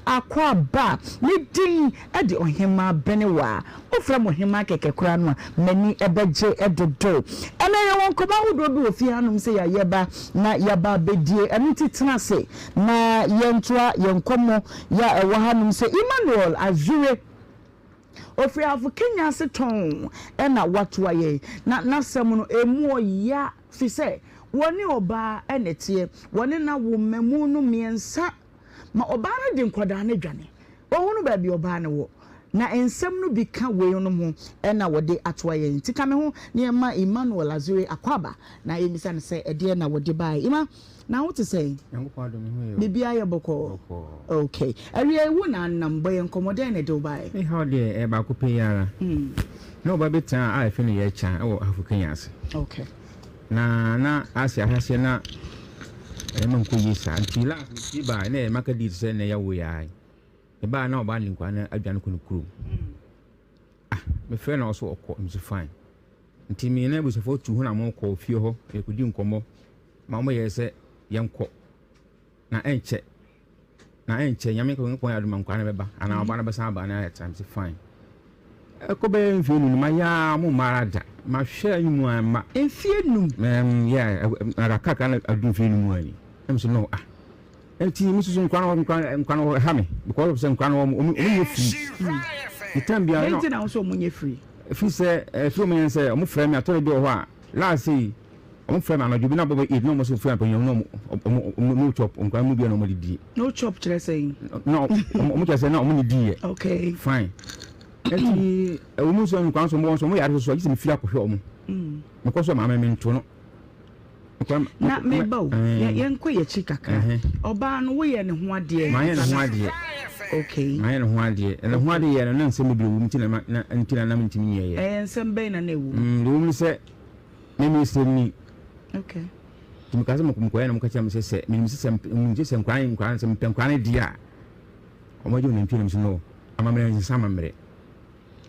Akwaaba, me din de Ɔhemmaa Benewaa. Wofrɛ me Ɔhemmaa kɛkɛ koraa no a, m'ani bɛgye dodo. Ɛnnɛ yɛwɔ nkɔmmɔ ahodoɔ bi wɔ fie hanom sɛ yɛaba na yɛaba abɛdie. Ɛno nti tena ase na yɛntoa yɛn nkɔmmɔ yɛ a ɛwɔ hanom sɛ Emmanuel Azure. Ɔfiri Ahafo Kenya ase tɔnn na watoa yɛn. Na n'asɛm no, ɛmu ɔya firi sɛ wɔne ɔbaa na ɛteɛ. Wɔne no awo mmamu no mmiɛnsa ma ɔbaa no de nkwadaa no dwane. Ɔhunu baabi ɔbaa no wɔ. Na nsɛm no bi ka weinom ho na wɔde atoa yɛn. Nti ka me ho na yɛmma Emmanuel Azure akwaaba na yɛmmisa no sɛ ɛdeɛn na wɔde baeɛ. Emma, na wo te sɛn? Nyankopɔn adom me ho yɛ o. Biribiara yɛ bɔkɔɔ? Bɔkɔɔ. Ok. Awia yi wo na nam, bɔ yɛn nkɔmmɔ, dɛn na ɛde wo baeɛ? Me haw deɛ ɛyɛ baako pɛ yi ara. Na ɔba bi tena a yɛfrɛ no Yɛkya wɔ Ahafo Kenya ase. Ok. Na na ase ahyɛaseɛ na nneɛma nkɔ yie saa nti last mepie baa na ɛyɛ maka dii te sɛ nnɛ yɛwo yɛ ara yi. Mebaa na ɔbaa ne nkwadaa no adwane kɔ ne kurom. Ah, mefrɛ na ɔso ɔkɔ, mese fine. Nti me ne abusuafoɔ tu ho na mokɔ fie hɔ yɛkɔdi nkɔmmɔ ma wɔyɛɛ sɛ yɛnkɔ na ɛnkyɛ na ɛnkyɛ Nyame Nyankopɔn yɛ adom a nkwadaa no bɛba anaa ɔba no bɛsan aba na yɛatra. Mese fine. Ɛkɔ bɛyɛ mfeɛ num no mayɛ ara mo mma ara da. Mahwɛ anim a mma. Mfeɛ num? Um, yeah, kakra na adu mfeɛ num ani. Na mese no, ah. Nti me susu nkwa no nkwa nkwa no ɛha me because of sɛ nkwa no wɔn wɔn nyɛ free. Ne time biara no. Nti na wɔn sɛ wɔn nyɛ free. Efiri sɛ efiri wɔn yɛn sɛ wɔn frɛ me atɔre bi wɔ hɔ a last yi wɔn frɛ me anadwo bi na bɔbɔ eight na wɔn sɛ frɛ mpanyin na wɔn wɔn no chop nkwa mu bi na wɔn de die. No chop kyerɛ sɛ. Na wɔn kyerɛ sɛ na wɔn ne di yɛ. Okay. Fine. Nti ɛwɔ mu nso nkwa nso wɔn nso wɔn yare soso agye sɛ me firi akɔhwɛ wɔn. Mekɔ so maame me nto no. Na meba o, yɛnkɔ yɛn akyi kakra. Ɔbaa no, woyɛ ne ho adeɛ? Mayɛ ne ho adeɛ. Okay. Mayɛ ne ho adeɛ. Na ho adeɛ yɛ no, na nsɛm bebree wɔ mu nti na na nti na na mentumi nyɛeɛ. Ɛyɛ nsɛm bɛn na na ɛwɔ mu? Deɛ ɛwɔ mu ne sɛ, me mesrɛ ni. Okay. Nti meka sɛ mekɔyɛ na wɔka kyerɛ me sɛ sɛ menim sɛ sɛ menim sɛ sɛ nkwadaa nkwadaa sɛ mepɛ nkwadaa no deɛ a wɔagye wɔn nantwie na mesɛ no amammerɛ nsesa amammerɛ.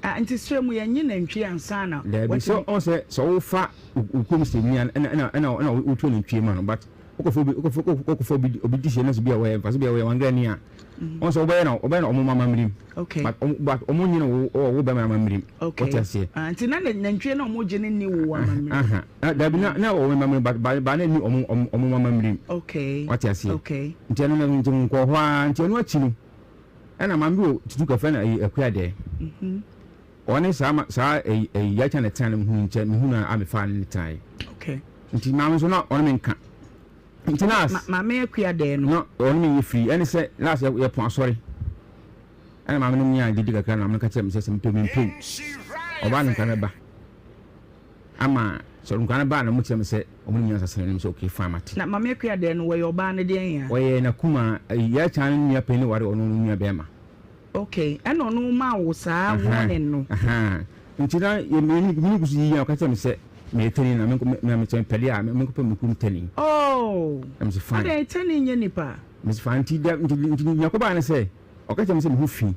Ah nti serɛ mu yɛnye nantwie ansa na Daabi sɛ watumi. ɔn sɛ sɛ wofa wo kurom sɛni a ɛna ɛna ɛna ɛna wotua nantwie ma no but wokɔfa obi wokɔfa wokɔfa obi obi di hyɛ na sɛ bi a wɔyɛ mfa so bi a wɔyɛ wangrani a ɔn sɛ wobɛyɛ na wobɛyɛ na ɔmo amammerɛ mu Okay. but ɔmo but ɔmo nye no wo wɔ wo bɛrima amammerɛ mu Okay. wɔte aseɛ. Ah nti na nantwie na ɔmo gye no nni wo amammerɛ mu. Aha na daabi na na wɔwɔ amammerɛ but ba ba na nni ɔmo ɔmo ɔmo amammerɛ mu. Okay. Wɔte aseɛ. Okay. Nti ɛno no nti nkɔɔ hɔ ara nti ɛno akyi no. Ɛna maame bi wɔ tutu kɔfɛ na ɛyi akua dɛ. Ɔne saa ma saa ɛyi ɛyi yacha na tena no mehunu nkyɛn mehunu a mefa ne ne tena yi. Okay. Nti maame nso na ɔne me nka. Nti na Ma maame akua dɛ no. Na ɔne me nyɛ firi ɛne sɛ last yɛ yɛ pɔn asɔre. Ɛna maame no nyaa didi kakra na maame no ka kyerɛ me sɛ sɛ mepɛ mempɛ o. Ɔbaa no nkra no ba. Ama sɛ nkwadaa no baa na wɔkyerɛ me sɛ wɔn ne nyansa sene no sɛ okay fine mate. Na Maame Akua deɛ no wɔyɛ ɔbaa no deɛn a? Ɔyɛ n'akumaa, Yaa Kyan no nua panin ware ɔno no nua bɛɛma. Okay, ɛna ɔno maa wo saa warning no? Ahaa, nti na yɛ me ne gu so yiyi a ɔka kyerɛ me sɛ meyɛ tani na menkɔ me me sɛ mepɛ deɛ a menkɔpɛ me kurom tani. Oh, Na mese fine. Adɛn tani nyɛ nipa? Mese fine, nti dɛ nti nti nea ɛkɔbaeɛ ne sɛ ɔka kyerɛ me sɛ me ho fi.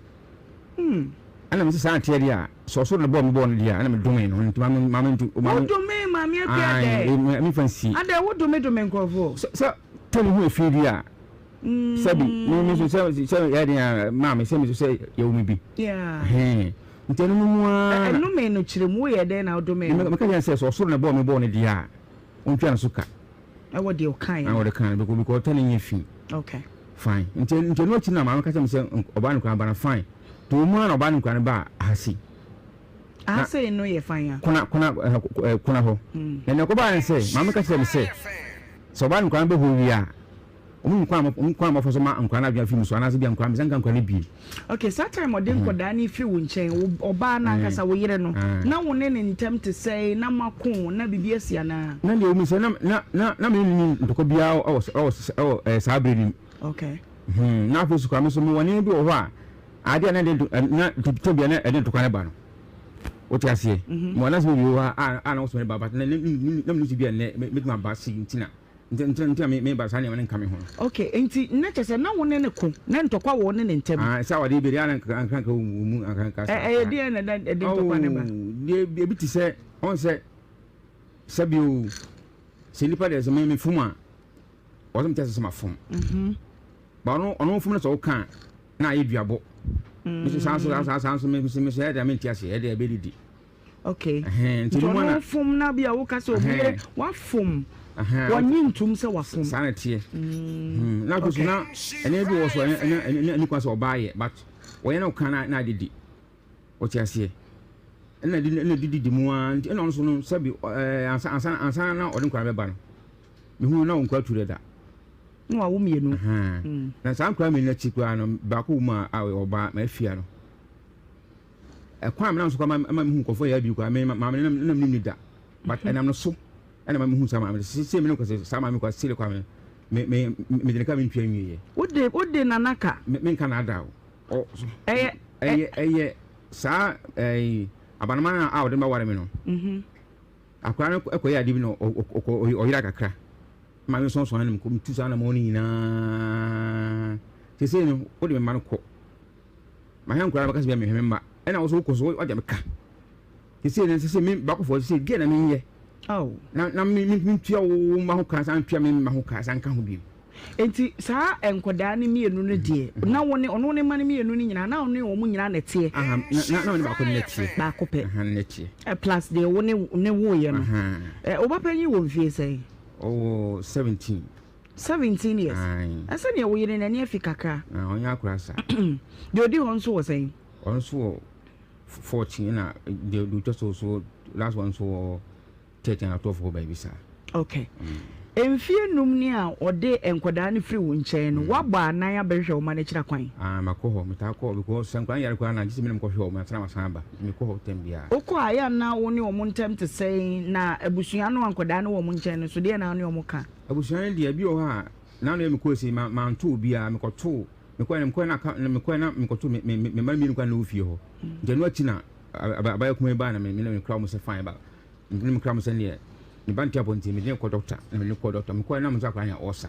Ɛna mese saa nteɛ deɛ a, sɛ ɔsoro na bɔɔ me bɔɔ no deɛ a, ɛna medomee no. Nti maame maame nti maame. Wodomee maame Akua dɛ? Ae, me fa nsie. Adɛ wodome dome nkurɔfoɔ? Sɛ sɛ tɛ ne ho efi deɛ a, sɛbi me me nso sɛ sɛ yɛ den a maame sɛ me nso sɛ yɛwɔ me bi. Yeah. Hɛn. Nti ɛno no mu ara. Ɛnome no kyerɛ mu woyɛ dɛn na wodomee no? Meka kyerɛ no sɛ sɛ ɔsoro na bɔɔ me bɔɔ no deɛ a, ɔntua ne so ka. Ɛwɔ deɛ ɔkaeɛ no. Ɛwɔ deɛ ɔkaeɛ no because ɔtɛ ne nyɛ fi. Okay. Fine. Nti nti ɛno akyi na maame ka kyerɛ me sɛ ɔbaa no koraa ba no fine. Nti wɔn mu ara na ɔbaa no koraa no baa ahase. Ahase no yɛ fine a. Kona kona ɛɛ kona hɔ. Na nea ɛkɔbaa ne sɛ maame ka kyerɛ me sɛ sɛ ɔbaa no koraa no bɛ hɔ wie a wɔn mu kwan wɔn kwan a wɔfa so ma nkwadaa no adwene afiri mu so anaasɛ bi a nkwadaa mesa nka nkwadaa no bie. Okay, saa time ɔde nkwadaa no firi wo nkyɛn, wo ɔbaa no ankasa wo yere no, na wo ne ne ntam te sɛn, na moako, na biribi asi anaa? Na deɛ ɛwɔ mu sɛ na na na na me ne no nni ntɔkwa biara wɔ wɔ wɔ ɛɛ saa bere no mu. Okay. Hmm, na afei so koraa me nso mewɔ nneɛma bi wɔ hɔ a adeɛ a na ɛde na tɛ bia na ɛde ntɔkwa no ba no. Wote aseɛ? Mewɔ anasɛ bi wɔ hɔ a a na wɔsɔ ne ba but na na na na menim sɛ bi a nnɛ mɛtumi aba sei nti na Nti nti nti na me me ba saa nneɛma no nka me ho no. Okay, nti na kyerɛ sɛ na wo ne no ko, na ntɔkwa wɔ wo ne ne ntam. Ah, sɛ awadeɛ bi deɛ ana nka nka nka wɔ mu anka nka saa. Ɛyɛ deɛ na ɛda ɛde ntɔkwa no ba. Oh, deɛ ebi te sɛ ɔn sɛ sɛbi o sɛ nipa deɛ sɛ me me fom a ɔsɛ me kyɛ sɛ sɛ ma fom. Mhm. Ba ɔno ɔno fom no sɛ ɔka a. Na ayɛ duabɔ. Mese saa nso saa saa nso mese mese ɛyɛ deɛ mente aseɛ ɛyɛ deɛ ɛbɛdidi. Okay. Nti ɔno fom na bi a woka sɛ obi yere wafom wɔnye ntum sɛ wafom. Saa na teɛ. Mm. Na afei so na ɛnɛ bi wɔ so ɛnɛ ɛnɛ ɛni kwan sɛ ɔbaa yɛ but wɔyɛ na ɔka na na adidi. Wɔte aseɛ. Ɛna di ɛna didi di mu ara nti ɛna ɔno so no sɛbi ɛɛ ansa ansa ansa na ɔde nkwadaa bɛba no. Mehu na wɔn nkwadaa tu dɛ da. Na wawo mmienu. Na saa nkwadaa mmienu akyi koraa no baako wɔ mu a ɔbaa ma afia no. Ɛkwan a menam so koraa ma ma mehu nkurɔfoɔ yɛ abi koraa me maame no nam nim ne da. But ɛnam no so ɛna ma mehu saa maame no. Sɛ me no kɔsɛ saa maame koraa sele koraa me me me me de ne ka mentua nwieɛ. Wode wode nana ka. Me menka na ada o. Ɛyɛ ɛyɛ ɛyɛ saa ɛyi abanoma no a ɔde bɛware me no. Akwadaa no kɔyɛ ade bi na ɔkɔ ɔyera kakra. Ma me sɔnsɔn anam kɔ metu saa anamɔn no nyinaa. Sesei no wode me mma no kɔ. Mahwɛ nkwadaa no bɛka sɛ bia mehwɛ me mma. Ɛna wo so wokɔ so wagya me ka. Sesei no sesei me bakofoɔ sesei deɛ na menyɛ. Na na me mentua wo mma ho ka san ntua me mma ho ka san nka ho bio. Enti saa nkwadaa no mmienu no deɛ, na wo ne ɔno ne mma no mmienu no nyinaa, na wo ne wɔn nyinaa na ɛteɛ? Aha, na na na me ne baako no na ɛteɛ. Baako pɛ. Aha, na ɛteɛ. Eh, plus deɛ wo ne ne woeɛ no. Aha. Eh, wo ba panyin wɔ mfie sɛn? Ɔwɔ 17. 17 years. Ae. Ɛsɛ deɛ wo yere n'ani afi kakra. Ah, ɔnyɛ akora saa. Deɛ ɔdi hɔ nso wɔ sɛn? Ɔno nso wɔ 14 ɛna deɛ deɛ ɔtwa so so last one nso wɔ 13 anaa 12 hɔ baabi saa. Okay. Mfie num ni a ɔde nkwadaa no firi wo nkyɛn no, woabɔ anan abɛhwehwɛ wo mma no akyiri akwan? Ah, makɔ hɔ. Metaa kɔ hɔ because sɛ nkwadaa no yare koraa no a, gye sɛ me na mekɔhwɛ wɔn ansa na masan aba. Nti mekɔ hɔ tɛm biara. Wokɔ a, ɛyɛ a na wo ne wɔn ntam te sɛn? Na abusua no a nkwadaa no wɔ wɔn nkyɛn no nso, deɛn na wo ne wɔn ka? Abusua no deɛ, ebi wɔ hɔ a, n'ano yɛ mekɔɔ sei, ma manto obiara. Mekɔtoo, mekɔɛ no, mekɔɛ no aka, mekɔɛ na mekɔtoo me me me mma no mmienu koraa na ɛwɔ fie hɔ. Nti ɛno akyi na abayewa kumaa yi baeɛ na me me ne mekra wɔn sɛ fine ba. Mede me kra mu sɛ neɛ me ba nte apɔ nti mede no kɔ dɔkta na mede no kɔ dɔkta mekɔɛ na mo sɛ akwadaa nya ɔsa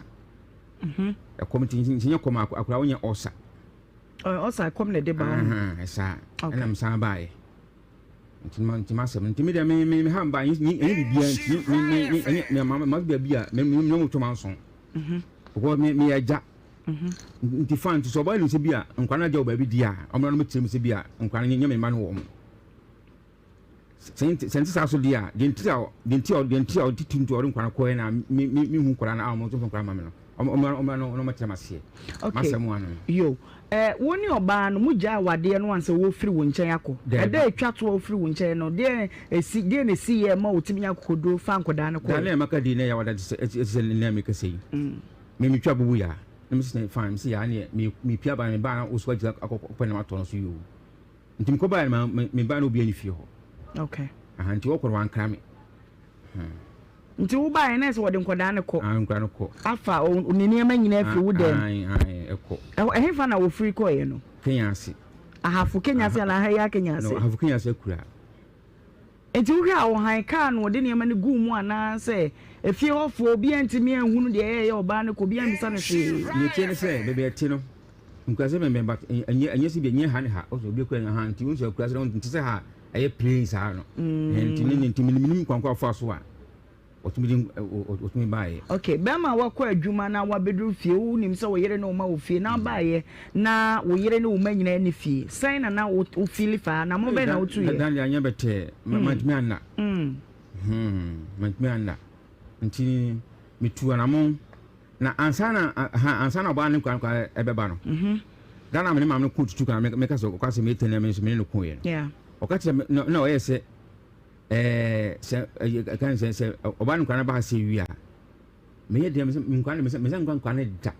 mhm. ɛkɔm nti nti nyɛ kɔm akwadaa wonya ɔsa ɔsa ɛkɔm na ɛde ba ɛsaa ɛna mesan baeɛ nti ma nti ma asɛm nti me deɛ me me me ha mba ɛnyɛ biribiara nti me me me ɛnyɛ me ma ma baabi a me me me mo twɛm anso because me me yɛ agya mhm. nti fa nti sɛ ɔbaa nim sɛ bi a nkwa no agya wɔ baabi di a ɔmo na mo kyerɛ mu sɛ bi a nkwa no nyɛ me mma no wɔ mo. Sɛ ɛnte saa so deɛ a, deɛ nti a deɛ nti a deɛ nti a ɔde tu nti ɔde nkwadaa no kɔɛ na me me me hu nkwadaa no a wɔn nso nkwadaa ma me no wɔn wɔn wɔn no wɔn kyerɛ ma seɛ. Okay. Masɛm ano no. Yo, eh, wo ne ɔbaa no mo gyaa awadeɛ no ansa wɔfiri wo nkyɛn akɔ. Daabi. Ɛda atwa toɔ a wofiri wo nkyɛn no, deɛ esi deɛ na esi yɛ ma wotumi nya akokoduro fa nkwadaa no Da kɔɛ? na maka di na yɛ wada te sɛ ɛte sɛ nea meka sɛ yi. Me metwa bubu ya. Na me sɛ fine, me sɛ ya ne me me pia ba me ba na wo so agyina akɔ kɔ na watɔ no so yo. Nti mekɔ baeɛ no ma me ba na obiara ni fie hɔ. Okay. Aha nti wɔkɔ no wankra me. Hmm. Nti wo baeɛ na ɛsɛ wɔde nkɔdaa no kɔ. Ah nkɔdaa no kɔ. Afa ne nneɛma nyinaa firi wo dɛm. Ayi ayi ɛkɔ. Ɛhefa na wɔfiri kɔeɛ no? Kenya ase. Ahafo Kenya ase anaa ha yi Kenya ase? No Ahafo Kenya ase akura. Enti wohwɛ a ɔhan kaa no ɔde nneɛma no guu mu anaa sɛ efie hɔfoɔ obiara ntumi anhunu deɛ ɛyɛeɛ ɔbaa no kɔ obiara ammisa no hwee. Deɛ ɛteɛ ne sɛ baabi a ɛte no nkuraase bɛnbɛn but ɛnyɛ ɛnyɛ sɛ bi ɛnyɛ ha ne ha ɔsɛ obi kura ha nti wohu sɛ akuraase no nte sɛ ha a ɛyɛ plain saa no nti ne ne nti menim kwan kɔ afa so a Ɔtumi de ɔtumi baeɛ. Ok, bɛrima a wakɔ adwuma na wabɛduru fie, wonim sɛ wo yere ne wo mma wɔ fie na wobaeɛ na wo yere ne wo mma nyinaa nni fie, sɛn na na wo feeli faa? Anammɔn bɛn na wotuiɛ? Dan deɛ anyɛ bɛtɛɛ, mantumi anna. Hmm, mantumi anna. Nti metuu anammɔn na ansa na ha ansa na ɔbaa ne nkwa nkwa ɛbɛba no. Da na me ne maame no ko tutu kan meka sɛ ɔka sɛ mete na me nso me ne no koeɛ no. Ɔka kyerɛ me na ɔyɛ sɛ Ɛɛ sɛ ɛyɛ ɛka ne sɛ sɛ ɔbaa no nkwa no ba ha sɛ wie a meyɛ deɛ mesɛ nkwa no mesɛ mesɛ nkwa nkwa no da.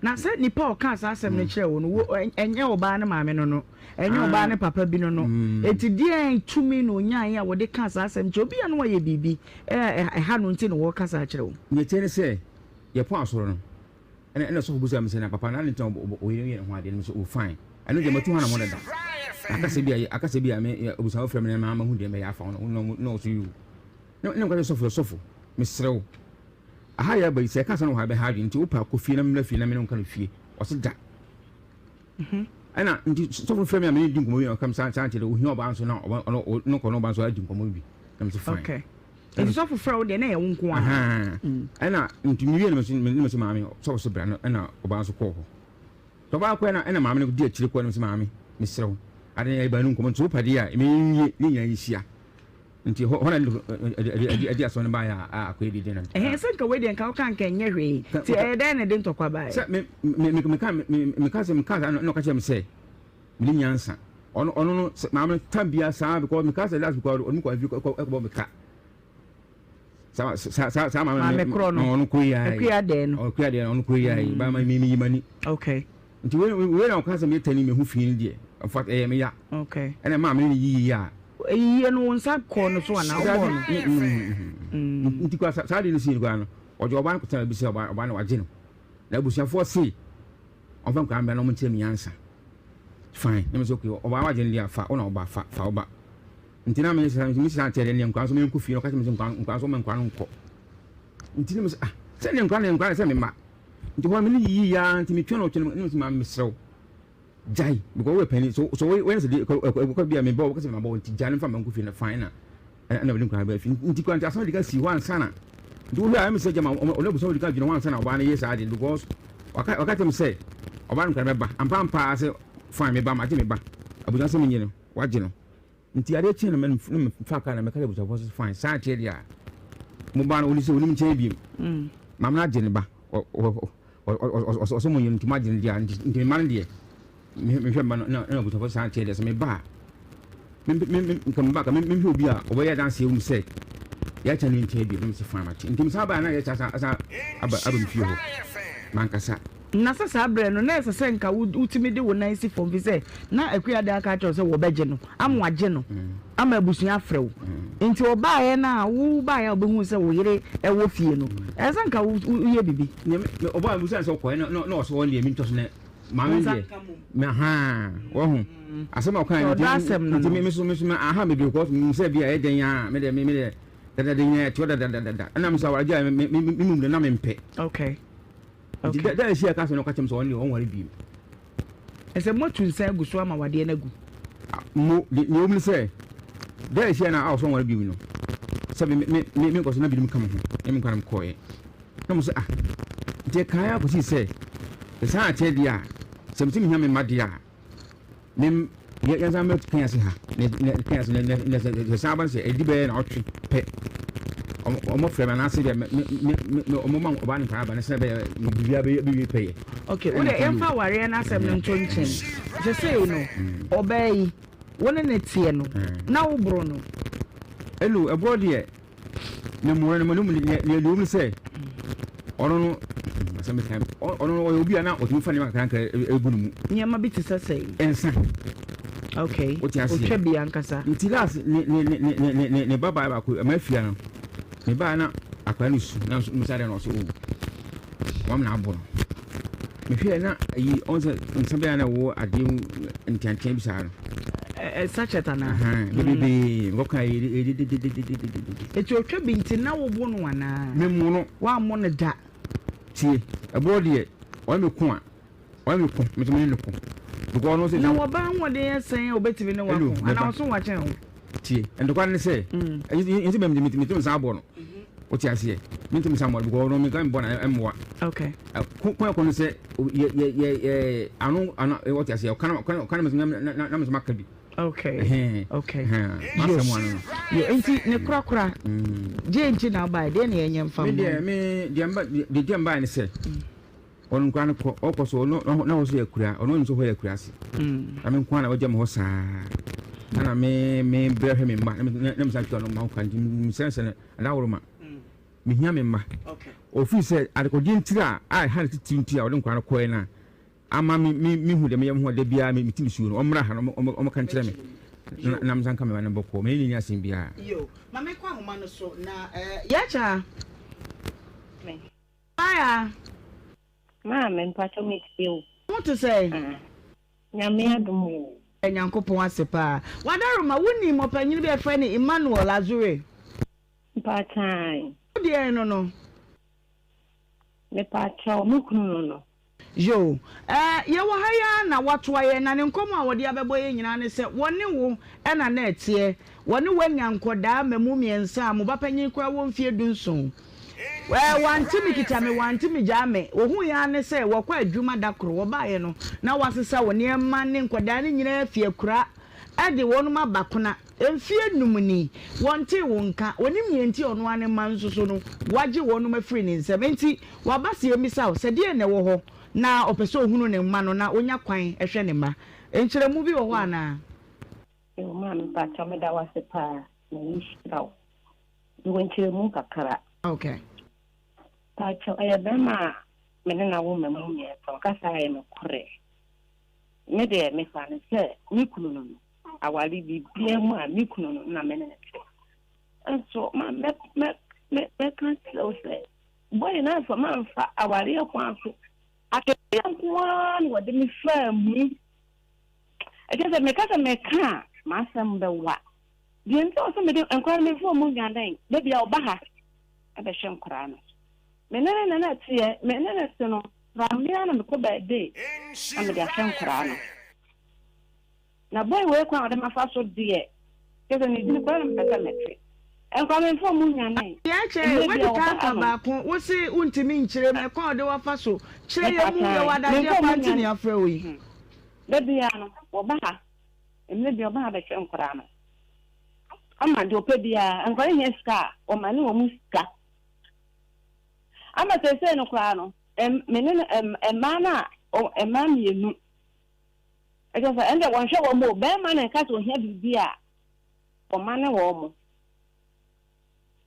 Na sɛ nipa a ɔkaa saa asɛm no kyerɛ wo no wo ɛnyɛ ɔbaa no maame no no ɛnyɛ ɔbaa no papa bi no no eti deɛn tumi na onyaeɛ a wɔde kaa saa asɛm kyerɛ obi a na wayɛ biribi ɛha no nti na wɔka saa kyerɛ wo. Nea ɛteɛ ne sɛ yɛpɔn asɔre no Ɛna ɛna sɔfo bisa me sɛ na papa na adɛn nti na ɔyere yɛ ne ho adeɛ no me sɛ oh fine ɛno deɛ matu hɔ na mo dada akasɛ bi a akasɛ bi a me abusuafo frɛ me na ma mahu deɛ mɛyɛ afa ho no na ɔso yiw na na mekasa sɔfo sɔfo mesrɛ wo aha yɛ aba yi sɛ ɛka sɛ no wɔ ha bɛha adwene nti wopɛ akɔ fie na memmra fie na me ne wo nka no fie ɔse da ɛna nti sɔfo frɛ me a me ne di nkɔmmɔ bi na ɔka me saa saa nti de ohia ɔbaa nso na ɔno no kɔ no ɔbaa nso adi nkɔmmɔ bi na me sɛ fine okay. Nti sɔfo frɛ wo deɛ na ɛyɛ wo nko ara. Ɛna nti mewie no me ne me sɛ maame sɔfo so bra no ɛna ɔbaa nso kɔɔ hɔ. Nti ɔbaa kɔɛ na ɛna maame no di akyire kɔɛ no sɛ maame mesrɛ wo ade na yɛba no nkɔmmɔ nti wopɛ deɛ a ɛmɛ nwie ne nyinaa nhyia. Nti hɔ hɔ na ɛde ɛde asɛm no baeɛ a akɔyɛ dede na. Ɛhɛn sɛ nka wei deɛ nka woka nka ɛnyɛ hwee nti ɛyɛ dɛn na ɛde ntɔkwa baeɛ? Sɛ me me me meka me meka sɛ meka saa na ɔka kyerɛ me sɛ menim nyansa ɔno ɔno no sɛ maame no tam biara saa because meka sɛ last because ɔno kɔ afiri kɔ ɛkɔbɔ me ka saa saa saa saa maame maame korɔ no ɔno koro yi ara akua dɛn no ɔkua dɛn ɔno koro yi ara yi ba ma mi mi yi m'ani. Okay. Nti wei wei na ɔka sɛ meyɛ tani mehu fi no deɛ in fact ɛyɛ me ya. Okay. Ɛna maame no yiyi a. Eyiyie no wo nsa kɔɔ no so anaa wobɔɔ no? Nti kora saa deɛ no sii no koraa no ɔgye ɔbaa no kɔtena baabi sɛ ɔbaa ɔbaa no wagye no na abusuafoɔ se ɔmfa nkwadaa mbra na ɔmo nkyerɛ me nyansa fine na me sɛ okay ɔbaa wagye no deɛ fa wo na ɔba fa fa ɔba nti na me sɛ me sɛ ankyɛ deɛ ne nkwadaa nso menkɔ fie na ɔka kyerɛ me sɛ nkwadaa nkwadaa nso ɔma nkwadaa no nkɔ nti na me sɛ ah sɛ ne nkwadaa ne nkwadaa sɛ me mma Nti hɔ no me ne yiyi aa nti metwɛn ɔtwɛn no na mese maame mesrɛ wo gyae because woyɛ panin so so woyɛ sɛ deɛ ɛkɔ bi a mebɔ wo kɛsɛ mabɔ wo nti gyae no mfa mma nkɔ fie no fine na ɛna mede nkwadaa baa fie nti kora nti asɛm de ka si hɔ ansa na nti wohwɛ a ɛmi sɛ gyama ɔno abusua wɔde ka gyina hɔ ansa na ɔbaa no yɛ saa de because waka waka kyerɛ me sɛ ɔbaa no nkwadaa bɛba ampa ampa sɛ fine meba magye me ba abusua sɛ menye no wagye no Nti adeɛ kyee no me na me faa car na me ka kyerɛ abusuafoɔ sɛ fine saa ateɛ deɛ a mo ba no ɔni sɛ ɔnim nkyɛn biem maame no agye ne ba ɔsɛ mo nyɛ nti mo agye no deɛ a nti me ma no deɛ mehwɛ mma no na abusuafoɔ saa ateɛ deɛ sɛ me ba a nka me ba ka mehwɛ obi a ɔbɛyɛ adanseɛ wɔ mu sɛ yɛakyɛ no nkyɛn biem na me sɛ fine mate nti me san baa na yɛkyɛ asan asan aba aba me fie hɔ mankasa. Na sɛ saa berɛ no, na ɛsɛ sɛ nka wotumi de wo nan si fam, ɛfiri sɛ na Akua de aka akyerɛ wo sɛ wɔbɛgye no ama wɔagye no ama abusua afrɛ wo. Nti ɔbaeɛ no a, wobaeɛ a wobɛhuu sɛ wo yere wɔ fie no, ɛsɛ sɛ nka woyɛ biribi. Ɔbaa mi sɛ ɔkɔɛ na na ɔsɛ ɔn deɛ mi ntɔ so nɛ maame deɛ mɛ haa wɔho asɛm a ɔkan no nti mi so mi so aha mi bi because mi sɛ bi a ɛyɛ dɛn a mi deɛ mi mi deɛ dadada nyinaa ɛte hɔ dadadada ɛna mi sɛ awari gya mi mi mi mu na mi mpɛ. Okay. Nti da da a ehyia ka sɛ na ɔka kyerɛ me sɛ ɔno deɛ ɔnware bio. Ɛsɛ moatu nsa agu so ama wadeɛ no agu. Mo, de, nea ɛwɔ mu ne sɛ, da a ehyia na a ɔsɛ ɔnware bio no, sɛ me, me, me, me nkɔ so na binom ka mo ho, ne me nkwa na mekɔɔeɛ. Na mo sɛ, ah, nti ɛkae ara kɔsii sɛ, sɛ saa ateɛ deɛ a, sɛ mese mehia me mma deɛ a, Me yɛ yɛnsan mɛ kɛn ase ha ne ne kɛn ase ne ne ne sɛ san aba no sɛ ɛdi bɛyɛ na ɔtwe pɛ ɔmo ɔmo frɛ mi anaasɛ deɛ me me me me ɔmo ma ɔbaa ne nkwadaa aba ne sɛ bɛyɛ biribiara bɛyɛ bɛwie pɛ yɛ. Okay, wo deɛ yɛmfa awareɛ no asɛm no nto nkyɛn. Sesei no, ɔbaa yi, wo ne no teɛ no, na woboro no? Eno, ɛborɔ deɛ. Ne mmoa no mu nea nea ɛwɔ mu sɛ ɔno no asɛm bi kan ɔno no ɔyɛ obi a na ɔtumi fa nneɛma kakra nkra egu ne mu. Nneɛma bi te sɛ sɛn? Nsa. Okay. Wote aseɛ. Otwa bi ankasa. Nti last ne ne ne ne ne ne ne ba baa baako ɛma afia no ne baa na akwadaa no su na nso musa dɛ na ɔsɛ o wɔn na abɔ no. Mehwɛɛ na ayi ɔn sɛ nsa bɛyɛ na ɛwɔ adeɛ mu nteantea bi saa no. Ɛ sachet anaa? Bebrebe nkɔka edededededede. Eti otwa bi nti na wobo no anaa? Memmo no. Woammo no da. Tie, ɛboɔ deɛ ɔne me ko a, ɔne me ko, me nso me ne no ko. Because ɔno sɛ. Na wɔba ahoɔden yɛ sɛn a obetumi ne wo ako anaa ɔso wakyɛn wo? Tie, ntɔkwa no ne sɛ, ɛnyɛ sɛ metumi nsa abɔ no. Wote aseɛ? Mentumi nsa mmɔ no because ɔno menka mbɔ no ɛmmoa. Okay. Ko ko ɛkɔ no sɛ yɛ yɛ yɛ yɛ ano ano wote aseɛ ɔka na ɔka na na na na mesoma ka bi. Okay. Okay. Masɛm ano no. Yo, nti ne korakora. Gye nti na ɔbae deɛ na yɛnyɛ mfa Me deɛ me deɛ mba deɛ deɛ mbae ne sɛ. Ɔno nkoa no kɔ ɔkɔ so ɔno na hɔ so yɛ akura ɔno ɔnim sɛ hɔ yɛ akura ase. Na me nkoa na ɔgya me hɔ saa. Ɛna me me brɛ hwɛ me mma na me na me san tua no mma ho ka nti me sɛ sɛ adaworo ma. Mehia me mma. Ofiri sɛ adekodeɛ ntiri a a ɛha ne titiri nti a ɔde nkwadaa no kɔɛ no a ama me me mehu deɛ meyɛ me ho da biara me meti nisuo no ɔmmra ha na ɔmmɛka nkyerɛ me na na me nsa nka me ba no bɔkɔɔ me ne ne nni asɛm biara. Yo, ma me kɔ ahoma no so na eh, yɛkya. Maya. Maame mpakyɛw me tie wo. Wo te sɛn? Ah Nyame adom oo. Yɛda Nyankopɔn ase paa. Wadaroma, wo nim ɔpanyin bi a yɛfrɛ no Emmanuel Azure? Mpakyɛw. Wo deɛn no no? Mepakyɛw, me kunu no no. Yoo. Ɛɛ, yɛwɔ ha yi ara na watoa yɛn, na ne nkɔmmɔ a wɔde abɛbɔ yɛn nyinaa ne sɛ wɔne wo na na ɛteɛ. Wɔne wo anya nkwadaa mmamu mmiɛnsa a mo ba panyin koraa wɔ mfeɛ dunson. Ɛɛ, wante me kita me, wante me gyaa me. Wɔhuiɛ ara ne sɛ wɔkɔ adwuma da koro, wɔbaeɛ no, na wɔasesa wɔn nneɛma ne nkwadaa no nyinaa afi akuraa de wɔnom aba Kona. Mfeɛ num ni, wɔntee wo nka. Wɔnim nea enti a ɔno ara ne mma nso so no, wɔagye wɔnom afiri ne nsam. Enti, waba sɛ yɛmmisa wo sɛ deɛn na ɛwɔ hɔ na ɔpɛ sɛ ɔhunu ne mma no na ɔnya kwan hwɛ ne mma. Nkyerɛmu bi wɔ hɔ anaa? Yoo maame mpakyɛw meda wo ase paa Nyame nhyira wo. Mewɔ nkyerɛmu kakra. Okay. Mpakyɛw ɛyɛ bɛrima a me ne no awo mma mu mmiɛnsa ɔkasa a ɛyɛ nokorɛ. Me deɛ mefa no sɛ me kunu no no aware biribiara mu a me kunu no na me ne no te. Nso ma mɛ mɛ mɛ mɛka kyerɛ wo sɛ bɔyɛ no amfa mamfa awareɛ kwan so akatua nko ara na wɔde me faa mu. Ɛkyerɛ sɛ meka sɛ meka a, m'asɛm bɛwa. Deɛ nti a ɔsɛ mede nkwadaa no memfa wɔn nnwane, da biara ɔba ha bɛhwɛ nkwadaa no. Me ne ne na teɛ, me ne no te no, fra me ara na mekɔ baabi na mede ahwɛ nkwadaa no. Na boy wei kwan a ɔde mafa so deɛ, kyerɛ sɛ ne dini koraa na mepɛ sɛ mete. Nkwadaa no memfa wɔn nnwane. Deɛ ɛkyɛ, Mmerɛ woadi biara kan ɔba aka ha nom. baako, wo se wontumi nkyerɛ mu, ɛkwan a ɔde wo afa so, kyerɛ yɛn mu, Mepataae, yɛwɔ adagyeɛ memfa paa wɔn nti na nnwane. yɛafrɛ wo yi. Da biara no, wɔba ha. Mmerɛ biara ɔba ha bɛhwɛ nkwadaa no. Ama deɛ ɔpɛ biara, nkwadaa no hia sika a, ɔma ne wɔn sika. Ama seesei no koraa no, me ne no, mmaa no a, mmaa mmienu. Ɛkyɛ sɛ ɛnde wɔnhwɛ wɔn o, bɛrima na ɛka sɛ ohia biribi a, ɔma ne wɔn.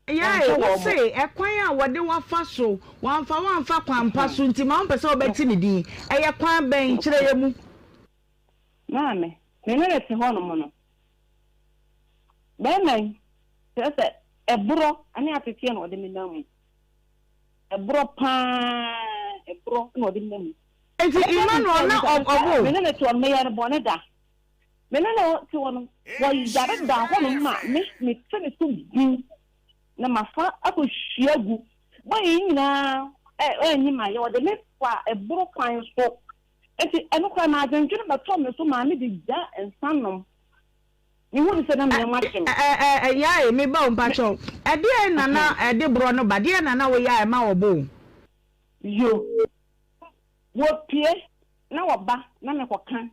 Yɛe, wo se ɛkwan a wɔde wo afa so, wɔamfa wo amfa kwan pa so nti ma wompɛ sɛ wobɛte ne din. Ɛyɛ kwan bɛn? Kyerɛ yɛn mu. Maame, me ne no te hɔnom no, barima yi, kyerɛ sɛ ɛborɔ ne ateteɛ na ɔde me nam mu. Ɛborɔ paa, ɛborɔ na ɔde me nam mu. Enti Emmanuel na ɔbo wo? Me ne no te hɔ no, meyɛɛ no bɔne da. Me ne no te hɔ no, wɔyare da hɔnom ma me, mete ne so gu na mafa akɔhwie agu. Bɔne yi nyinaa anyi mayɛ, ɔde me fa ɛboro kwan so. Enti ɛno koraa na adwendwene bɛtɔɔ me so maa mede gyaa nsa nom. Mehuu sɛ na me yam ahye me. Ɛ ɛ Yae, me ba o, mpakyɛw, ɛdeɛn na na ɛde borɔ no ba? Deɛn na na woyɛ a ɛma wɔbo wo? Yo, wɔpue na wɔba na mekɔka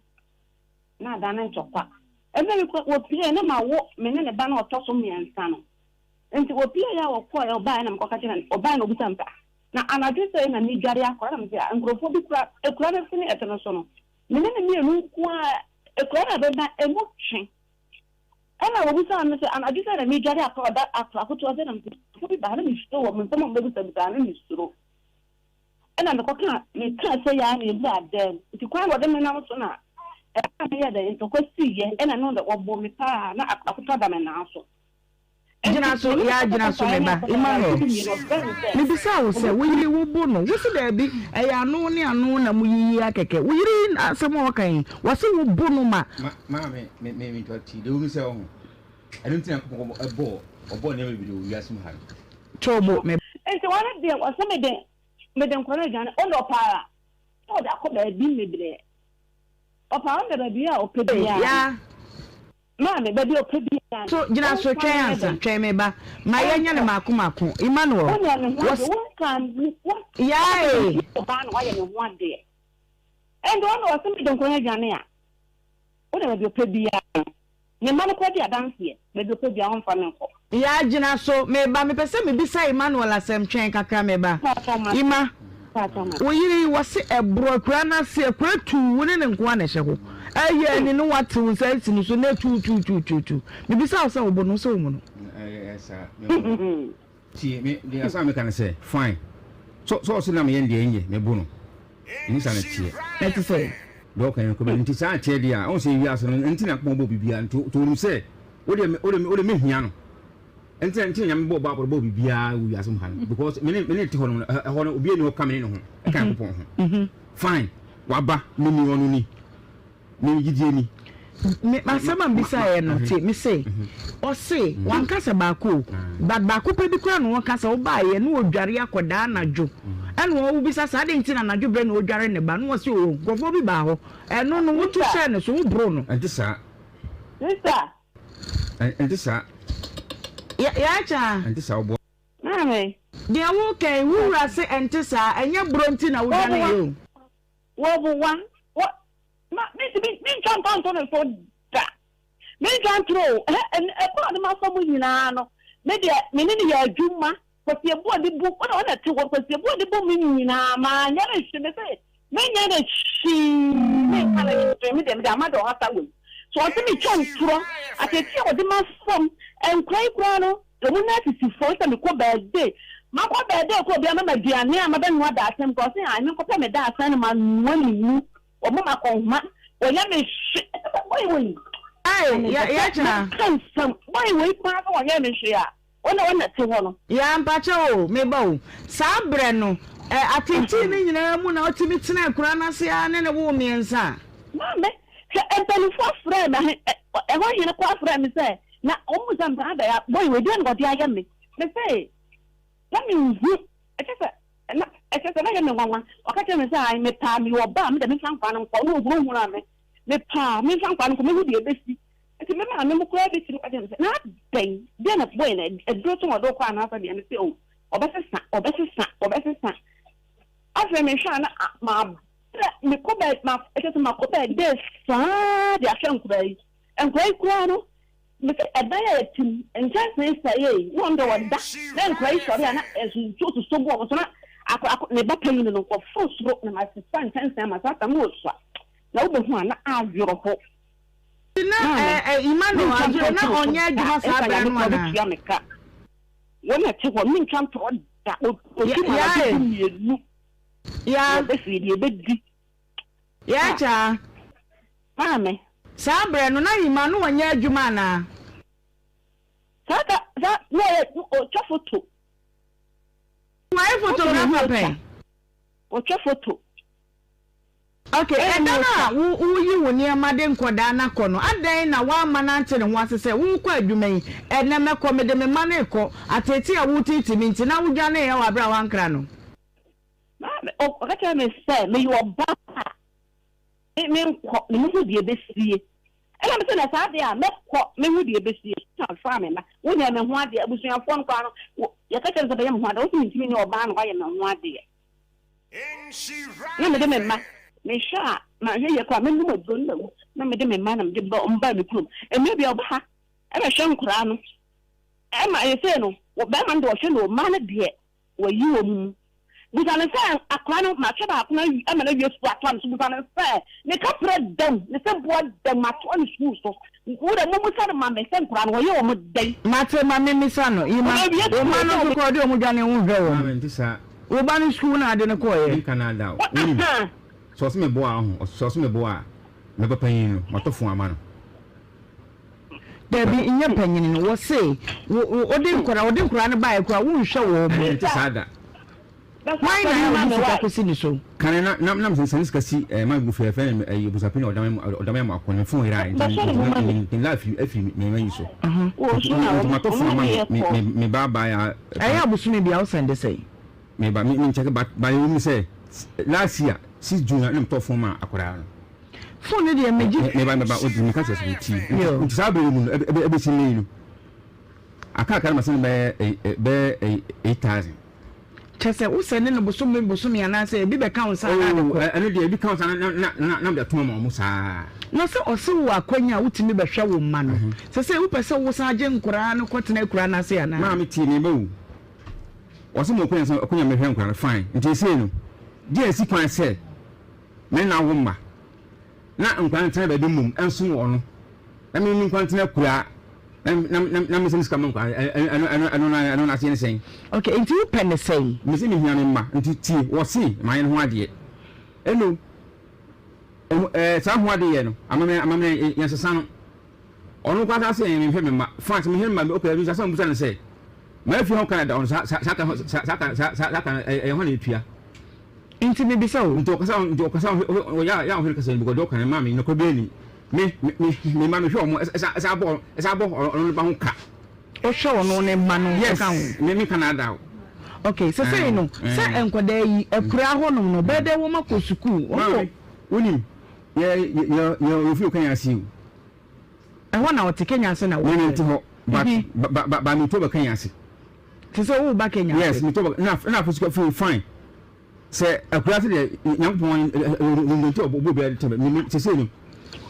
na adane ntɔkwa. Ɛberɛ bi koraa wɔpueeɛ na mawo me ne ne ba no a ɔtɔ so mmiɛnsa no. Nti wɔpueeɛ a wɔkɔeɛ, ɔbaeɛ na mekɔka kyerɛɛ no, ɔbaeɛ na ɔbisaa me sɛ, ah, na anadwo sɛɛ na meredware akɔ? Ɛna mese, ah, nkurɔfoɔ bi kura, akura no sene ɛte no so no, me ne no mmienu nko ara, akura no a ɛbɛba, ɛmu twe. Ɛna wɔbisaa me sɛ, anadwo sɛɛ na meredware akɔ, ɔda akora ketewa sɛ, na mese, nkurɔfoɔ bi ba ha na mesuro wɔn, nsɛm a wɔbɛbisabisaa no na mesuro. Ɛna mekɔkaa, mekaa sei ara na yɛwuraa dan mu. Nti kwan a wɔde me nam so na ɛmaa meyɛɛ dɛn, ntɔkwa siiɛ, ɛna ɛno deɛ wɔbɔɔ me paa na akotɔ da me nan so. Gyina so, yaa gyina so me ba, Emmanuel. Mebisaa wo sɛ, wo yere wo bo no, wo se daabi, ɛyɛ ano ne ano na mo yiyi akɛkɛ. Wo yere yi asɛm a ɔka yi, wɔse wo bo no ma. Ma, maame, me, me, me, ti, deɛ wonu sɛ ɔho. Ɛno nti na Nyankopɔn bɔɔ, ɔbɔɔ nneɛma bebree wɔ wiase mu ha no. To bo, me. Nti wɔn deɛ wɔsɛ mede mede nkwadaa no aduane ɔna ɔpɛ ara na ɔde akɔ baabi mebrɛ ɔpɛ ara ɔde baabi a ɔpɛ biara Ya. maame baabi a ɔpɛ biara So gyina so ɔmfa twɛn nyɛ ansa dɛn twɛn me ba ma yɛnyɛ no ɔnkɔ maako maako Emmanuel wonya ne ho adeɛ wɔs wonka wo Yae. ɔbaa na wayɛ ne ho adeɛ ɛnde ɔna ɔsɛ mede nkwadaa no aduane a wode baabi ɔpɛ biara no Ne mma no koraa di adanseɛ, baabi ɔpɛ biara ɔmfa me nkɔ. Yaa gyina so, meba, mepɛ sɛ mebisa Emmanuel asɛm, twɛn kakra meba. Emma, wo yere yi wɔse ɛborɔ akura no ase, akura tuu, wo ne no nko ara na ɛhyɛ hɔ, ɛyɛ ani no wate wo nsa asi no so na tuutuutuutu, mebisa wo sɛ wo bo no, wo sɛ wo mu no? Ɛyɛ saa, me bo no. Tie, me, deɛ asɛm a meka ne sɛ, fine, sɛ, sɛ ɔse na meyɛ no deɛ ɛnyɛ, me bo no. Ɛnyɛ saa na ɛteɛ. Ɛte sɛ? Deɛ ɔka yɛn kɔ nti saa ɛteɛ deɛ a, ɔhu sɛ wiase no, nti na Nyankopɔn bɔɔ biribiara, nti nti ɔnim sɛ, wo deɛ, wo deɛ, wo deɛ mehia no. Nti na, nti na Nyame bɔɔ Bible, bɔɔ biribiara wɔ wiase mu ha no, because me ne, me ne te hɔ no, ɛhɔ no, obiara nni hɔ ka me ne ne ho, ɛka Nyankopɔn ho. Fine, waba, me ni, ɔno ni. Me gyidie ni. Me asɛm a mebisaeɛ no tie me se ɔse wanka sɛ baako o but baako pɛ bi koraa na ɔka sɛ wobaeɛ na ɔdware akɔdaa anadwo ɛna ɔwobisa sɛ adɛn nti na anadwo berɛ na ɔdware ne ba na ɔse o nkurɔfoɔ bi baa hɔ ɛno no woto hyɛɛ ne so woboro no. Ɛnte saa. Sister. Ɛnte saa. Yɛakya. Ɛnte saa woboa. Maame. Deɛ woreka yi, wo wura se ɛnte saa, ɛnyɛ borɔ nti na wodwaneeɛ o. Wɔboa, wɔ, ma, mentumi, mentwa mpa nto ne so da. Mentwa ntoro o, hɛ, ɛn, ɛkwan a ɔde m'afa mu nyinaa no, me deɛ, me ne no yɛ adwuma, Kwasi Abuah de bu, wo na wo na ɛte hɔ, Kwasi Abuah de bu me nyinaa, manyɛ no hwee, mese, menyɛ no hwee, menka no hwee, me deɛ, mede ama deɛ ɔhata wei. So ɔse metwa ntorɔ, ateetee a ɔde m'afam, nkora yi koraa no, wɔn nan sisi fam sɛ mekɔ birthday, makɔ birthday kɔ obi ama me aduane a mabɛnoa dadesɛn mu koraa, ɔse ae menkɔpɛ me dadesɛn no manoa ne mu, wɔma me akɔnhoma, wɔyɛ me hwe, boy wei, Ae, na yɛ, mepɛ sɛ yɛkyena. meka nsɛm, boy wei paa sɛ ɔnyɛ me hwee a, Wo na wo na te hɔ no. Yaa mpakyɛw o, me ba o. Saa berɛ no, ɛ, ateetee no nyinaa mu na wotumi tenaa akuraa no ase ara ne no woo mmiɛnsa a? Maame, hwɛ, mpanimfoɔ frɛɛ me, ahe, ɛ, ɛhɔ hene koraa frɛɛ me sɛ, na wɔmmisa me sɛ, adɛn, a, boy wei, deɛn na ɔde ayɛ me? Mese, na menhu, ɛkyɛ sɛ, na, ɛkyɛ sɛ na ɛyɛ me nwanwa. Ɔka kyerɛɛ me sɛ, ae, mepɛ a, meyɛ ɔbaa a, me deɛ memfa nkwadaa no nkɔ. Na ɔhunahunaa me, mepɛ a, memfa nkwadaa no nkɔ, mɛhu deɛ ɛbɛsi. Nti me maame mo koraa bɛtumi ka kyerɛ me sɛ, na adɛn, deɛ na boy no aduro so na ɔde wokɔ anaasɛ deɛ? Mese oh, ɔbɛsesa, ɔbɛsesa, ɔbɛsesa. Afei mehwɛ a na mabrɛ, mekɔ bɛ, ma, ɛkyɛ sɛ makɔ bɛɛdee saa de ahwɛ nkoraa yi. Nkoraa yi koraa no, mese ɛdan a yɛte mu, nkyɛnsee sɛee, na ɔno deɛ ɔda, na nkoraa yi sɔre a na nsuo sosɔ gu wɔn so, na akɔ, akɔ, ne ba panyin no, wɔforo soro na masesa nkyɛnsee ama saa tam na ɔsua, na wobɛhu a na awerɛho. Nti na Maame, ɛ Emmanuel mentwa Adjei ntorɔ na nto wo so ɔnyɛ da, adwuma saa ɛnka berɛ Nyame no koraa anaa? bɛtua me ka. Wo na ɛte hɔ, mentwa ntorɔ da, Ya ɔdi mu anadwo yae du mmienu, ya yɛbɛfiri deɛ yɛbɛdi. Ya Ah, kyaa. maame. Saa berɛ no na Emmanuel ɔnyɛ adwuma anaa? Saa da, saa, na ɔyɛ, ɔtwa foto. Wayɛ Foto na photographer ɔtwa, pɛn? ɔtwa foto. Ok, ɛda no a wo woyi wo nneɛma de nkɔdaa no akɔ no, adɛn na woamma no ante ne ho ase sɛ worekɔ adwuma yi, ɛnnɛ mɛkɔ, mede me mma no rekɔ, ateetee a woreteetee me nti na wodwaneeɛ wɔ aberɛ a woankra no? Maame, ɔka kyerɛɛ me sɛ meyɛ ɔbaa a me menkɔ na mehu deɛ ɛbɛsie. Ɛna mese na saa deɛ a mɛkɔ mehu deɛ ɛbɛsie. Na mefaa me mma, wonyɛɛ me ho adeɛ, abusuafoɔ no koraa no, yɛka kyerɛ me sɛ bɛyɛ me ho adeɛ, wose mentumi nyɛ ɔbaa na woayɛ me ho adeɛ. Na mede me mma, mehwɛ a manhwɛ yie koraa a mɛnom aduro no mawu. Na mede me mma na mede ba wɔn baa me kurom. Mmerɛ bi a ɔba ha bɛhwɛ nkwadaa no. Ɛma seesei no, barima no deɛ ɔhwɛ no o, mmaa no deɛ wayi wɔn mu. Bisa no sɛ akwadaa no, mahwɛ baako no awie ama no awie sukuu atoa no so. Bisa no sɛ ne kaprɛ da mu, ne sɛboa da mu, matoa no sukuu so. Wo deɛ mommisa no ma me sɛ nkwadaa no wɔyɛ wɔn dɛn. Mate, ma memmisa no. Ima, Wɔawie wo mma sukuu no sɛ nso koraa ɔde wɔn dwane wonhwɛ Maa wɔn. mente saa. Wo ba no sukuu na ade no kɔeɛ. Menka no ada o. Wonim, sɛ ɔse meboa a, ɔho, sɛ ɔse meboa a, me ba panyin no, matɔ fon ama no. Dabi, nyɛ panyin no. Wɔse, wo, wo, wode nkwadaa, wɔde nkwadaa no baeɛ koraa, wonhwɛ wɔn. Ɛnde mente saa da. Hwan na ɛde sika kɔsi ne so? Kane na na na mesane sika si eh, ma gu fɛ fɛ eh, abusuapɛn ɔdama ɔdama mu akɔ ne fon yera nti nti nti la afi afi me ma yi so nti nti matɔ fon ama me me me ba ba ya. Ɛyɛ abosome bi a wosɛn de sɛn? Me ba me me nkyɛn ba ba yɛ mu sɛ last year 6 June na metɔ fon ma akwadaa no. Fon no deɛ megye. Me ba me ba odi me ka kyerɛ sɛ ti nti saa bere mu no ɛbɛ ɛbɛsi ne yi no aka aka no ma sɛ no bɛyɛ bɛyɛ 8000. Kyerɛ sɛ, wo sɛne no bosome bosome anaasɛ ebi bɛka wo nsa anaa de Oh, kɔ? ɛno deɛ ebi ka wo nsa na na na na mede ato ama wɔn saa. Na sɛ ɔse wo akwanya a wotumi bɛhwɛ wo mma no, sɛsɛi wopɛ sɛ wosan gye nkoraa no kɔtena akuraa no ase anaa? Maame tie me ba o, ɔse mewɔ akwanya sɛ akwanya mehwɛ nkoraa no fine, nti seesei no deɛ asi kwan sɛ me ne no awo mma na nkwadaa no tena baabi mmom nsom ɔno na me me nkwadaa ntena akuraa na na na na mesɛ me sika ma nkwadaa ɛno ɛno ɛno na ɛno n'aseɛ ne sɛn. Ok nti wo pɛ ne sɛn. Mese me hia me mma nti tie wɔse mayɛ ne ho adeɛ ɛno ɛho ɛɛ saa ho adeɛ no amammerɛ amammerɛ yɛnsesa no ɔno koraa saa se mehwɛ me mma fine sɛ mehwɛ me mma ok ɛno nti asɛm a mebisa no sɛ maa fie ho Canada ɔno saa saa saa saa saa saa saa saa ɛyɛ hɔ na ɛtua. Nti mebisa o. Nti ɔkasa nti ɔkasa ɔyɛ a yɛ a ɔhwɛ kasa no because deɛ ɔka no maa me nɔkɔ bi anim me me me ma mehwɛ ɔmo ɛsa ɛsa abɔ ɛsa abɔ ɔno ne ba ho ka. Ɔhwɛ ɔno ne mma no yes ka ho. me me Canada o. Okay sɛsɛyi no sɛ nkwadaa yi akuraa hɔ nom no bɛyɛ dɛ wɔn akɔ sukuu wɔn wɔ. Maame wonim yɛ yɛ yɛ ofi okanya ase o. Ɛhɔ na ɔte Kenya ase na wɔte. Me me nte hɔ but ba ba ba me to bɛ Kenya ase. Te sɛ wo ba Kenya ase. Yes, me to na na afo sika feel fine. Sɛ akura se deɛ Nyankopɔn nti ɔbɔ obi a tɛmɛ me sese no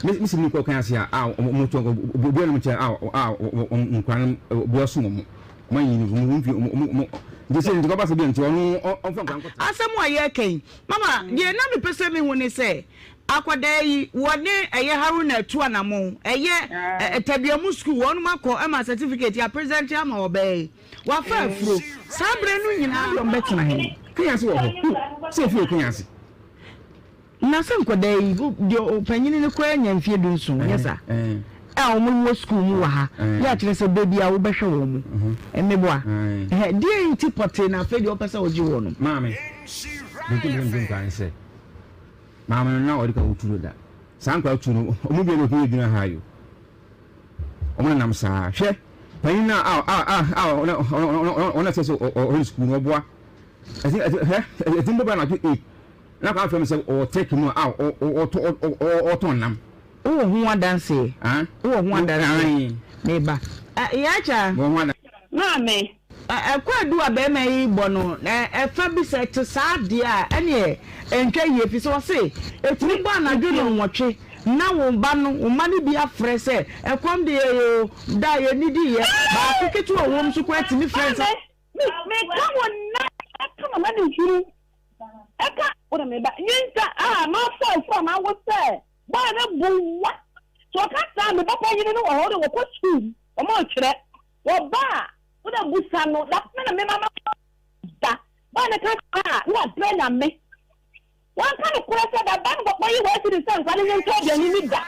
me me si mi kɔ kan ase a a ɔmo to obi a no kyɛ a a nkura no obi ɔsom ɔmo ɔmo anyi no ɔmo mfi ɔmo ɔmo nti sɛ nti kɔba sɛ bi nti ɔno ɔmfa nkura nkɔtena. Asɛm a yɛreka yi, mama, deɛ na mepɛ sɛ mehu ne sɛ, akwadaa yi, wɔne ɛyɛ Haruna atu anamɔn, ɛyɛ Taduamu sukuu, wɔnom akɔ ma certificate, yɛapresente ama ɔbaa yi. Wafa afuro. Saa berɛ no nyinaa deɛ wɔbɛtena he? Kenya ase wɔ hɔ. Sɛ efie wɔ Kenya ase. Na sɛ nkwadaa yi, deɛ ɔpanyini no koraa anya mfeɛ dunson, nyɛ saa? A wɔn wɔ sukuu mu wɔ ha, yɛ akyerɛ sɛ baabi a wobɛhwɛ wɔn mo, mmeboa. Deɛ nti pɔtee na afei deɛ wopɛ sɛ wogye wɔn no? Maame, deɛ nti mepɛ sɛ megye nkwadaa ne sɛ, maame no na ɔde ka ɔtu no da. Saa nkwadaa tu no, wɔn biara na ɔtumi yɛ gyina ha yi o. Wɔnenam saa. Hwɛ, panyin no a a a a ɔno ɔno ɛsɛ sɛ ɔhwɛ ne sukuu no ɔboa. Ɛti ɛti hwɛ ɛti mbɔ bɛ anadwo 8 na akɔ afɛm sɛ ɔwɔ tɛki mu a ɔtɔ ɔtɔn nam. Wowɔ ho adanseɛ? Wowɔ ho adanseɛ? Meba. Yaakya. Mewɔ ho adanseɛ. Maame. Kwaadu a barima yi rebɔ no, ɛfa bi sɛ ɛte saa deɛ a, ɛnneɛ ɛntwa yie, ɛfiri sɛ ɔse ɛtumi bɔ anadwo nnɔnwɔtwe na wo ba no, wo mma no bi afrɛ sɛ ɛkɔm de yɛn oo, da a yɛnnidiiɛ, baako ketewa a ɔwɔ mu nso koraa tumi frɛ sɛ. Maame, meka wo nnɛ, ɛka m'amanehunu, ɛka wo ne me ba nyinsa a mafa afuru a mawo sɛ bɔɔ ne bo wa. Sɛ ɔka saa a, me ba panyini no wɔ hɔ, ɔde wɔkɔ sukuu, wɔrekyerɛ. Wɔba a, wo na busa no, da me na mema ma da. Bɔɔ ne ka saa a, na wabrɛ Nyame. Wanka nokorɛ sɛ da ba no bɔbɔ yi wɔ asiri sɛ nkwa no nye ntɔ aduane ni da.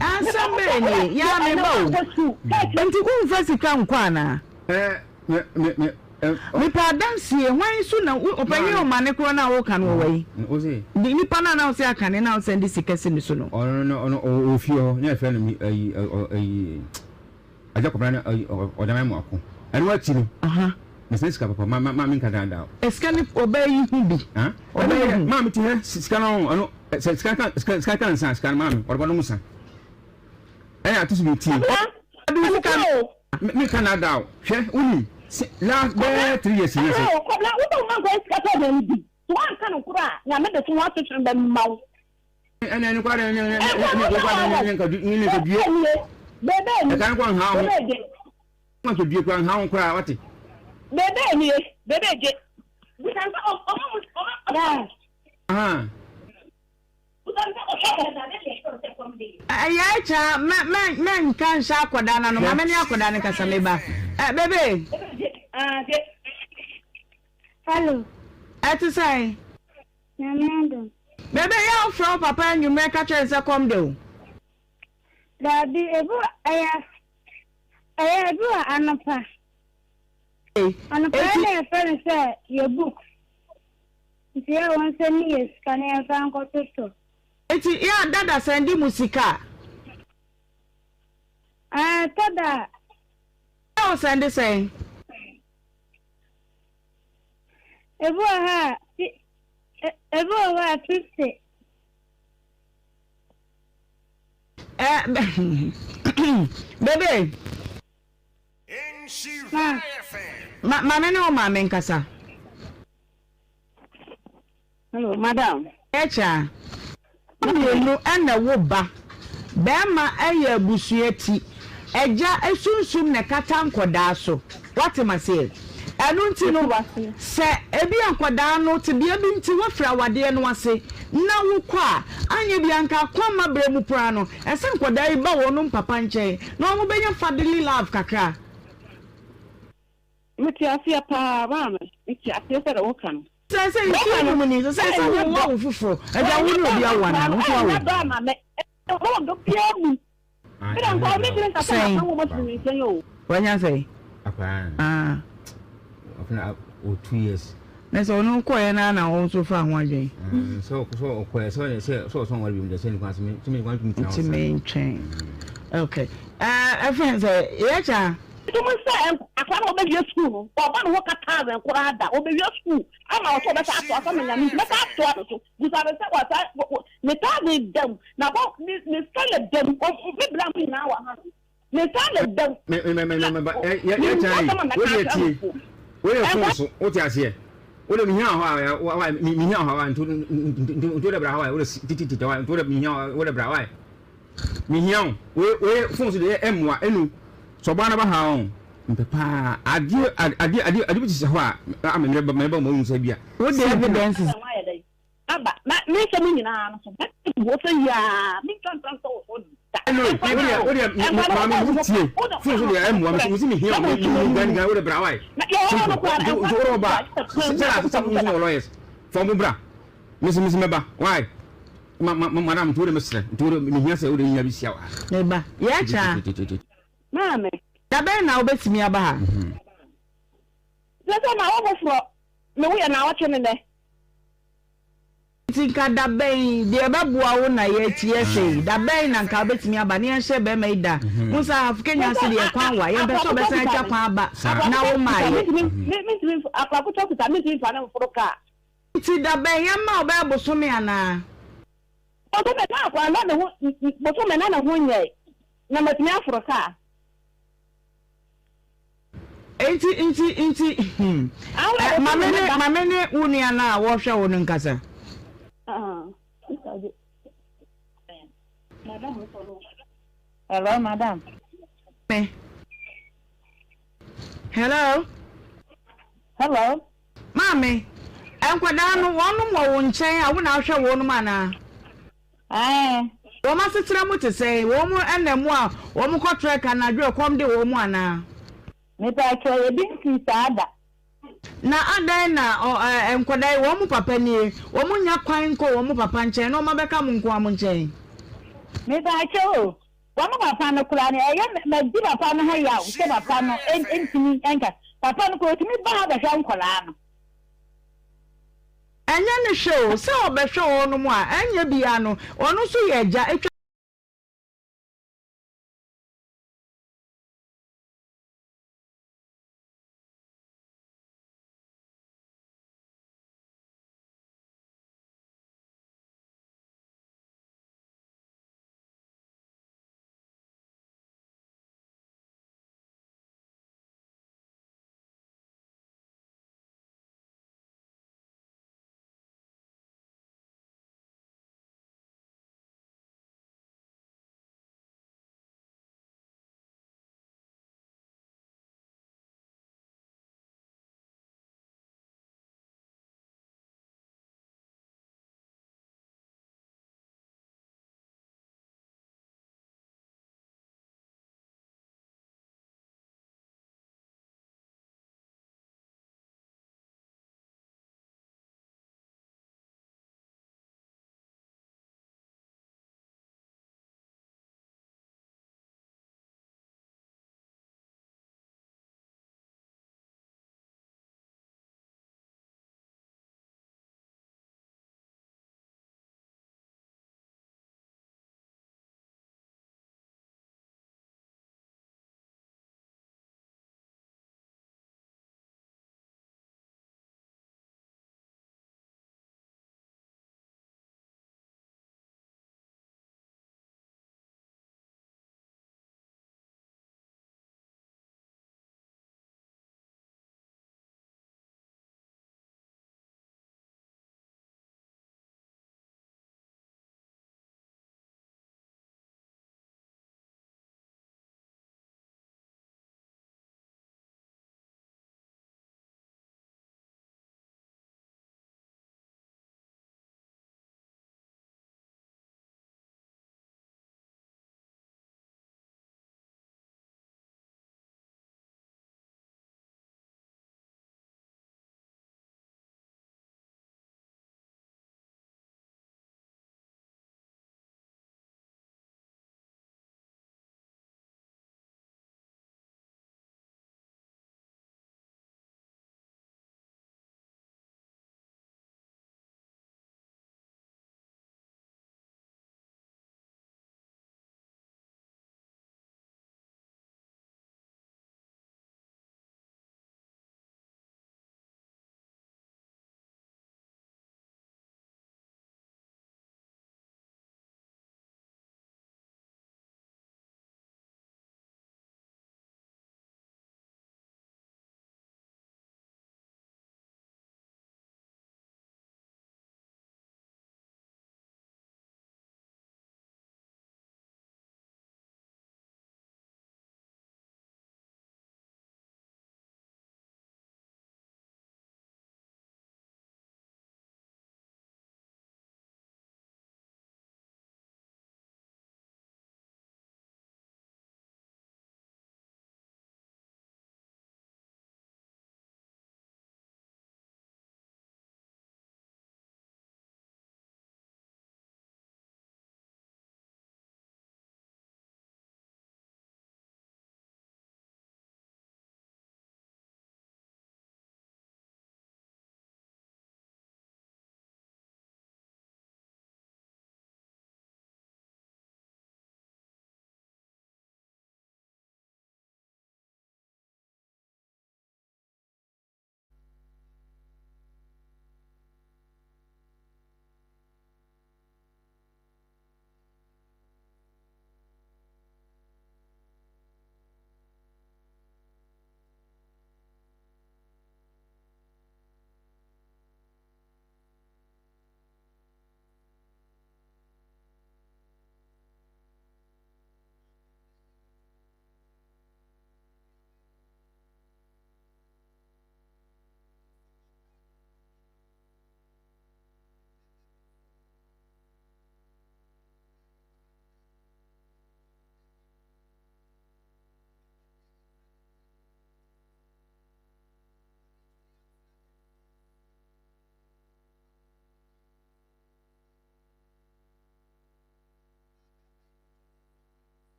Asɛm bɛn nie? Yaa me ba o. Nti womfa sika nkɔ anaa? Mepɛ adansie, hwan so na wo, ɔpanyin ɔmane korɔ no a woka no ɔwɔ yi? Nipa no a na wose akane na wosɛnde sika si ne so no. Ɔno no, ɔno ɔwɔ fie hɔ, na yɛfrɛ no ayi, ayi. Agya Kwabena ne Ɔdaman mu ako. Ɛno akyi no, mesɛn sika papa, ma ma menka daadaa o. Sika no ɔbaa yi ho bi. Ɔbaa yi ho. Maame ti hɛ sika no ɔno sɛ sika ka sika ka nsa sika no maame ɔde bɔdɔm nsa. Ɛna ato so bi tie. Ɔde sika no. Menka daadaa o. Hwɛ wonim last bɛɛ 3 years ni sɛ. Kwabena wosɛ wo ma nkɔ sika tɔ aduane di. So woanka no korɔ a Nyame de so ho asotwe bɛma wo. Ɛna ɛno koraa ne ne ne koraa ne ne ne ne nkadue. Ɛka no koraa nha ho. Nkadue koraa nha ho koraa wate. Bebe nie, bebe gye. Ɛyɛ kya mɛ mɛ mɛ nka nhyɛ akɔdaa na no ma mɛ ne akɔdaa no kasa meba. Ɛ bebe. Hello. Ɛte sɛn? Nyame adom. Bebe yɛ a wofrɛ wo papa anwummerɛ ka kyerɛ no sɛ kɔm de wo? Daabi, ebi wɔ ɛyɛ ɛyɛ ebi wɔ anɔpa. Anɔpa yɛ na yɛfrɛ no sɛ yɛ book. Nti yɛ wɔn sɛ ne yɛ sika na yɛmfa nkɔtotɔ. Nti yɛ a dada sɛnde mu sika a? Ɛɛ, ɛtɔ da a. Yɛ a ɔsɛnde sɛn? Ebi wɔ hɔ a, ebi wɔ hɔ a 50. Bebe. Ma. Ma ma me ne wo maame nkasa. Hello, madam. Ɛkyɛ a, mmienu na ɛwo ba. Barima yɛ abusua ti. Agya sunsum na ɛkata nkɔdaa so. Woate m'aseɛ? Ɛno nti no, sɛ ebia nkɔdaa no tebea bi nti woafiri awadeɛ no ase na wokɔ a, anyɛ biara nka akwamma berɛ mu koraa no, ɛsɛ nkɔdaa yi ba wɔnom papa nkyɛn na wɔbɛnya fatherly love kakra. Mete aseɛ paa maame, mete aseɛ sɛdeɛ woka no. Sɛ sɛ nsuo nom ni, sɛ sɛ sɛ wo awo foforɔ, agya wo ne obi awo anaa, wo nso awo. Sɛn? Wanya sɛn? Akwadaa no. Afei o 2 years. Na sɛ ɔno kɔɛ na na ɔno nso fa ho adwene. Sɛ ɔkɔɛ sɛ sɛ sɛ ɔsɔn wɔre bi mu deɛ sɛ ne kwan sɛ me tumi kwan tumi tena hɔ. Ntumi ntwɛn. Okay. Ɛɛ ɛfɛn sɛ yɛkya. Tumi sɛ akwadaa no ɔbɛwie sukuu no ɔba ne ho ka thousand koraa da ɔbɛwie sukuu ama ɔsɛ ɔbɛsa atoa so ama Nyame nti mɛsa atoa no so busa no sɛ wasa ne thousand dam na bɔ ne ne sɛlɛ dam me bla mo nyinaa wɔ ha no. Me nsa na da mu. Me me me me me ba ɛ yɛ yɛ kyan yi wo deɛ tie wo yɛ fon so wo te aseɛ wo de mihia hɔ a wa wa mi mihia hɔ a nti nti nti wo de bra hɔ a wo de titi titi hɔ a nti wo de mihia wo de bra hɔ a mihia wo wo wo yɛ fon so deɛ ɛmmoa ɛnu sɛ ɔbaa no ba ha ɔn mpɛ paa adeɛ adeɛ adeɛ adeɛ bi te sɛ hɔ a ama mmerɛ ba mmerɛ ba mo nsa bi a. Wo de evidences. Aba, na me nsɛm nyinaa no so, mɛka agu hɔ sɛ yiaa, mentwa ntra nsɔ wo so da. Ɛno, wo deɛ, wo deɛ, maame mo tie, fon so deɛ ɛmmoa me, mesi mehia wo, me gani gani, wo deɛ bra wae, simple, nti nti wo ba, sɛ sɛ sɛ mo wɔ lawyers, fa mo bra, mesi mesi mɛba, wae, ma ma madam, nti wo deɛ mesrɛ, nti wo deɛ mehia sɛ wo deɛ nya bi sia wa. Meba, yɛ kyaa. Maame. Da bɛn na wobɛtumi aba ha? Sɛ sɛ ma wo foforɔ, me wo yɛ naawɔtwe ne nɛ. Nti nka da bɛn, deɛ ɛbɛboa wo na yɛakyi ɛhwɛ yi, da bɛn na nka wobɛtumi aba na yɛnhyɛ bɛrima yi da? Wohu sɛ ahafo Kenya ase deɛ kwan wa, yɛmpɛ sɛ ɔbɛsan atwa kwan aba na wo mmaeɛ. Nti da bɛn, yɛmma wo bɛyɛ bosome anaa? Bosome na akwadaa na ne ho, bosome na ne ho nyɛe, na matumi aforo kaa. Enti, nti, nti, hmm. Eh, ma me ne, ma me ne wo nua no a wɔhwɛ wo no nkasa. Hello, madam. Me. Hello. Hello. Maame, nkwadaa no, wɔnom wɔ wo nkyɛn a wo na ahwɛ wɔnom anaa? Aane. Wɔn asetena mu te sɛn? Wɔn nna mu a wɔkɔ trek anadwo a ɛkɔm de wɔn anaa? Mepakyɛw, ebi nsii saa da. Na adɛn na ɔ ɛ nkwadaa yi, wɔn papa nie, wɔnnya kwan nkɔ wɔn papa nkyɛn na wɔabɛka mo nko ara mo nkyɛn? Mepakyɛw o, wɔn papa no koraa no, ɛyɛ me, madi papa no ho yaw sɛ papa no ntumi nka, papa no koraa otumi ba ha bɛhwɛ nkwadaa no. Ɛnyɛ ne hwɛ o, sɛ ɔbɛhwɛ wɔnom a, ɛnyɛ biaa no, ɔno nso yɛ agya, ɛtwa.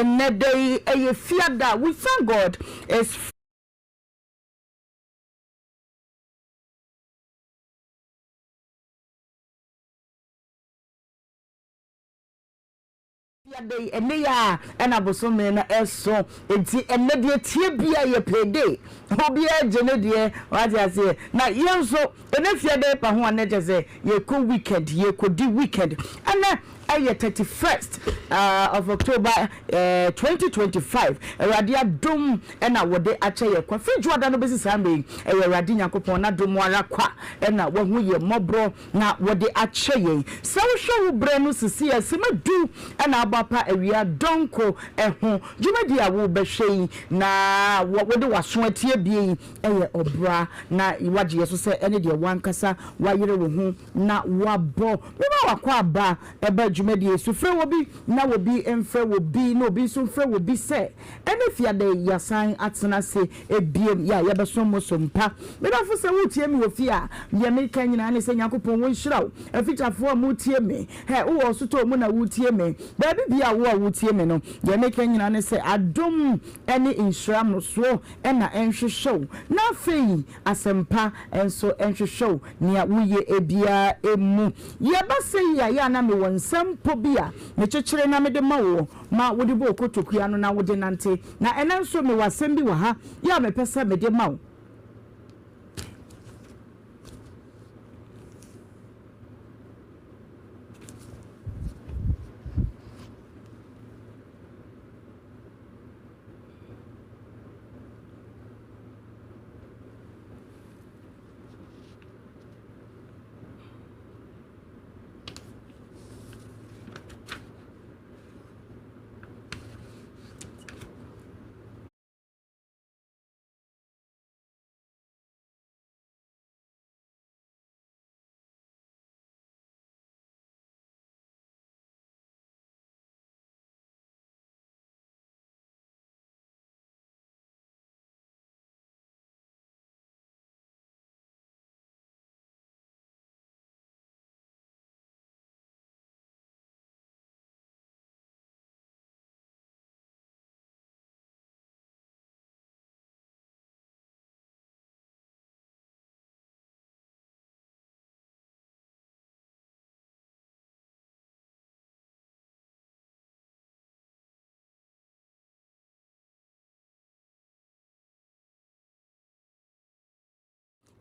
Ɛnnɛ da yi ɛyɛ fiada, we thank God it's. Fiada yi, ɛnnɛ yi ara ɛna bosome no ɛso, enti ɛnnɛ deɛ tie bia yɛ payday, obiara gye ne deɛ, wate aseɛ, na yɛn nso ɛnɛ fiada yi pa ho a na kyerɛ sɛ yɛkɔ weekend, yɛkɔdi weekend, ɛnɛ ɛyɛ 31st of October 2025, Awurade adom ɛna wɔde akyɛ yɛ kwa, firi dwoada no bɛsi saa mmerɛ yi, ɛyɛ Awurade Nyankopɔn n'adom ara kwa ɛna wahu yɛ mmɔborɔ na wɔde akyɛ yɛn. Sɛ wohwɛ wo berɛ no sisi a, simma du na abɔ apa awia dɔnko ho. Dwumadie a worebɛhwɛ yi na wode w'aso atie bie yi yɛ ɔbra na woagye yɛ so sɛ ɛne deɛ w'ankasa woayere wo ho na woabɔ. Mema w'akwaaba ba dwumadie yi so. Frɛ obi na obi mfrɛ obi na obi nso mfrɛ obi sɛ ɛne Fiada yi yɛasan atena ase Ebiem, yɛ a yɛbɛsom mo so mpa. Me dɔfo, sɛ woretie me wɔ fie a, deɛ mereka nyinaa ne sɛ Nyankopɔn wɔnhyira wo. Afitafoɔ a moretie me, hɛ, wowɔ ɔsotɔɔ mu na woretie me, baabi biara a wo a woretie me no, deɛ mereka nyinaa ne sɛ adom ne nhyira mmorosoɔ na ɛnhwehwɛ wo, na afei asɛmpa nso nhwehwɛ wo nea woyɛ biara mu. Yɛba sɛi a, yɛ a na mewɔ nsɛmpɔ bi a mekyekyere na mede ma woɔ ma wode bɔ wo kotokuo ano na wode nante. Na ɛnnɛ nso mewɔ asɛm bi wɔ ha yi a mepɛ sɛ mede ma wo.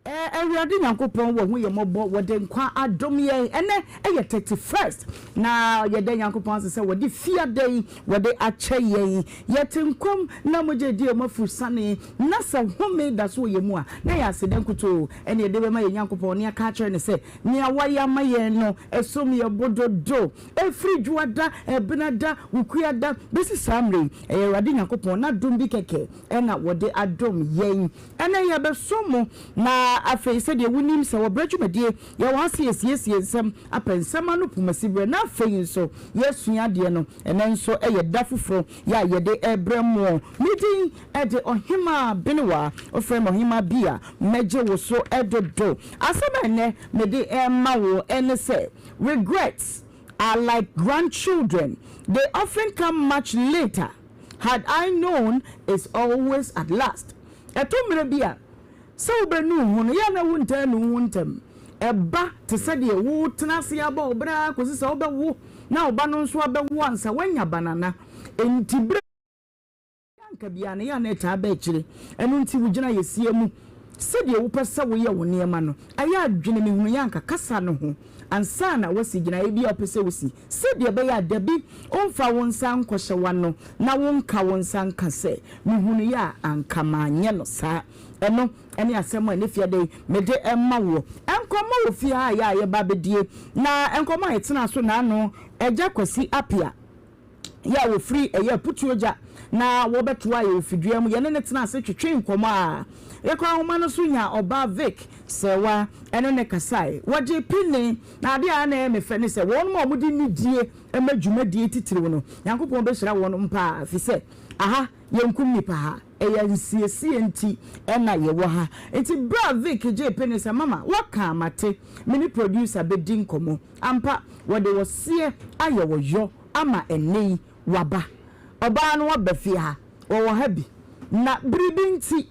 Awurade Nyankopɔn wahu yɛn mmɔbɔ, wɔde nkwa adom yɛn. Ɛnɛ ɛyɛ 31st na yɛda Nyankopɔn ase sɛ wɔde fiada yi wɔde akyɛ yɛn. Yɛte nkwa mu na mogya edi yɛn mu afurusane, na sɛ home da so wɔ yɛn mu a, na ɛyɛ aseda nkutoo ɛna yɛde bɛma yɛn Nyankopɔn na yɛaka akyerɛ no sɛ nea wayɛ ama yɛn no ɛsom yɛn bo dodo. Ɛfiri Dwoada, Ɛbenada, Wukuada bɛsi saa mmerɛ yi, ɛyɛ Awurade Nyankopɔn n'adom bi kɛkɛ ɛna wɔde adom yɛn. Ɛnnɛ yɛbɛsom mo, na afei sɛdeɛ wonim sɛ wɔ berɛ dwumadie yɛwɔ ha sɛ yɛsiesie nsɛm, apɛ nsɛm ano pomasiberɛ, na afei nso yɛsua adeɛ no, ɛnnɛ nso yɛ da foforɔ yɛ a yɛde rebrɛ moɔ. Me din de Ɔhemaa Benewaa, wofrɛ me Ɔhemaa bi a, mɛgye wo so dodo. Asɛm a ɛnnɛ mede rema wo ne sɛ, Regrets are like grandchildren, they often come much later. Had I known is always at last. Ɛtɔ mmerɛ bi a, sɛ wobɛnu wo ho no, yɛ a na wontaa nnu wo ho ntɛm. Ɛba te sɛ deɛ woretena ase abɔ wo bra ara kɔsi sɛ wobɛwo na wo ba no nso abɛwo ansa woanya banana. Enti berɛ a anka biara no, yɛ a na ɛtaa ba akyire. Ɛno nti wogyina yɛsie mu sɛdeɛ wopɛ sɛ woyɛ wo nneɛma no. Ɛyɛ a dwene mehunu yɛ anka kasa no ho ansa na woasi gyinaeɛ bi a wopɛ sɛ wosi. Sɛdeɛ ɛbɛyɛ a da bi womfa wo nsa nkɔhyɛ w'ano na wonka wo nsa nka sɛ, Mehunuiɛ a, anka manyɛ no saa. Ɛno ne asɛm a ɛnnɛ fiada yi mede rema woɔ. Nkɔmmɔ wɔ fie ha a yɛ a yɛba abɛdie, na nkɔmmɔ a yɛtenaa so naano, Agya Kwasi Appiah, yɛ a wɔfiri ɛyɛ Aputuogya na wɔbɛtoaa yɛn wɔ fidua mu. Yɛne no tenaa ase twetwee nkɔmmɔ a yɛkɔɔ ahoma no so nyaa ɔbaa Vic Serwaa ne no kasae. Wɔgyee pene, na adeɛ a na ɛyɛ me fɛ ne sɛ wɔnom a wɔde nidie ma dwumadie titiriw no, Nyankopɔn bɛhyira wɔnom paa, ɛfiri sɛ aha yɛnkum nnipa ha, ɛyɛ nsiesie nti na yɛwɔ ha. Nti berɛ a Vic gyee pene sɛ, Mama, woaka a mate, me ne producer bɛdi nkɔmmɔ. Ampa, wɔde ɔseɛ ayɛ ɔyɔ ama ɛnnɛ yi waba. Ɔbaa no aba fie ha, ɔwɔ ha bi, na biribi nti,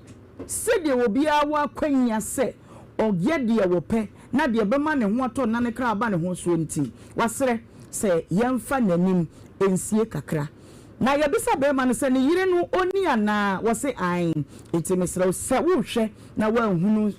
sɛdeɛ obiara wɔ akwannya sɛ ɔyɛ deɛ ɔpɛ na deɛ ɛbɛma ne ho atɔ no na ne kra aba ne ho soɔ nti, wasrɛ sɛ yɛmfa n'anim nsie kakra. Na yɛbisa barima no sɛ ne yere no ɔni anaa, wɔse aane. Enti mesrɛ wo sɛ wohwɛ na woanhunu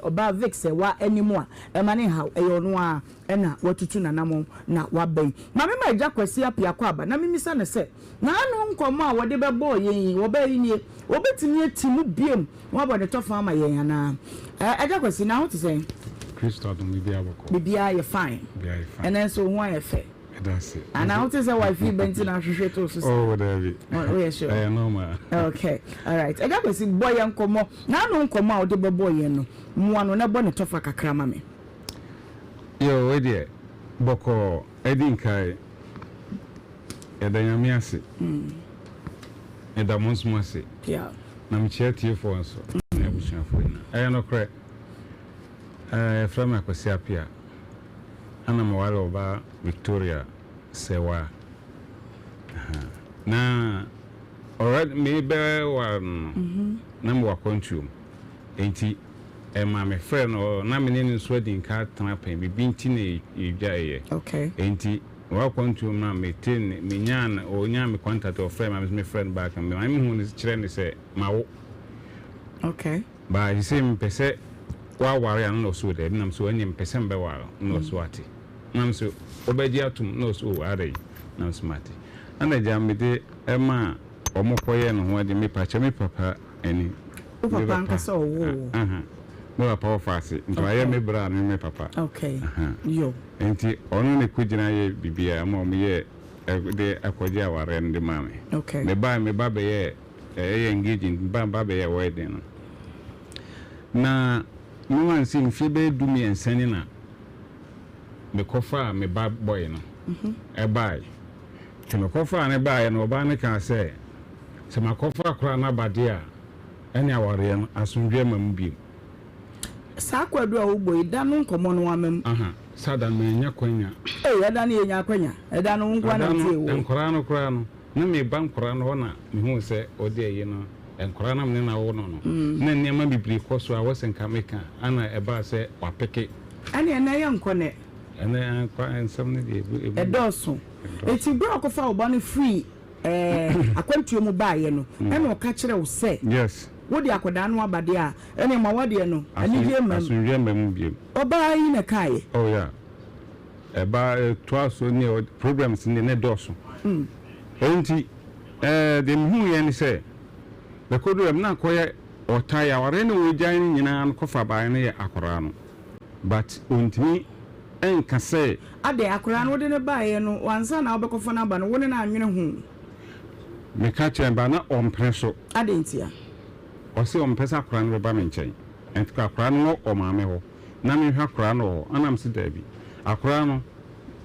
ɔbaa Vic sɛ w'anim a, ɛma no nhaw, ɛyɛ ɔno ara na watutu n'anamɔn na waba yi. Ma mema Agya Kwasi Appiah kɔ aba na memmisa no sɛ, n'ano nkɔmmɔ a wɔde bɛbɔɔ yɛn yi, ɔbaa yi nie, ɔbɛtumi ati mu biom na wabɔ ne tɔfa ama yɛn anaa? Agya Kwasi, na ho te sɛn? Kristo adom, biribiara bɔkɔɔ. Biribiara yɛ fine. Biribiara yɛ fine. Ɛnnɛ nso wo ho ayɛ fɛ. Ɛda ase. Anaa wote sɛ wife yi bɛ nti na ahwehwɛ too so saa? Oh, daabi. Woyɛ sure? Ɛyɛ normal. Okay, alright. Agya Kwasi, bɔ yɛn nkɔmmɔ. N'ano nkɔmmɔ a wode bɛbɔɔ yɛn no, mmoa no na bɔ ne tɔfa kakra ma me. Yoo, wei deɛ, bɔkɔɔ. Adi nkae, yɛda Nyame ase. Meda mo nso mo ase. Na mekyia atiefoɔ nso ne abusuafoɔ nyinaa. Ɛyɛ nokorɛ, eh, yɛfrɛ me Akwasi Appiah. Ɛna meware ɔbaa Victoria Serwaa. Na already mebɛware no no, na mewɔ akwantuo mu. Enti ɛma mefrɛɛ no, na me ne no nso adi nka atena pɛn, biribi nti na yɛgyaeɛ. Enti mewɔ akwantuo mu na mete ne, menyaa no, ɔnyaa me contact, ɔfrɛɛ me, me nso mefrɛɛ no back. Mema mehu no kyerɛ no sɛ mawo. Okay. But sesei mepɛ sɛ woaware a na ɔse o daabi na mese o ɛneɛ mepɛ sɛ mebɛware wo na ɔse wate na mese wobɛgye atom na ɔse o adɛn na mese mate ɛna gya mede ɛmaa ɔmo kɔyɛɛ ne ho adeɛ mepakyɛ me papa ani Wo papa ankasa ɔwoo wo? Aha me papa ɔfa ase nti wayɛ me bra ne me papa Okay yo. Nti ɔno na ɛkɔgyina yɛ biribiara ma ɔmo yɛɛ de akɔgye awareɛ no de maa me Okay. Mebae me ba bɛyɛɛ Ɛyɛ engaging ba ba bɛyɛ wedding no na me wan sɛ mfie bɛyɛ 13 ni na me kɔ faa me ba boy no ɛbae nti me kɔ faa no baeɛ no ɔbaa no kaa sɛ sɛ ma kɔ fa koraa no aba deɛ a ɛne awareɛ no asomdwoeɛ ma mu biom. Saa kwadu a wobɔ yi, da no nkɔmmɔ no ama mu. Aha, saa da no mannya kwanya. Ei, ɛda no yɛnya akwanya. Ɛda no wo nko ara na Ɛda metie no, wo. nkwadaa no koraa no, na meba nkwadaa no hɔ na mehuu sɛ ɔde ayi no, nkwadaa no a me ne no awo no no, na nneɛma bebree kɔ so a ɛwɔ sɛ nka meka, ɛna ɛbaa sɛ wapeke. Ɛne ɛnnɛ yɛnkɔ nnɛ. Ɛnnɛ nkwa nsɛm no deɛ ebu ebu. Ɛdɔɔso. Ɛdɔɔso. Enti berɛ a ɔkɔfaa wo ba no firii ɛɛ akwantuo mu baeɛ no, ɛna ɔka kyerɛɛ wo sɛ. Yes. Wode akwadaa no aba deɛ a, ɛneɛ ma w'adeɛ no, anigyeɛ mma mu. Asomdwoeɛ mma mu bio. Ɔbaa yi na ɛkaeɛ. Oh yeah. Ɛba ɛtoa so ne problems ne ne dɔɔso. Enti ɛɛ deɛ mehuiɛ ne sɛ, mekɔduru hɔ na akɔyɛ ɔtae awareɛ no a wɔgyae no nyinaa no kɔfa baeɛ no yɛ akwadaa no. But ɔntumi nka sɛ. Adɛn, akwadaa no wode no baeɛ no, ansa na wobɛkɔfa no aba no, wo ne no annwene ho? Meka kyerɛɛ no but na ɔmpene so. Adɛn ntia? Ɔse ɔmpɛ sɛ akwadaa no bɛba me nkyɛn. Ɛnti akwadaa no wɔ ɔmaame hɔ na menhwɛ akwadaa no wɔ hɔ. Ɛna mese daabi. Akwadaa no,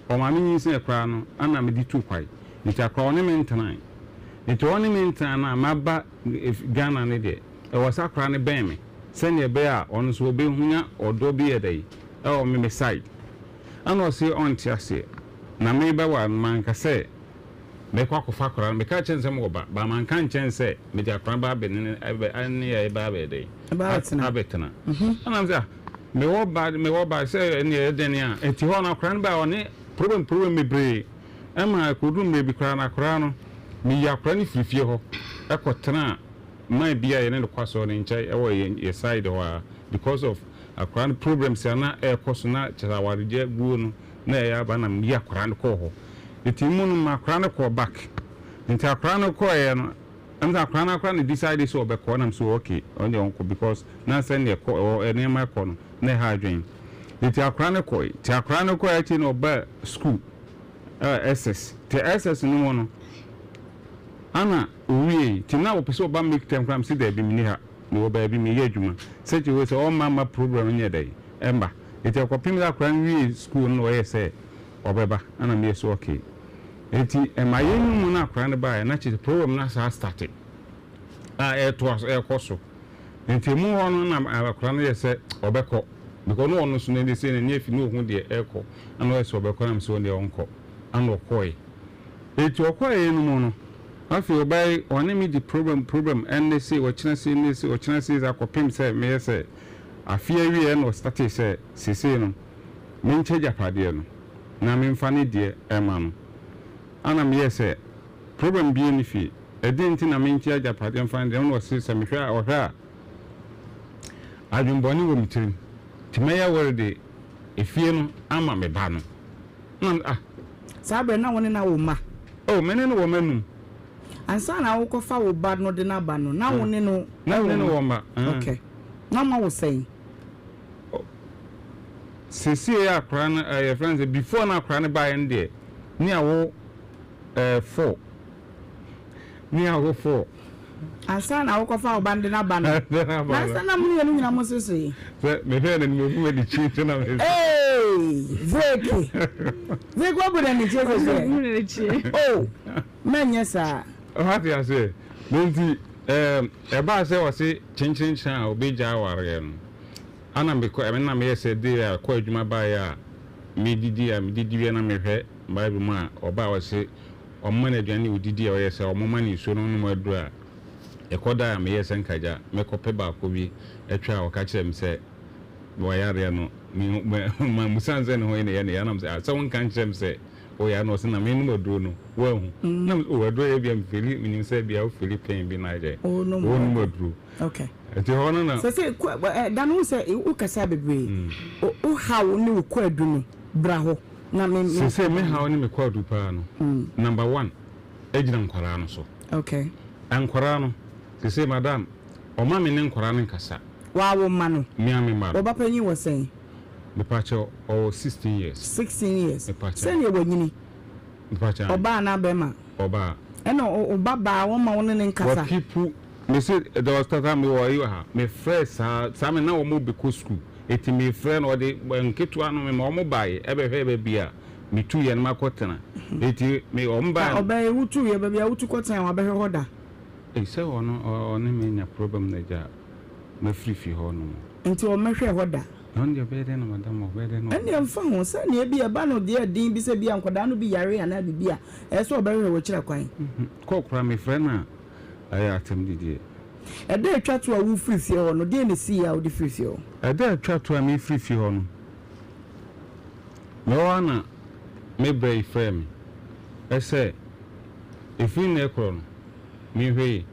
ɔmaame nyinsɛn koraa no ɛna mede tuu kwae. Nti akwadaa ɔne me ntenae. Nti ɔne me ntenae no a maba Ghana no deɛ, ɛwɔ sɛ akwadaa no bɛn me sɛdeɛ ɛbɛyɛ a ɔno nso ɔbɛnya ɔdɔ bi yɛ dɛn ɛwɔ me me side. Ɛna ɔse ɔnte aseɛ. Na mebɛware no manka sɛ Mɛkɔ akɔfa akwadaa no. Meka kyerɛɛ no sɛ mewɔ ba, but manka ankyerɛ no sɛ mede akwadaa no ba abɛ ne no ɛbɛ ne yɛ ba abɛyɛ dɛn? Abɛtena. Ɛna me sɛ ah, mewɔ ba mewɔ ba sɛ ɛne ɛyɛ dɛn a. Ɛti hɔ no akwadaa no baa ɔne problem problem bebree ɛma ɛkɔduru mmerɛ bi koraa no akwadaa no meyi akwadaa no firi fie hɔ ɛkɔtenaa man bi a yɛne no kɔ asɔre no nkyɛn ɛwɔ yɛn yɛ side hɔ a because of akwadaa no problems a na ɛrekɔ so na kyerɛ sɛ awaregyae guo no na ɛyɛ aba na meyi akwadaa no kɔɔ hɔ. Nti mu no ma akwadaa no kɔɔ back. Nti akwadaa no kɔeɛ no, ɛm sɛ akwadaa no ara koraa na decide sɛ ɔbɛkɔ na mesɛ okay, ɔno deɛ ɔnkɔ because na sɛdeɛ ɛkɔ ɛwɔ nneɛma ɛkɔ no na ɛha adwene. Nti akwadaa no kɔe. Nti akwadaa no kɔeɛ akyi no ɔbaa school, ɛɛ SS. Nti SS no mu no, ana owiei. Nti na ɔpɛ sɛ ɔba make time koraa mese daabi menni ha, mewɔ baabi meyɛ adwuma. Such a way sɛ ɔmma mma program no nyɛ dɛn ɛmma. Nti ɛkɔpem sɛ akwadaa no wiee school no na ɔyɛɛ sɛ ɔbɛba ɛna meyɛ so okay nti ɛma yɛn mu na akwadaa no baeɛ na kyerɛ sɛ program no asan starte a ɛretoa so ɛrekɔ so nti emu hɔ no na akwadaa no yɛ sɛ ɔbɛkɔ because no ɔno so n'ani sɛ n'ani afi na ohu deɛ ɛrekɔ ɛna ɔyɛ sɛ ɔbɛkɔ na mesɛ ɔno deɛ ɔnkɔ ɛna ɔkɔe nti ɔkɔeɛ no mu no. Afei ɔbaa yi ɔne me di problem problem ɛnnɛ sei ɔkyena sei nnɛ sei ɔkyena sei saa kɔpem sɛ meyɛ sɛ afe awieɛ na ɔstartee sɛ seesei no menkyɛ agyapadeɛ no na memfa ne deɛ ɛma no ana meyɛɛ sɛ problem biaa nni fie ɛdeɛn nti na menkyɛ agyapadeɛ mfa ne deɛ ɛna ɔse sɛ mehwɛ a ɔhwɛ a adwenbɔne wɔ me tirim nti mɛyɛ were de efie no ama me ba no na ah. Saa berɛ no na wo ne no awo mma? Oh, me ne no wɔ mma num. Ansa na wokɔfa wo ba no de no aba no, na wo ne no wɔ mma? Na me ne no wɔ mma. Okay. Na moawo sɛn? Seesei akwadaa no, yɛfrɛ no sɛ, before na akwadaa no baeɛ no deɛ, ne awo 4. Ne awofo. Ansa na wokɔfa wo ba no de no aba no. Na ansa na mo mmienu nyinaa mo seresere. Sɛ mehwɛɛ no no mehu m'anikyi nti na mesere. Hey! Zeke! Zeke wabu n'anikyi sese. Oh! Mɛnyɛ saa. Wate aseɛ? Ne nti ɛɛm ɛbaa sɛ ɔse kyenkyerenkyen a ɔbɛgya awareɛ no, ana mekɔ ɛna meyɛ sɛ day a kɔ adwuma baeɛ a medidi a medidi wie na mehwɛ Bible mu a ɔbaa ɔse Wɔma no aduane a ɔdidi a ɔyɛ sɛ wɔma no nsuo na ɔnom aduro a, ɛkɔ da a meyɛɛ sɛ nka agya mɛkɔpɛ baako bi atwa a ɔka kyerɛɛ me sɛ wayareɛ no me mammisa no sɛ ne ho yɛ ne ya ne ya na mesɛ ah sɛ wonka nkyerɛ me sɛ woyare na ɔse na menom aduro no woahu na mesɛ oh aduro yɛ bia mefili menim sɛ bia wofili pain bi na ayɛ wonom aduro okay nti hɔ no na sɛ sɛ da no wo sɛ wokasa bebree wo haw ne wo kwadu no bra hɔ Na me me. Seesei me haw ne me kwaadu paa no, number one, egyina nkwadaa no so. Okay. Nkwadaa no, seesei madam, ɔma me ne nkwadaa no nkasa. Waa wo mma no? Me ara me mma no. Wo ba panyin wɔ sɛn? Mepakyɛw, ɔwɔ 16 years. 16 years. Mepakyɛw. Sɛnea wanyini? Mepakyɛw. Ɔbaa anaa bɛrima? Ɔbaa. Ɛna wo ba baa wɔma wo ne no nkasa? Wakipu, mese there was tata me wɔ ayi wɔ ha, me frɛ saa, saa me na wɔn bɛkɔ school. Enti mefrɛɛ no, ɔde nketewa no mema wɔn baeɛ bɛhwɛɛ baabi a metuiɛ no makɔtena. Enti me wɔn baeɛ no. Na ɔbaa yi wotuiɛ, baabi a wotu kɔtenaeɛ wabɛhwɛ hɔ da? Ei, sɛ ɔno ɔne me anya problem na agya mafiri fie hɔ nom. Enti ɔmmɛhwɛɛ hɔ da? Na ɔno deɛ ɔbɛyɛ dɛn na madam ɔbɛyɛ dɛn na ɔbɛhwɛ? Ɛnneɛ mfa ho, sɛdeɛ ebia ɛba no deɛ ɛden bi sɛ ebia nkwadaa no bi yare anaa biribi a, ɛyɛ sɛ ɔbɛhwehwɛ w'akyiri akwan. Kɔ koraa mefrɛ no a, ɛyɛ atɛmdidie. Ɛda a ɛtwa to a worefiri fie hɔ no, deɛn na ɛsiiɛ a wode firii fie hɔ? Ɛda a ɛtwa to a merefiri fie hɔ no, mewɔ hɔ ara na me bra yi frɛɛ me sɛ ɛfiri nnɛ rekorɔ no, menhwɛ yie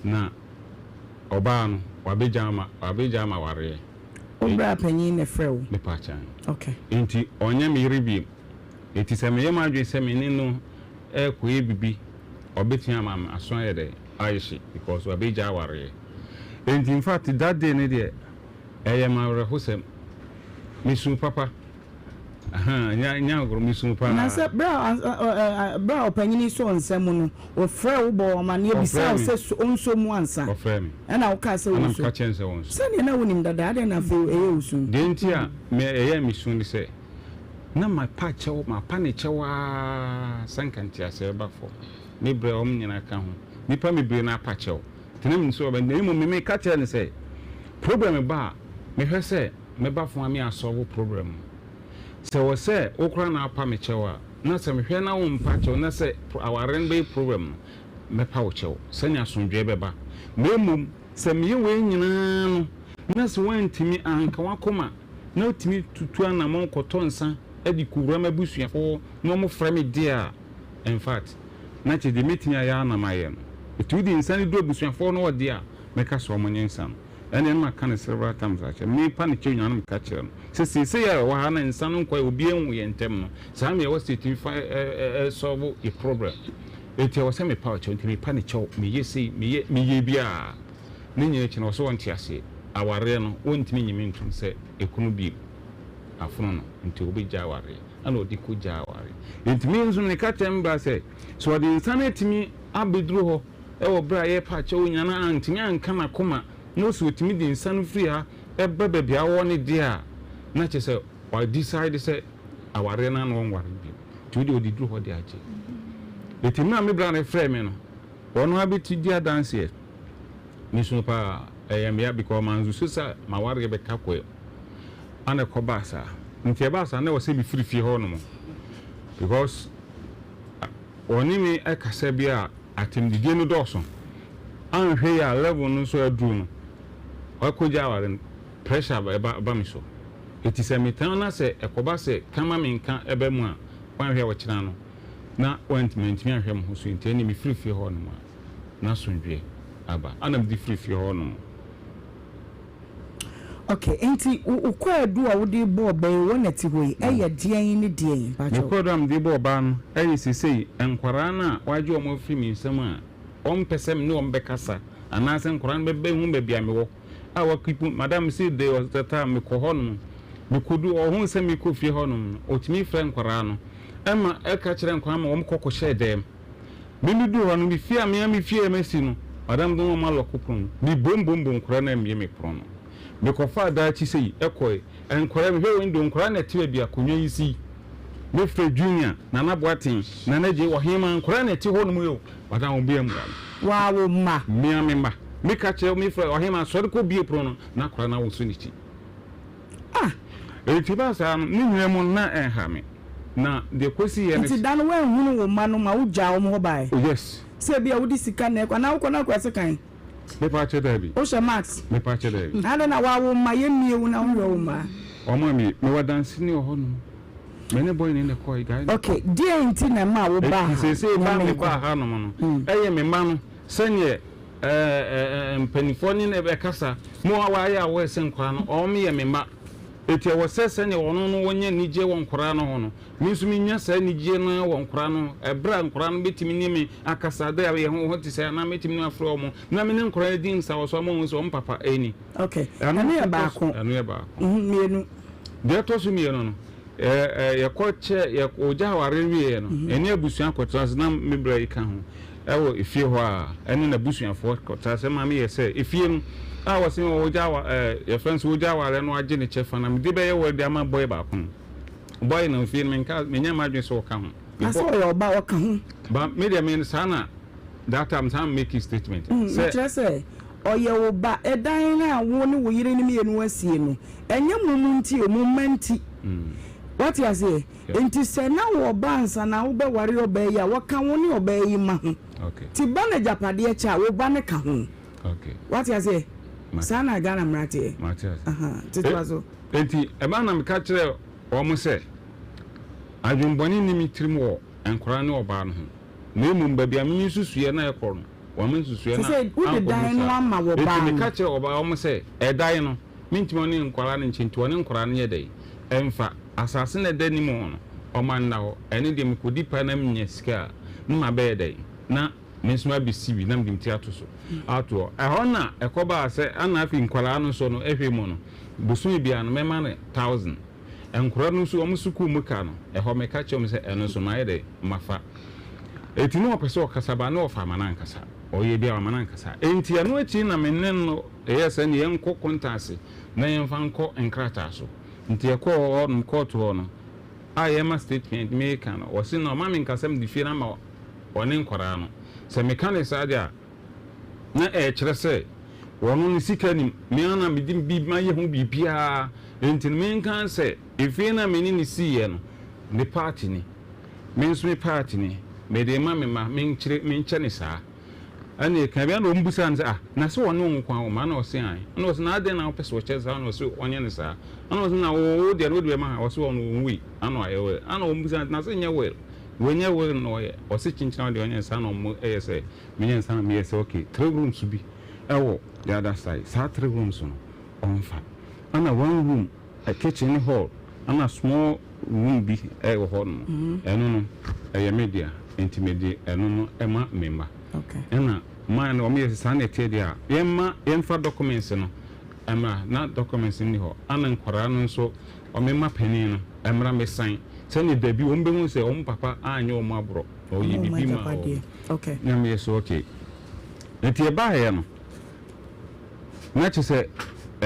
na ɔbaa no wabɛgyaa ma wabɛgyaa m'awareɛ. Wo bra panin na ɛfrɛɛ wo? Mepa kyɛw. Okay. Enti ɔnyɛ me yere bio. Enti sɛ meyɛ m'adwene sɛ me ne no rekɔyɛ biribi, ɔbɛtumi ama me aso ayɛ dɛ, ayɛ hye because wabɛgya awareɛ. Enti in fact that day no deɛ, ɛyɛ me awerɛhosɛm. Mesuu papa. Ahaa, nyɛ nyɛ agorɔ, mesuu paa. Na sɛ berɛ a berɛ a ɔpanyin yi sɔɔ nsa mu no, ɔfrɛɛ wo bɔɔ wo amanneɛ bisaa Ɔfrɛɛ wo me. sɛ so ɔnsɔ mu ansa? Ɔfrɛɛ me. Ɛnna wokaa sɛ Ɛnna ɔnsɔ. meka kyerɛɛ no sɛ ɔnsɔ. Sɛdeɛ na wonim dada, adɛn na afei ɛyɛ wo su? Deɛ nti a me ɛyɛɛ me su ne sɛ, Na mapa kyɛw, mapa ne kyɛw ara sɛ anka nteaseɛ bɛba fam. Me brɛ wɔn nyinaa ka ho. Nnipa bebree na apa kyɛw. Nti na menim sɛ wɔbɛ, na mmom me meka kyerɛɛ no sɛ, problem ba a, mehwɛ sɛ mɛba fam a me asɔlvo problem no. Sɛ wɔ sɛ wo koraa na apa me kyɛw a, na sɛ mehwɛ na wompa kyɛw na sɛ awareɛ no bɛyɛ problem no, mɛpa wo kyɛw sɛnea asomdwoeɛ bɛba. Na mmom sɛ meyɛ wei nyinaa no na sɛ woantumi anka w'akoma na otumi tutu anamɔn kɔtɔ nsa de kowura m'abusuafo hɔ na wɔfrɛ me deɛ a, in fact, na kyerɛ deɛ mɛtumi ayɛ ara na mayɛ no. Ɛtumi de nsa no duru abusuafoɔ no hɔ deɛ a, mɛka sɛ wɔnyɛ nsa no. Ɛnneɛ na maka no several times akyerɛ no. Mepa no kyɛw nyinaa na meka kyerɛ no sɛ seesei a yɛwɔ ha na nsa no nkɔeɛ, obiara nhu yɛn ntam no, saa na ɛwɔ sɛ yɛtumi fa solve yɛn problem. Enti ɛwɔ sɛ mepa wo kyɛw. Nti mepa no kyɛw, meyɛ sei, meyɛ, meyɛ biara. Ne nyinaa akyi no, ɔse ɔnte aseɛ. Awareɛ no, wɔntumi nyi me ntom sɛ ekunu bio. Afono no, nti ɔbɛgyae awareɛ. Ɛna ɔde kɔgyae awareɛ. Nti me nso meka kyerɛ me bra sɛ, sɛ ɔde nsa no atumi abɛduru hɔ wɔ berɛ a yɛrepa akyɛw nyinaa na antumi anka n'akoma na ɔse ɔtumi de nsa no firi ha ba baabi a ɔwɔ no deɛ a, na kyerɛ sɛ wa decide sɛ awareɛ no ara na ɔnware bio. Nti wodeɛ ɔde duru hɔ de agye. Nti mmerɛ a me bra no frɛɛ me no, ɔno ara bɛti di adanseɛ. Me su paa, ɛyɛ me ya because mansusu sɛ m'awareɛ bɛka kɔ ana ɛkɔbaa saa. Nti ɛbaa saa na ɛwɔ sɛ mefiri fie hɔ nom because wɔne me kasa bi a. Atɛmdidie no dɔɔso. Anhwɛ yie a level no nso aduru no, wakɔgya aware no, pressure ba ba me so. Enti sɛ metan na sɛ ɛkɔba sɛ ka ma menka ba mu a, wanhwɛ a ɔkyena no na wantumi mantumi anhwɛ me ho so nti ɛnneɛ mefiri fie hɔ nom a, na asomdwoeɛ aba. Ɛna mede firi fie hɔ nom. Ok, nti wo kwaadu a wode rebɔ ɔbaa yi wɔ nɛte hɔ yi ɛyɛ deɛn ne deɛn Me mpakyɛw? kwaadu a mede rebɔ ɔbaa no ɛyɛ sesei nkwadaa no a wagye wɔn afiri me nsam a wɔmpɛ sɛ me ne wɔn bɛkasa anaasɛ nkwadaa no bɛhu baabi a mewɔ a wakipu madam se there was the time mekɔ hɔ nom mekɔdu ɔhu sɛ mekɔ fie hɔ nom no ɔtumi frɛ nkwadaa no ɛma ɛka kyerɛ nkwadaa ma wɔn kɔ kɔhyɛ dɛm. Me me duru hɔ no, me fie a me ara me fie a masi no, madam de wɔn alɔko pono no, me bom bom bom nkwadaa no ammue me pono no. Me kɔ faa daakye sei kɔe, nkwadaa, me hwɛ window, nkwadaa na ɛte baabi akonnwa yi si. Me frɛ Junior, Nana Boateng, Nana Gyei, Ɔhemaa, nkwadaa na ɛte hɔ nom yi o, madam wɔn bue mmua me. Waa wo mma. Me ara me mma. Me ka kyerɛ, me frɛ Ɔhemaa, sɔre kɔ bue pono no, na akwadaa no awoso ne ti. Ah! Enti ɛbaa saa no, ne nyinaa mu no, na ɛnha me. Na deɛ ɛkɔsiiɛ ne Nti sɛ. da no woanhunu wo mma no ma wogyaa wɔn hɔ baeɛ? Oh, yes. Sɛ ebia wode sika na ɛkɔ, anaa wokɔ na akura sekan? Mepa kyɛ daabi. Wohyɛ mask? Mepa kyɛ daabi. Na adɛn na woawo wo mma, yɛmmie wo na wonhwɛ wo mma? Wɔn ammie. Mewɔ adanseni wɔ hɔnom. Me ne boy no na ɛkɔe, guy no. Okay, deɛn nti na ɛmaa wobaa Enti ha? seesei Na ba a menkɔ. mebaa hanom no, ɛyɛ me mma no sɛdeɛ ɛɛ mpanimfoɔ ne no bɛkasa ma wɔayɛ aware sɛ nkwadaa no wɔyɛ me mma. Enti ɛwɔ sɛ sɛdeɛ ɔno no ɔnya anigyeɛ wɔ nkwadaa no ho no, me nso menya saa anigyeɛ no ara wɔ nkwadaa no ho. Ɛberɛ a nkwadaa no bɛtumi ne me akasa dɛ yɛn ho ho te sɛ anaa mɛtumi ne afrɛ wɔn na me ne nkwadaa no adi nsawɔsoɔ ama wɔn sɛ wɔn papa ni. Okay, ɛno yɛ baako. Ɛno yɛ baako. Mmienu. Deɛ ɛtɔ so mmienu no, yɛkɔ kyɛ yɛ ogya aware wieɛ no, ɛne abusua kɔtena ase na me bra yi ka ho ɛwɔ efie hɔ a ɛne n'abusuafoɔ kɔtena ase ma meyɛ sɛ efie no a wɔse ogya awa ɛɛ yɛfrɛ no sɛ ogya aware no agye ne kyɛfa na mede bɛyɛ wɔ de ama bɔyɛ baako no bɔyɛ no efie no menka menya m'adwene sɛ ɔka ho. Na sɛ ɔyɛ ɔba ɔka ho. Ba me deɛ me saa na that time saa make statement. Sɛ mekyerɛ sɛ ɔyɛ wo ba ɛdan no a wo ne wo yere no mmienu asie no ɛnyɛ mo mu nti o mo mma nti wate aseɛ nti sɛ na wo ɔba ansa na wobɛware ɔbaa yi a wɔka wo ne ɔbaa yi mma ho ti ba no agyapadeɛ kyɛ a wo ba no ka ho wate aseɛ saa na Ghana mmara teɛ nti toa so. Nti ɛba na meka kyerɛ wɔn sɛ adwenbɔne nni me tirim wɔ nkwadaa ne ɔbaa no ho na mmom baabi a me nsusuiɛ na ɛkɔ no wɔn nsusuiɛ no Sɛ wode ankɔdu dan no saa. ama wɔ Enti baa no. meka kyerɛɛ ɔbaa wɔn sɛ, Ɛdan no, mentumi ɔne nkwadaa no nkyɛ, nti ɔne nkwadaa no nyɛ dɛn? Ɛmfa. Asase no a ɛda anim hɔ no, ɔma nna hɔ. Ɛno deɛ mekɔdi paa na menya sika a, na mabɛyɛ dɛn? Na me nso mabɛsi bi na mede me ti ato so ato hɔ. Ɛhɔ na ɛkɔbaa sɛ, ɛna afei nkwadaa no nso no, ɛhwɛ mu no, bosome biara no, mɛma no thousand. Nkwadaa no nso, wɔn sukuu mu ka no, ɛhɔ meka kyerɛ wɔn sɛ, ɛno nso mayɛ dɛn? Mafa. Enti na ɔpɛ sɛ ɔkasa ba, na ɔfa ama no ankasa. Ɔyɛ bi a wama no ankasa. Enti ɛno akyi na me ne no yɛɛ sɛ ɛnneɛ yɛnkɔ Konta ase na yɛmfa nkɔ nkrataa so. Nti yɛkɔɔ hɔ nom, kɔɔto hɔ no, a yɛrema statement, meka no, ɔse na ɔma menka sɛ mede fie no ama ɔne nkwadaa no. Sɛ meka no saa deɛ a, na ɛrekyerɛ sɛ ɔno ne sika nim, me ara na mede bi mayɛ ho biribiara. Enti no menka sɛ efie no a me ne no siiɛ no, ne part ni. Me nso me part ni, mede rema me mma, menkyere, menkyɛ no saa. Ɛnna ɛka bi, ɛnna wɔbisaa no sɛ, Ah, na sɛ ɔne wo nko ara wɔ mma? Ɛnna ɔse, Aane. Ɛnna ɔse, Na adɛn na wopɛ sɛ ɔkyɛ saa? Ɛnna ɔse, Ɔnyɛ no saa. Ɛnna ɔse, Na wo, wo deɛ no wode bɛma ha? Ɔse, Ɔno ɔnwui, ɛnna wayɛ will. Ɛnna wɔbisaa no sɛ, Na sɛ nyɛ will, wanyɛ will na ɔyɛ? Ɔse, Kyenkyena wo deɛ ɔnyɛ no saa. Na wɔyɛ sɛ, menyɛ no saa, na meyɛ sɛ, Okay, three rooms bi wɔ the other side, saa three rooms no, ɔmfa. Ɛnna one room Kitchen ne hall ɛna small room bi wɔ hɔ nom ɛno no ɛyɛ me dea nti me de ɛno no ɛma me mma ɛna man no wɔn yɛ sɛ saa na ɛteɛ deɛ a yɛn ma yɛn fa documents no ɛmra na documents no ni hɔ ɛna nkwadaa no nso wɔn mma panin no ɛmra me san sɛnea dabi wɔn bɛhu sɛ wɔn papa anyɛ wɔn aborɔ na ɔyɛ bibi ma wɔn na me yɛ so okay nti ɛbaayɛ no. Na kyerɛ sɛ,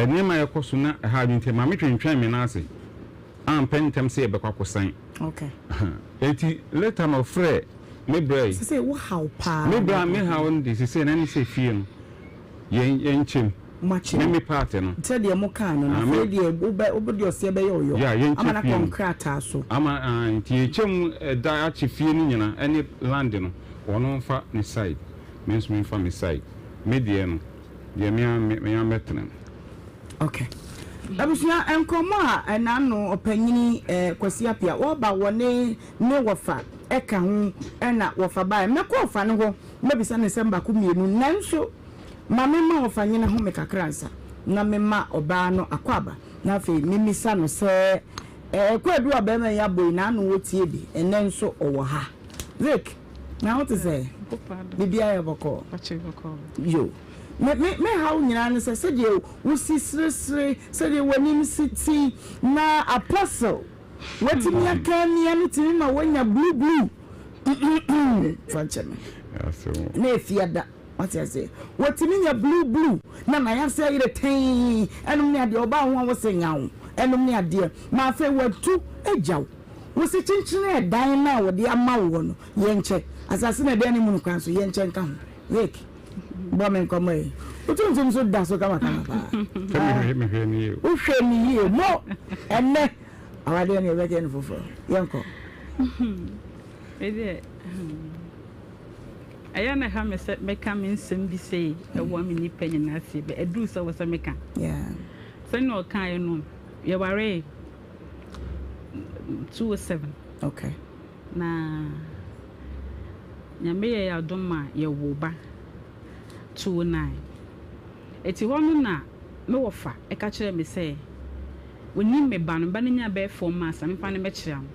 nneɛma a ɛkɔ so na ɛha adwene nti, ɛma metwentwɛn me nan ase ampɛ ntɛm sɛ yɛbɛkɔ akɔsan. Okay. Enti later no ɔfrɛɛ me bra yi. Sesei wo haw paa. Me bra me haw no de sesei na ne sɛ fie no yɛn yɛnkyɛ mu. Moakyɛ Me mu. me part no. Sɛdeɛ mo kaa no no Ah, me. afei deɛ wobɛ wode ɔseɛ bɛyɛ ɔyɔ. Yeah, yɛnkyɛ Ama no fie akɔ no. nkrataa so. Ama ah nti yɛkyɛ mu ɛda akyɛ fie no nyina ɛne land no. Ɔno mfa ne side, me nso memfa me side. Me deɛ no, deɛ me ara me ara mɛtena mu. Ok. Abusua, nkɔmmɔ a ɛnaano ɔpanyini eh, Kwasi Appiah wɔba wɔ ne ne wɔfa ɛka ho ɛna wɔfa baeɛ. Mɛkɔ ɔfa no hɔ mɛbisa no nsɛm baako mmienu nanso ma memma ɔfa nyina home kakra ansa na mema ɔbaa no akwaaba na afei memisa no sɛ eh, kwaadu a barima yi abɔ yi n'ano wɔtie bi ɛnnɛ nso ɔwɔ ha. Vic, na wo te sɛ? Biribiara yɛ bɔkɔɔ? Yo. Me, me, me haw nyinaa ne sɛ sɛdeɛ wosi seresere, sɛdeɛ w'anim si te, na apostle watumi aka amia no tumi ma woanya blue blue. Fa nkyɛ me. Na efiada, wate aseɛ. Watumi nya blue blue, na n'ayase ayere tɛnn, ɛnom ne adeɛ, ɔbaa ho a wose nyaw, ɛnom ne adeɛ, ma afei watu agya wo. Wose kyenkyene ɛdan no a wɔde ama woɔ no, yɛnkyɛ. Asase no a ɛda anim no koraa nso, yɛnkyɛ nka ho. Vic, bɔ me nkɔmmɔ yi. Wo tuntum nso da so kamakama paa. Sɛ mehwɛ no yie. Wohwɛ no yie. Mo, ɛnnɛ, awadeɛ no yɛbɛyɛ no foforɔ. Yɛnkɔ. Me deɛ, ɛyɛ a na ɛha me sɛ mɛka me nsɛm bi sei ɛwɔ me nnipa nyinaa fie, but ɛduru sɛ wɔ sɛ meka. Sɛnea ɔkaeɛ no, yɛwaree 207. Okay. Na Nyame yɛ yɛn adom ma yɛwoo ba 209. Eti hɔ no na me wɔfa ka kyerɛɛ me sɛ onim me ba no, me ba no nyaa bɛyɛ 4 months na memfa no mmɛkyerɛ no.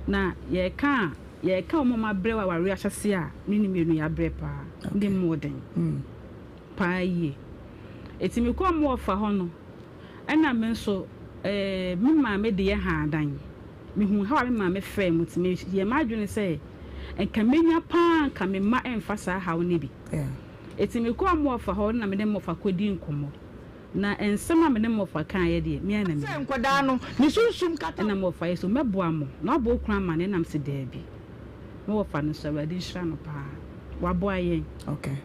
Na yɛreka a, yɛreka wɔn a wɔabrɛ wɔ awareɛ ahyɛaseɛ a, me ne mmienu yɛabrɛ paa, ne mu ɔden paa yie. Eti mekɔɔ me wɔfa hɔ no, Ɛna me nso eh, me maame de yɛ haa dan. Mehuu haw a me maame faa mu nti meyɛɛ m'adwene sɛ nka menya paa a nka me mma mfa saa haw no bi. Enti mekɔɔ Moafa hɔ na me ne Moafa kɔdii nkɔmmɔ. Na nsɛm a me ne Moafa kaeɛ deɛ, me ara na menim. Sɛ nkwadaa no, ne sunsum kata. Ɛna Moafa yɛ sɛ, Mɛboa mo na woabɔ wo kunu amanneɛ? Ɛna mese, Daabi. Me wɔfa no nso, Awurade nhyira no paa, waboa yɛn. Okay.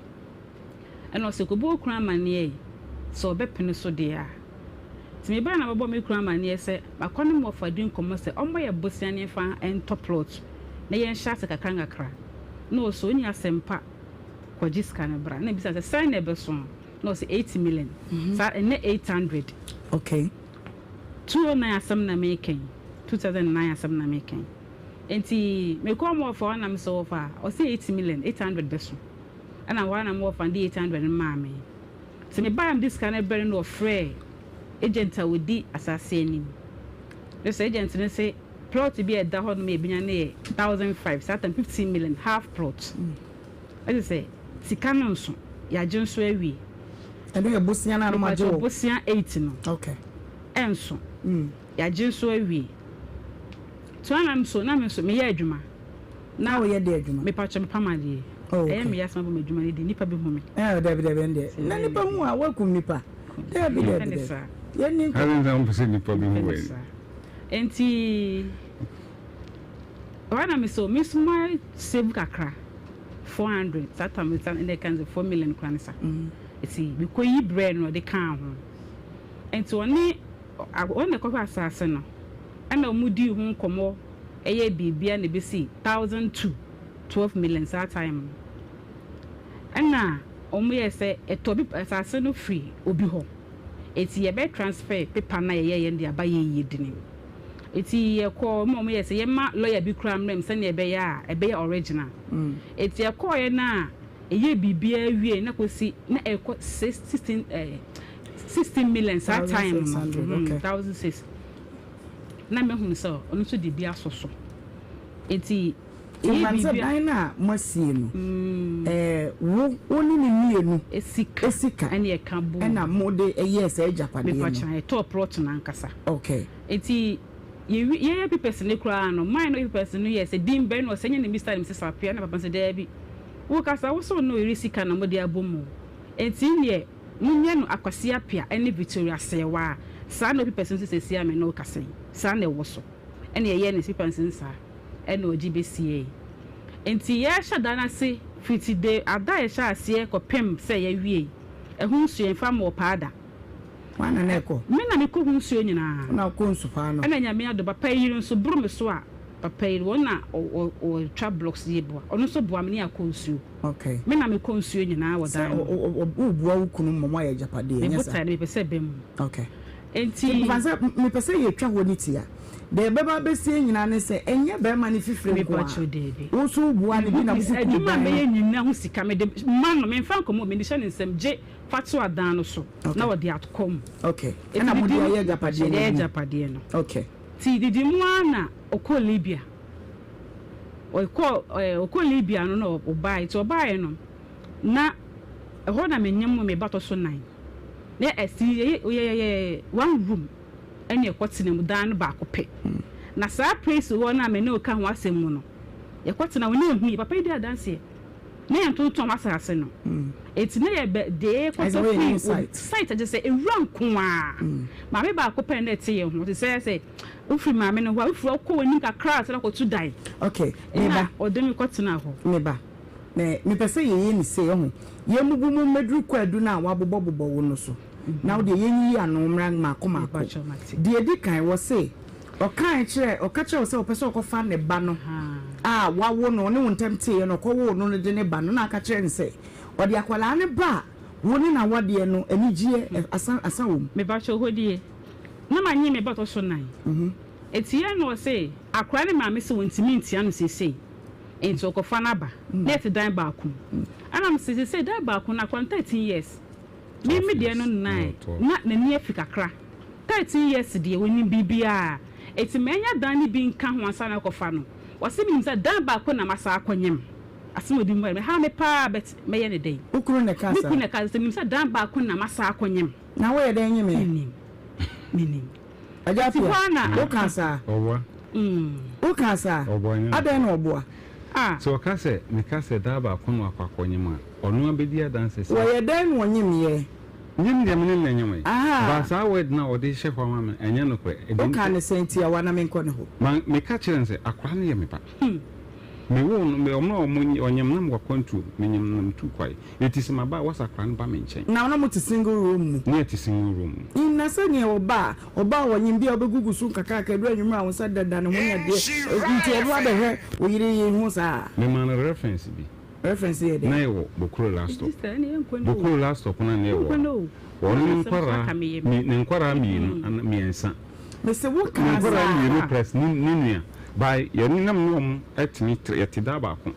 Ɛna ɔse kɔbɔ wo kunu amaneɛ yi, sɛ ɔbɛpene so deɛ a. Nti mebae na mɛbɔ me kunu amaneɛ sɛ makɔ ne mɔfa di nkɔmmɔ sɛ ɔmmɔ yɛ bosea ne yɛmfa ntɔ plot na yɛnhyɛ ase kakra nkakra. Na ɔse ɔnni asɛm pa kɔgye sika no bra. Na mebisa no sɛ sɛn na ɛbɛso? Na ɔse 8 million. Saa ɛnnɛ 800. Okay. 209 asɛm na meka yi, 2009 asɛm na meka yi. Nti mekɔɔ mɔfa hɔ na mese wɔfa, ɔse 8 million, 800 bɛso. Ɛna hɔ ara na me wɔfa no de 800 no maa me. Nti me baeɛ a mede sika no brɛɛ no na ɔfrɛɛ agent a ɔdi asaase anim. Ne sɛ agent no se plot bi a ɛda hɔ nom a yɛbɛnya no yɛ 1005, saa time 15 million, half plot. Ɛte sɛ sika no nso yɛagye nso awie. Ɛno yɛ bosea no a na moagye wɔ? Mepakyɛw bosea 8 no. Okay. Ɛnso. Yɛagye nso awie. So na me nso na me nso meyɛ adwuma. Na woyɛ dɛ adwuma? Mepakyɛw mepam adeɛ. Oh, okay. Ɛyɛ me ya sɛ mabɔ m'adwuma no din, nipa bi hu me. Eh, dabi dabi ɛndeɛ. Na nipa hu a woakum nipa. Dabi dabi dabi. Yɛnni nkɔ. Ade nsa mpɛ sɛ nipa bi hu wɔ Enti ɛhɔ na me so me nso ma save kakra 400 saa tam saa ɛnna ɛka sɛ 4 million kora ne sa. Eti mekɔ yi brɛ no ɔde kaa ho. Enti ɔne wɔn na ɛkɔhwɛ asaase no ɛna wɔn dii ho nkɔmɔ ɛyɛɛ biribiara na ɛbɛsii 1002, 12 million saa time no. Ɛna wɔn yɛɛ sɛ ɛtɔ bi asaase no firi obi hɔ eti yɛbɛ transfer paper no a yɛyɛɛyɛ no de aba yɛn yie dini mu. Eti yɛkɔɔ ma wɔn yɛɛ sɛ yɛma lawyer bi koraa mmra mu sɛnea ɛbɛyɛ a ɛbɛyɛ original. Eti ɛkɔɔɛ no a ɛyɛɛ biribiara wiee na kɔsi na ɛkɔ six sixteen ɛɛ 16 million saa time no, 1006. Na mehunu sɛ ɔno nso de bi asɔ so. Enti ɛyɛ biribi a. Sɛ dan no a moasie no, ɛɛ wo wo ne ne mmienu sika ɛna ɛka bom ɛna mode yɛɛ saa agyapadeɛ no. Mepakyɛ yɛtɔɔ plot no ankasa. Okay. Enti yɛwi yɛyɛ papers no koraa no, mine no papers no yɛ sɛ din bɛn na ɔsɛ nyɛ ne Mister ne Missus Appiah ɛna papa no sɛ daabi. Wo kasa wo sɛ wo ne wo yere sika na mode abɔ mu. Enti neɛ. Monyɛ no Akwasi Appiah ne Victoria Serwaa saa na opi pɛsɛ nso seesei a me ne wo kasa yi saa na ɛwɔ so ɛna yɛyɛɛ no sipa nso saa ɛna ɔgye bɛsiee nti yɛhyɛ da no ase fiti de ada a yɛhyɛ aseɛ kɔpem sɛ yɛawie ɛho nsuo yɛmfa mmɔɔ paa da. Hwan na na ɛkɔ? Me na mekɔ ho nsuo nyinaa. Wo na wokɔ nsu paa no? Ɛna Nyame adom papa yi yere nso boro me so a. Papa yi wɔn na ɔtwa blocks yɛ boa. Ɔno nso boa me ne akɔ nsuo. Okay. Me na mekɔ nsuo nyinaa wɔ dan no. Sɛ woboa wo kunu ma moayɛ agyapadeɛ, nyɛ saa? Me botae no mepɛ sɛ ɛba mu. Okay. Enti. Mefa sɛ mepɛ sɛ yɛtwa hɔ no tia. Deɛ ɛbɛba abɛsie nyinaa ne sɛ ɛnyɛ barima no fifire nko ara. Mepakyɛw daabi. Wo nso woboa no bi na mokukuru dan no. Adwuma a mɛyɛ nyinaa ho sika mede ma no, memfa nkɔmmɔ, mede hyɛ ne nsam, gye fa to adan no so na ɔde akɔ mu. Okay. Ɛna mode ayɛ agyapadeɛ no. Yɛde ayɛ agyapadeɛ no. Okay. Nti didi mu ara na ɔkɔɔ Libya. Ɔkɔɔ ɛɛ ɔkɔɔ Libya no na ɔbaeɛ. Nti ɔbaeɛ no, na ɛhɔ na menyem me ba tɔ so nan. Na ɛsi yɛyɛ yɛyɛ one room ɛna ɛkɔtena mu dan no baako pɛ. Na saa place hɔ no a me ne wo ka ho asɛm mu no, yɛkɔtena hɔ na ɛhu yɛ. Papa yi di adanseɛ. Na yɛntontɔn w'asase no. Enti na yɛbɛ dee kɔtɔ firi site kyerɛ sɛ ewura nko ara. Maame baako pɛ na ɛte yɛn ho te sɛ sɛ wofiri maame no hɔ a wofiri hɔ kɔ w'anim kakra ansa na akɔto dan. Okay, me ba. Ɛna ɔde me kɔtenaa hɔ. Me ba, me mepɛ sɛ yɛyɛ no sei, ɔho, yɛmmubu mu mmɛduru kwaadu no a wɔabobɔbobɔ wo no so, na wo deɛ yɛnyiyi ano mmra mmaako mmaako. Deɛ ɛdi kan, wɔse Ɔkae kyerɛɛ, ɔka kyerɛɛ wo sɛ ɔpɛ sɛ ɔkɔfa ne ba no a wawo no, ɔne wo ntam teeɛ no, ɔkɔwoo no no de ne ba no, na aka kyerɛ no sɛ ɔde akwadaa no ba a, wo ne n'awadeɛ no anigyeɛ asa, asa wɔ mu. Mepakyɛw hɔ die, na manye me ba ɔtɔ so nan. Etiɛ na ɔse akwadaa no maame se wɔntumi ntia no seesei, enti ɔkɔfa no aba, na yɛte dan baako mu. Ɛna mese seesei dan baako no, akwadaa no 13 years, me me deɛ no nnan, na n'ani afi kakra. 13 years deɛ ɔnim biribiara enti manya dan no bi nka ho ansa na akɔfa no ɔse menim sɛ dan baako na masan akɔnyem asɛm a ɔde mu ɛha me paa but mɛyɛ no dɛn Wo kunu na ɛkaa me saa? kunu na ɛkaa sɛ menim sɛ dan baako na masan akɔnyem Na woyɛ dɛn nyemeɛ? Menim menim Agya Enti hɔ Appiah, ara na wokaa saa? Ɔboa. Wokaa saa? Ɔboa nyɛ Adɛn nokorɛ. na ɔboa? Ah. Sɛ ɔka sɛ meka sɛ daa baako na wakɔ akɔnyem a, ɔno ara bɛdi adanse sɛ. Wɔyɛ dɛn na ɔnyemyɛ? Nyem deɛ me ne no na ɛnyem ɛ. Ahaa. But saa word no a ɔde hyɛ hɔ ama me no, ɛnyɛ nokorɛ. Ɛdi Wokaa no sɛn tiawa na menkɔ ne hɔ? Ma, meka kyerɛɛ no sɛ, akwadaa no yɛ me ba. Mewoo no, me, ɔmo a ɔmo, ɔnyem na mewɔ akwantuo, menyem no na metuu kwae. Enti sɛ maba a, wɔsɛ akwadaa no ba me nkyɛn. Na na mote single room mu? Ne yɛte single room mu. Nna sɛdeɛ ɔba a, ɔba a ɔnyem bi a wobɛgugu so nkakrankra, ɛduru anwummerɛ a wo nsa deda ne ho ne adeɛ, nti ɔbɛba abɛhwɛ wo yere yi ho saa? Memaa no reference bi. Reference yɛ dɛn? Na yɛwɔ Bokuro last stop. Bokuro last stop no a na yɛwɔ no, ɔno ne nkwadaa, ne nkwadaa mmienu anaa mmiɛnsa. Mese wo Ne kaa nkwadaa saa. mmienu plus ne ne nua. By yɛne na me ne wɔn tumi tra yɛte dan baako.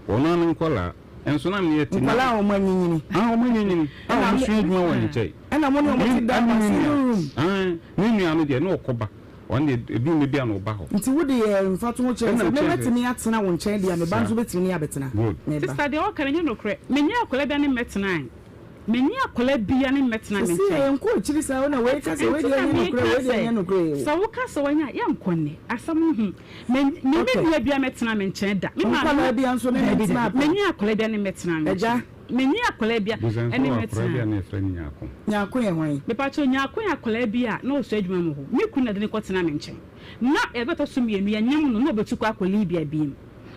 Ɔno ara ne nkwadaa nso na me ne yɛte. Nkwadaa a wɔn anyinyini. Ah wɔn anyinyini a Ɛna wɔn sua adwuma wɔ ne nkyɛn. Ɛna mo ne wɔn te dan baako single room. Ah ne nua no deɛ na ɔkɔ ba. Ɔno deɛ ebi mmɛ bi a na ɔba hɔ. Nti wo de yɛ mfatoho kyerɛ Ɛna sɛ me mekyerɛ sɛ. mɛtumi atena wo nkyɛn deɛ a me ba Saa. nso bɛtumi ne abɛtena. Good. Me ba. Sister deɛ ɔka no ɛnyɛ nokorɛ menye akwadaa bia ne mmɛtenae menye akwadaa bia ne mmɛtena me Sisi nkyɛn. yɛ nkɔ akyiri saa o na wei ka sɛ wei Ɛnti deɛ na ɛnyɛ meka nokorɛ wei deɛ sɛ ɛnyɛ nokorɛ o. sɛ woka sɛ wanya a yɛnkɔ nnɛ asɛm no ho me me me Okay. nua bia mmɛtena me nkyɛn da me maame Nkwadaa bia nso ne ne dabi ntena dabi pɛ. menye akwadaa bia ne mmɛtena me Agya. nkyɛn menye akwadaa bia Busa nso ɛne wɔ akwadaa bi a mmɛtena. na yɛfrɛ no Nyarko. Nyarko yɛ hwan? Mepakyɛw, Nyarko yɛ akwadaa bi a na ɔsua adwuma mu hɔ. Me kunu na ɛde no kɔtenaa me nkyɛn. Ná yɛbɛtɔ so mmienu, yɛnyem no, na obetu kɔ akɔ Libya bio.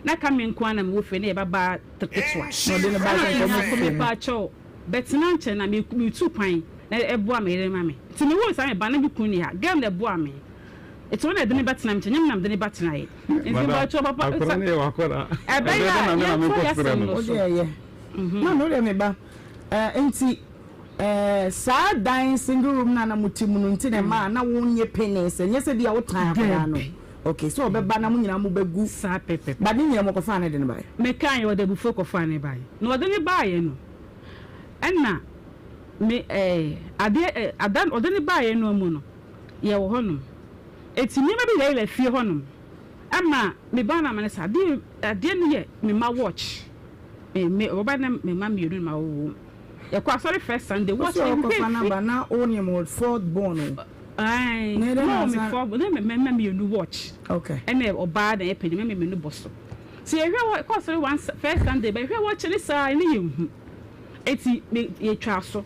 Na ɛka me nko ara na mewɔ fie, na yɛn babaa ketewa. Na ɔde no baa Ɛnna sɛ ɔse, nka Nyarko, ɔmmɛfifiri no. mepakyɛw, bɛtena nkyɛn na meretu kwan na ɛboa me yere ma me. Nti mewoo saa me ba no, na me kunu nni ha. Girl no na ɛboaa me. Nti ɔno na ɛde no bɛtenaa me nkyɛn, ɛnyɛ me na mede no ba tenaeɛ. Nti Madam, mepakyɛw, papa, akwadaa sɛ no yɛ w'akwadaa. ɛbɛyɛ Ɛbɛyɛ a dɛn na me na yɛntoa yɛn menkɔfrɛ asɛm no? no Wo so. deɛ ɛyɛ. Maame, wo deɛ me ba. Ɛɛ, nti. Eh, saa dan single room no a na mote mu no nti na ɛma a na wonyɛ penee sɛ nyɛ sɛ bi a wotan akwadaa no. Dabi. Okay, sɛ ɔbɛba na mo nyinaa mobɛgu. Saa pɛpɛpɛ. But ne nyinaa mokɔfaa no de no baeɛ? Mekaeɛ, ɔde abufuo kɔfaa no baeɛ. Na ɔde no baeɛ no, ɛna me eh, adeɛ eh, ada ɔde no baeɛ no mu no, yɛwɔ hɔnom. Enti nneɛma bi yɛyɛ fie hɔnom, ɛma mebaa no amane sɛ adeɛ, adeɛ no yɛ me mma watch. Me, me, ɔba na me mma mmienu na mawo wɔn. Yɛkɔ asɔre first Sunday. Wo sɛ ɔkɔfa no aba na wo ne mo fourth born o. Ae, Na ɛdɛn na na ɔwɔ me asa. fourth born, na me mma mmienu watch. Okay. Ɛna ɔbaa na ɛyɛ panyin, me mma mmienu bɔ so. Nti yɛhwɛ wɔ kɔ asɔre one first Sunday, bɛhwɛ watch ne saa ne yɛnhu. Eti me yɛtwaa so.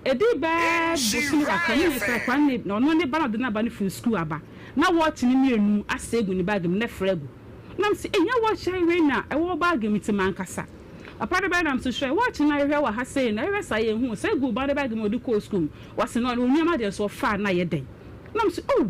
Ɛdii bɛɛ bosome kakra, ne yɛn sɛ akwadaa ne na ɔno ne ba na ɔde n'aba no firi sukuu aba. Na watch no mmienu asɛe gu ne bag mu na ɛfra agu. Na mese, ei, nyɛ watch wei na ɛwɔ wo bag mu nti mankasa. Papa no bɛnam so hwɛ watch no a yɛhwɛ wɔ ha sei no, yɛhwɛ saa yɛnhu sɛ egu ba no bag mu a ɔde kɔɔ sukuu mu. Wɔse no ɔno nneɛma deɛ nso ɔfaa no ayɛ dɛn? Na mese oh!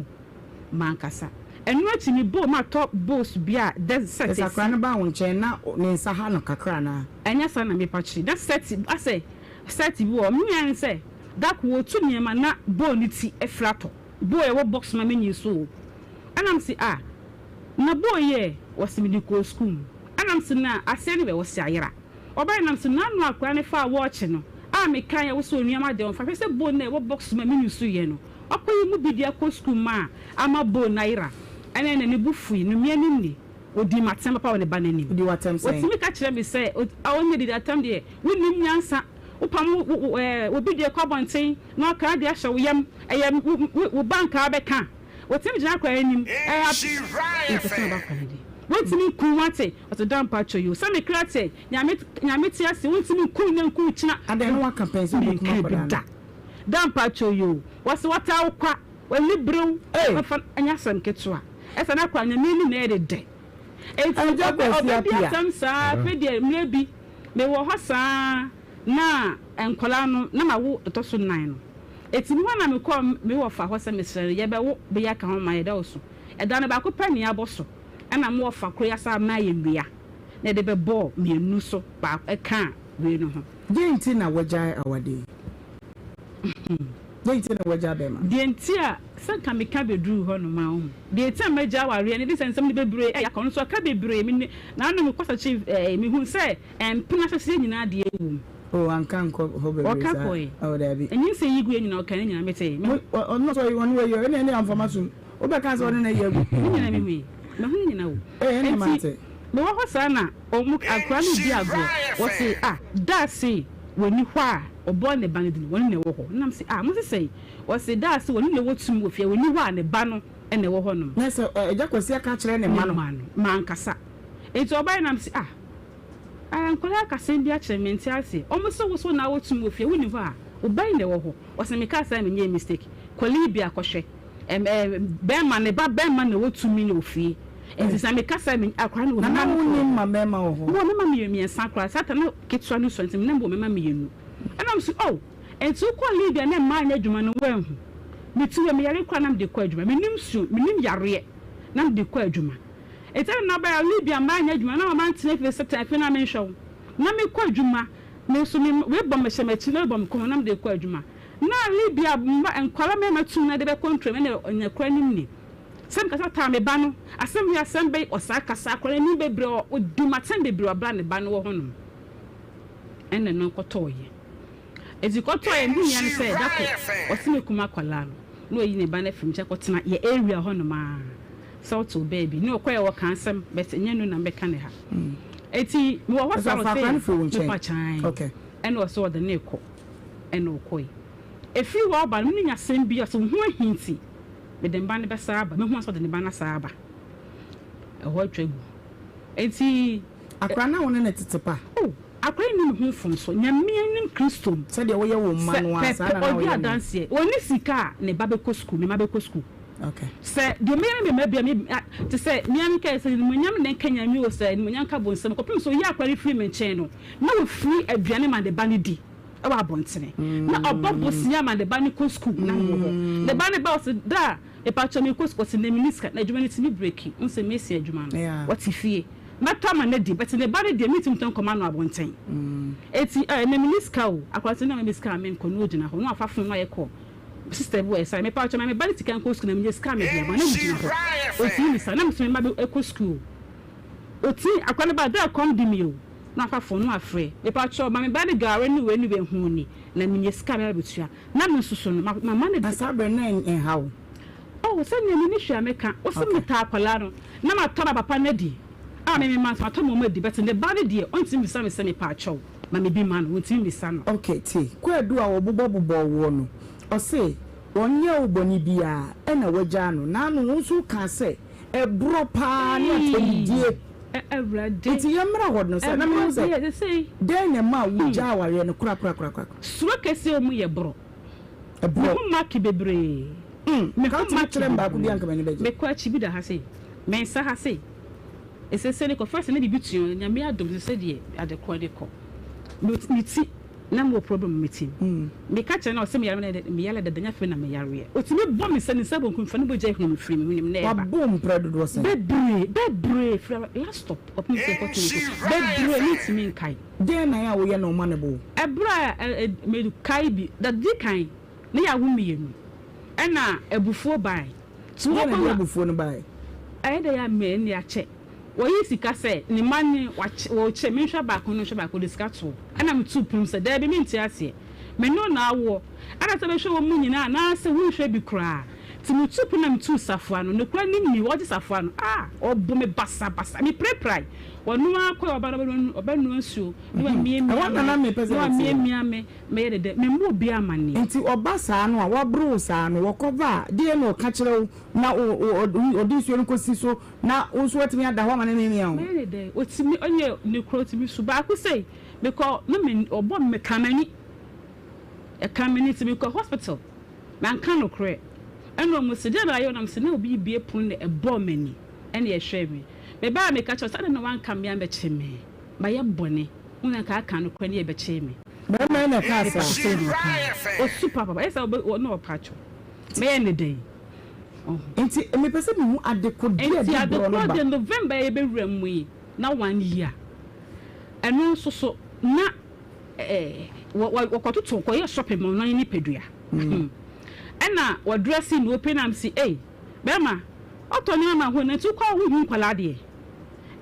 Mankasa. Ɛno akyi me bowl matɔ bowls bi a dɛ set Sɛ akwadaa si. no ba wo nkyɛn na ne nsa ha no kakra anaa? Ɛnyɛ saa na mepa kyiri. Na set asɛ set bi wɔ hɔ. Me nua ne sɛ da koro ɔretu nneɛma na bowl no ti afiri atɔ. Bowl a ɛwɔ box mu a menyi so o. Ɛna mese ah na bowl yi ɛ? Ɔse mede kɔɔ sukuu mu. Ɛna mese na aseɛ no bɛ? Ɔse ayera. Ɔbae na mese n'ano akwadaa no faa watch no a mekaeɛ a wose onua ma deɛ ɔmfa hwɛ sɛ bowl no a ɛwɔ box mu a menyi so yɛ no wakɔyi mu bi de akɔ sukuu mu a ama bowl no ayera. Ɛna ɛna ne bo fui no me anim ni. Ɔdii m'atɛm papa wɔ ne ba no anim. Ɔdii w'atɛm sɛn? Ɔtumi ka kyerɛ me sɛ ɔnyɛ didi atɛm deɛ wonnim nyansa wopam wo wo ɛɛ obi deɛ kɔ abɔnten na waka adeɛ ahyɛ wo yam ɛyɛ wo wo wo ba nka abɛka. Ɔtumi gyina akwadaa anim ɛɛ ab mepɛ sɛ meba akwadaa no deɛ wontumi nku wo ate ɔte da mpakyɛ yoo sɛ me kra te nyame nyame te ase wontumi nku nnɛ nku kyena Adɛn na waka pɛn sɛ wobɛkum menka bi akwadaa no? da da mpakyɛ yoo wɔse wɔtaa wo kwa w'ani berew Ei! wɔfa ɛnyɛ asɛm ketewa ɛsɛ na akwadaa nyame anim na ɛyɛ de dɛ enti Agya ɔbɛ Kwasi ɔbɛdi Appiah. asɛm saa afei deɛ mmerɛ bi mewɔ hɔ saa na nkwadaa no na mawo ɛtɔ so nan no Eti me hɔ na me kɔɔ me wɔfa hɔ sɛ mesrɛ no yɛbɛwo bɛ yi aka ho ma yɛdɔɔso. Ɛda no baako pɛ na yɛabɔ so ɛna me wɔfa koro yi asan ama yɛ nnua na yɛde bɛbɔɔ mienu so baako ɛkaa wei no ho. Deɛn nti na woagyae awadeɛ yi? Deɛn nti na woagyae bɛrima no? Deɛ nti a, sɛ nka meka bɛduruu hɔ nom a, wohu. Deɛ nti a magyae awareɛ no, ɛfiri sɛ nsɛm no bebree ɛyɛ aka, ɔno nso ɔka bebree, me ne, naano mekɔ sɛkye ɛɛ, mehuu sɛ Mpena ahyɛseɛ nyinaa deɛ ɛwom. Oh anka nkɔ hɔ bebree Ɔka saa kɔe. oh daabi. Nyinsɛn yi guiɛ nyinaa ɔka ne nyinaa metee. Me. Mo ɔno nso ɔno wayi ɔ ɛna ɛne amfa m'asom wobɛka sɛ ɔne no ayi agu. Ne nyinaa mehui. Mahu ne nyinaa o. Ee ɛna Enti mate. mewɔ hɔ saa na ɔmo akwadaa no redi agorɔ wɔse ah Daase wɔnni hɔ a ɔbɔɔ ne ba no din wɔne na ɛwɔ hɔ na mese ah mose sɛn wɔse Daase wɔne na ɛwɔ tumi wɔ fie wɔnni hɔ a ne ba no na ɛwɔ hɔ nom. Na sɛ Agya Kwasi aka akyerɛ ne mma Ne no. mma no mankasa. Enti ɔbaeɛ na mese ah Ah nkwadaa aka asɛm bi akyerɛ me mente aseɛ. Ɔmo se wo so na wo tum wɔ fie wonni hɔ a wo ba yi na ɛwɔ hɔ. Ɔse me kaa saa menyɛɛ mistake. Kɔ Libya kɔhwɛ. Ɛm ɛɛ bɛɛma ne ba bɛɛma na ɛwɔ tumi wɔ fie. Nti sɛ me ka saa me akwadaa no wɔ Nana mma wo no nni mma mɛɛma wɔ hɔ? Mewɔ mɛma mmiɛnsa koraa saa time na ketewa no sua nti na mewɔ mɛma mmienu. Ɛna ɔmo se oh nti wo kɔɔ Libya na mmaa nyɛ adwuma no woanhu. Me ti wei me yare koraa na mede kɔ adwuma. Menim su menim yareɛ na mede kɔ adwuma. Etsɛn na ɔbɛyɛ a Libya manyɛ edwuma na mantena fie sɛ tɛn afei na menhwɛ wo. Na mekɔ edwuma, me so me wei bɔ me hyɛ m'akyi na wei bɔ me kɔn mu na mede kɔ edwuma. Na Libya mma nkwadaa mmarima tum na de bɛ control me na ɔnya kura nim ni. Sɛ mekasa taa me ba no, asɛm wei asɛm bɛyi ɔsaa kasa akwadaa no anim bebree ɔdi m'atɛn bebree wɔ abere a ne ba no wɔ hɔ nom. Ɛna ɛno kɔtɔɔyɛ. Eti kɔtɔɔyɛ me nua no sɛ da kɔ ɔse me kum akwadaa no na wayi ne ba no afiri me nkyɛn kɔtena yɛ area hɔ nom aa. Sɛ wotew baabi ne ɔkɔɛ wɔ ka asɛm but ɛnyɛ nu na mɛka ne ha eti mewɔ hɔ saa ɔse mepa kyan ɛna ɔse ɔde ne kɔ ɛna ɔkɔe efiri hɔ aba no mene nya asɛm bi ɔse wo ho ahi nti mede mba no bɛsa aba mehu asɛ ɔde ne ba no asa aba ɛhɔ atwa gu eti. Akora na wo ne no tete pa. Oh akora yi nni me ho mfomso Nyame anim Kristo mu. Sɛdeɛ woyɛ wo mma no ara saa na na Sɛ pɛ woyɛ ɔdi no. adanseɛ ɔnni sika a ne ba bɛkɔ sukuu me mma bɛkɔ sukuu. Okay. Sɛ deɛ meyɛ ne me mma bia me te sɛ mea meka sɛ animuonyam na nka Nyame o sɛ animuonyam nka bonsam kɔpem sɛ ɔyi akora no firi me nkyɛn no na ɔfiri aduane ma ne ba no di ɛwɔ abɔntene na ɔbɔ bosea ma ne ba no kɔ sukuu na mewɔ hɔ ne ba no ba ɔse da mepakyɛ mekɔ sukuu ɔse na menni sika na adwuma no tumi breki wohu sɛ mesi adwuma no ɔte fie mɛtɔ ama no adi but ne ba no deɛ mentumi tɔ nkɔma no abɔnten eti ɛɛ na menni sika o akora no sɛ na meme sika a menkɔ na ɔgyina hɔ na wafa fon na wayɛ call Sister bi wɔ ɛsa mepa kyɛw ma me ba ne sika nkɔ sukuu na menya sika a mede ama na me gyina hɔ otumi misa na me so me mma bɛ kɔ sukuu otumi akora no ba da kɔm de me o na wafa phone na wafrɛ mepa kyɛw ma me ba ne gare ne wei ne wei ho ni na menya sika a mɛba bɛtua na me nso so no ma ma ne Na saa berɛ no na ɛnha wo? Oh sɛnea menni hwee a mɛka wo se metaa akwadaa no na matɔ ma papa no adi a me me mma nso matɔ ma wɔn adi but ne ba no deɛ ɔntumi mmisa me sɛ mepa kyɛw ma me bi ma no ɔntumi mmisa no. Ok tie, kwaadu a wɔbobɔ bobɔɔ woɔ no, ɔse ɔnyɛɛ wo bɔne biaa ɛna wagyaa no, naano wo nso wokaa sɛ ɛborɔ paa ne atɛmdie Awurade. Nti yɛmmra hɔ no sɛ na mehu Ɛborɔ sɛ deɛ sesei. dɛn na ɛmaa wogyaa awareɛ no korakorakorakora? Suro kɛseɛ wɔ mu yɛ borɔ. Ɛborɔ. Mehu maki bebree. Mm, Mehu ka wotumi maki kyerɛ me baako bi bebree. anka m'ani bɛgye. Mekɔ akyi bi da ha sei, me nsa ha sei. Sesei no kɔ first na biribi tua Nyame adom sesei deɛ ade korɔ de kɔ. Me ti. Na mewɔ problem wɔ me tirim. Meka kyerɛ no a ɔse meyare me meyare dada nyɛ afei na meyareɛ. Ɔtumi bɔ me nsa ne nsa bonkum fa ne mogya ehunu me firi me hwenem na ɛba. Wabɔ wo mprɛ dodoɔ sɛn? Bebree bebree firi last stop kɔpem sɛ ɛkɔto me so bebree mentumi nkae. Dɛn na ɛyɛ a woyɛ na ɔma no bo wo? Ɛberɛ a mekae bi da di kan na yɛawo mmienu ɛna abufuo bae. Dɛn na ɛde abufuo no bae? Ɛyɛ dɛn a me ɛnne akyɛ. Wɔyii sika sɛ ne mma ne wɔkyɛ menhwɛ baako no nhwɛ baako wɔde sika too ɛna metuu pono sɛ daabi mente aseɛ me ne wo na awoɔ ɛna sɛ bɛhwɛ wɔn mu nyinaa anaasɛ wonhwɛ bi koraa nti metuu pono na metuu safoa no nokora nim ni ɔgye safoa no ah ɔbo me basabasa mepirapirae ɔno ara kɔɛ ɔba no ɔbɛnoa nsuo na wamiamia me na wamiamia me mɛyɛ ne dɛ memmɔ obiara amaneɛ. Nti ɔba saa no a waboro wo saa no wɔkɔba a deɛn na ɔka kyerɛ wo na ɔde nsuo no kɔsi so Na wo nso woatumi ada hɔ ama no amiamia wo. Mɛyɛ no dɛn? Ɔtumi, ɔnyɛ ne kura ɔtumi su. Baako sei, mekɔ na me ɔbɔ me meka m'ani. Ɛka m'ani nti mekɔ hospital. Manka nokorɛ. Ɛna ɔmo se deɛn na ayɛ wo? Na mese na obi rebue pono na ɛbɔɔ m'ani ɛna ɛhwɛɛ me. Mebaeɛ a meka kyerɛɛ no sɛ adɛn na wanka me ammɛkye me? Mayɛ bɔne. Wo na nka aka nokorɛ ne yɛbɛkyee me. Barima yi na ɛkaa saa? Mepa kyɛw na ɔkaa. Ɔsu papaapa. Ɛyɛ saa ɔbɛ na ɔpa kyɛw. Mɛyɛ no dɛn? Nti mepɛ sɛ mehu adekodeɛ a Nti ɛde borɔ no adekorɔ ba. deɛ November a yɛbɛwura mu yi na one year ɛno nso so na eh, wɔkɔtoto kɔyɛ shopping ma ɔno ne nipadua ɛna wɔdrɛse na ɔpɛ nam si ei bɛrima ɔtɔ nneɛma ma ho na nti wokɔ a wohu nkwadaa deɛ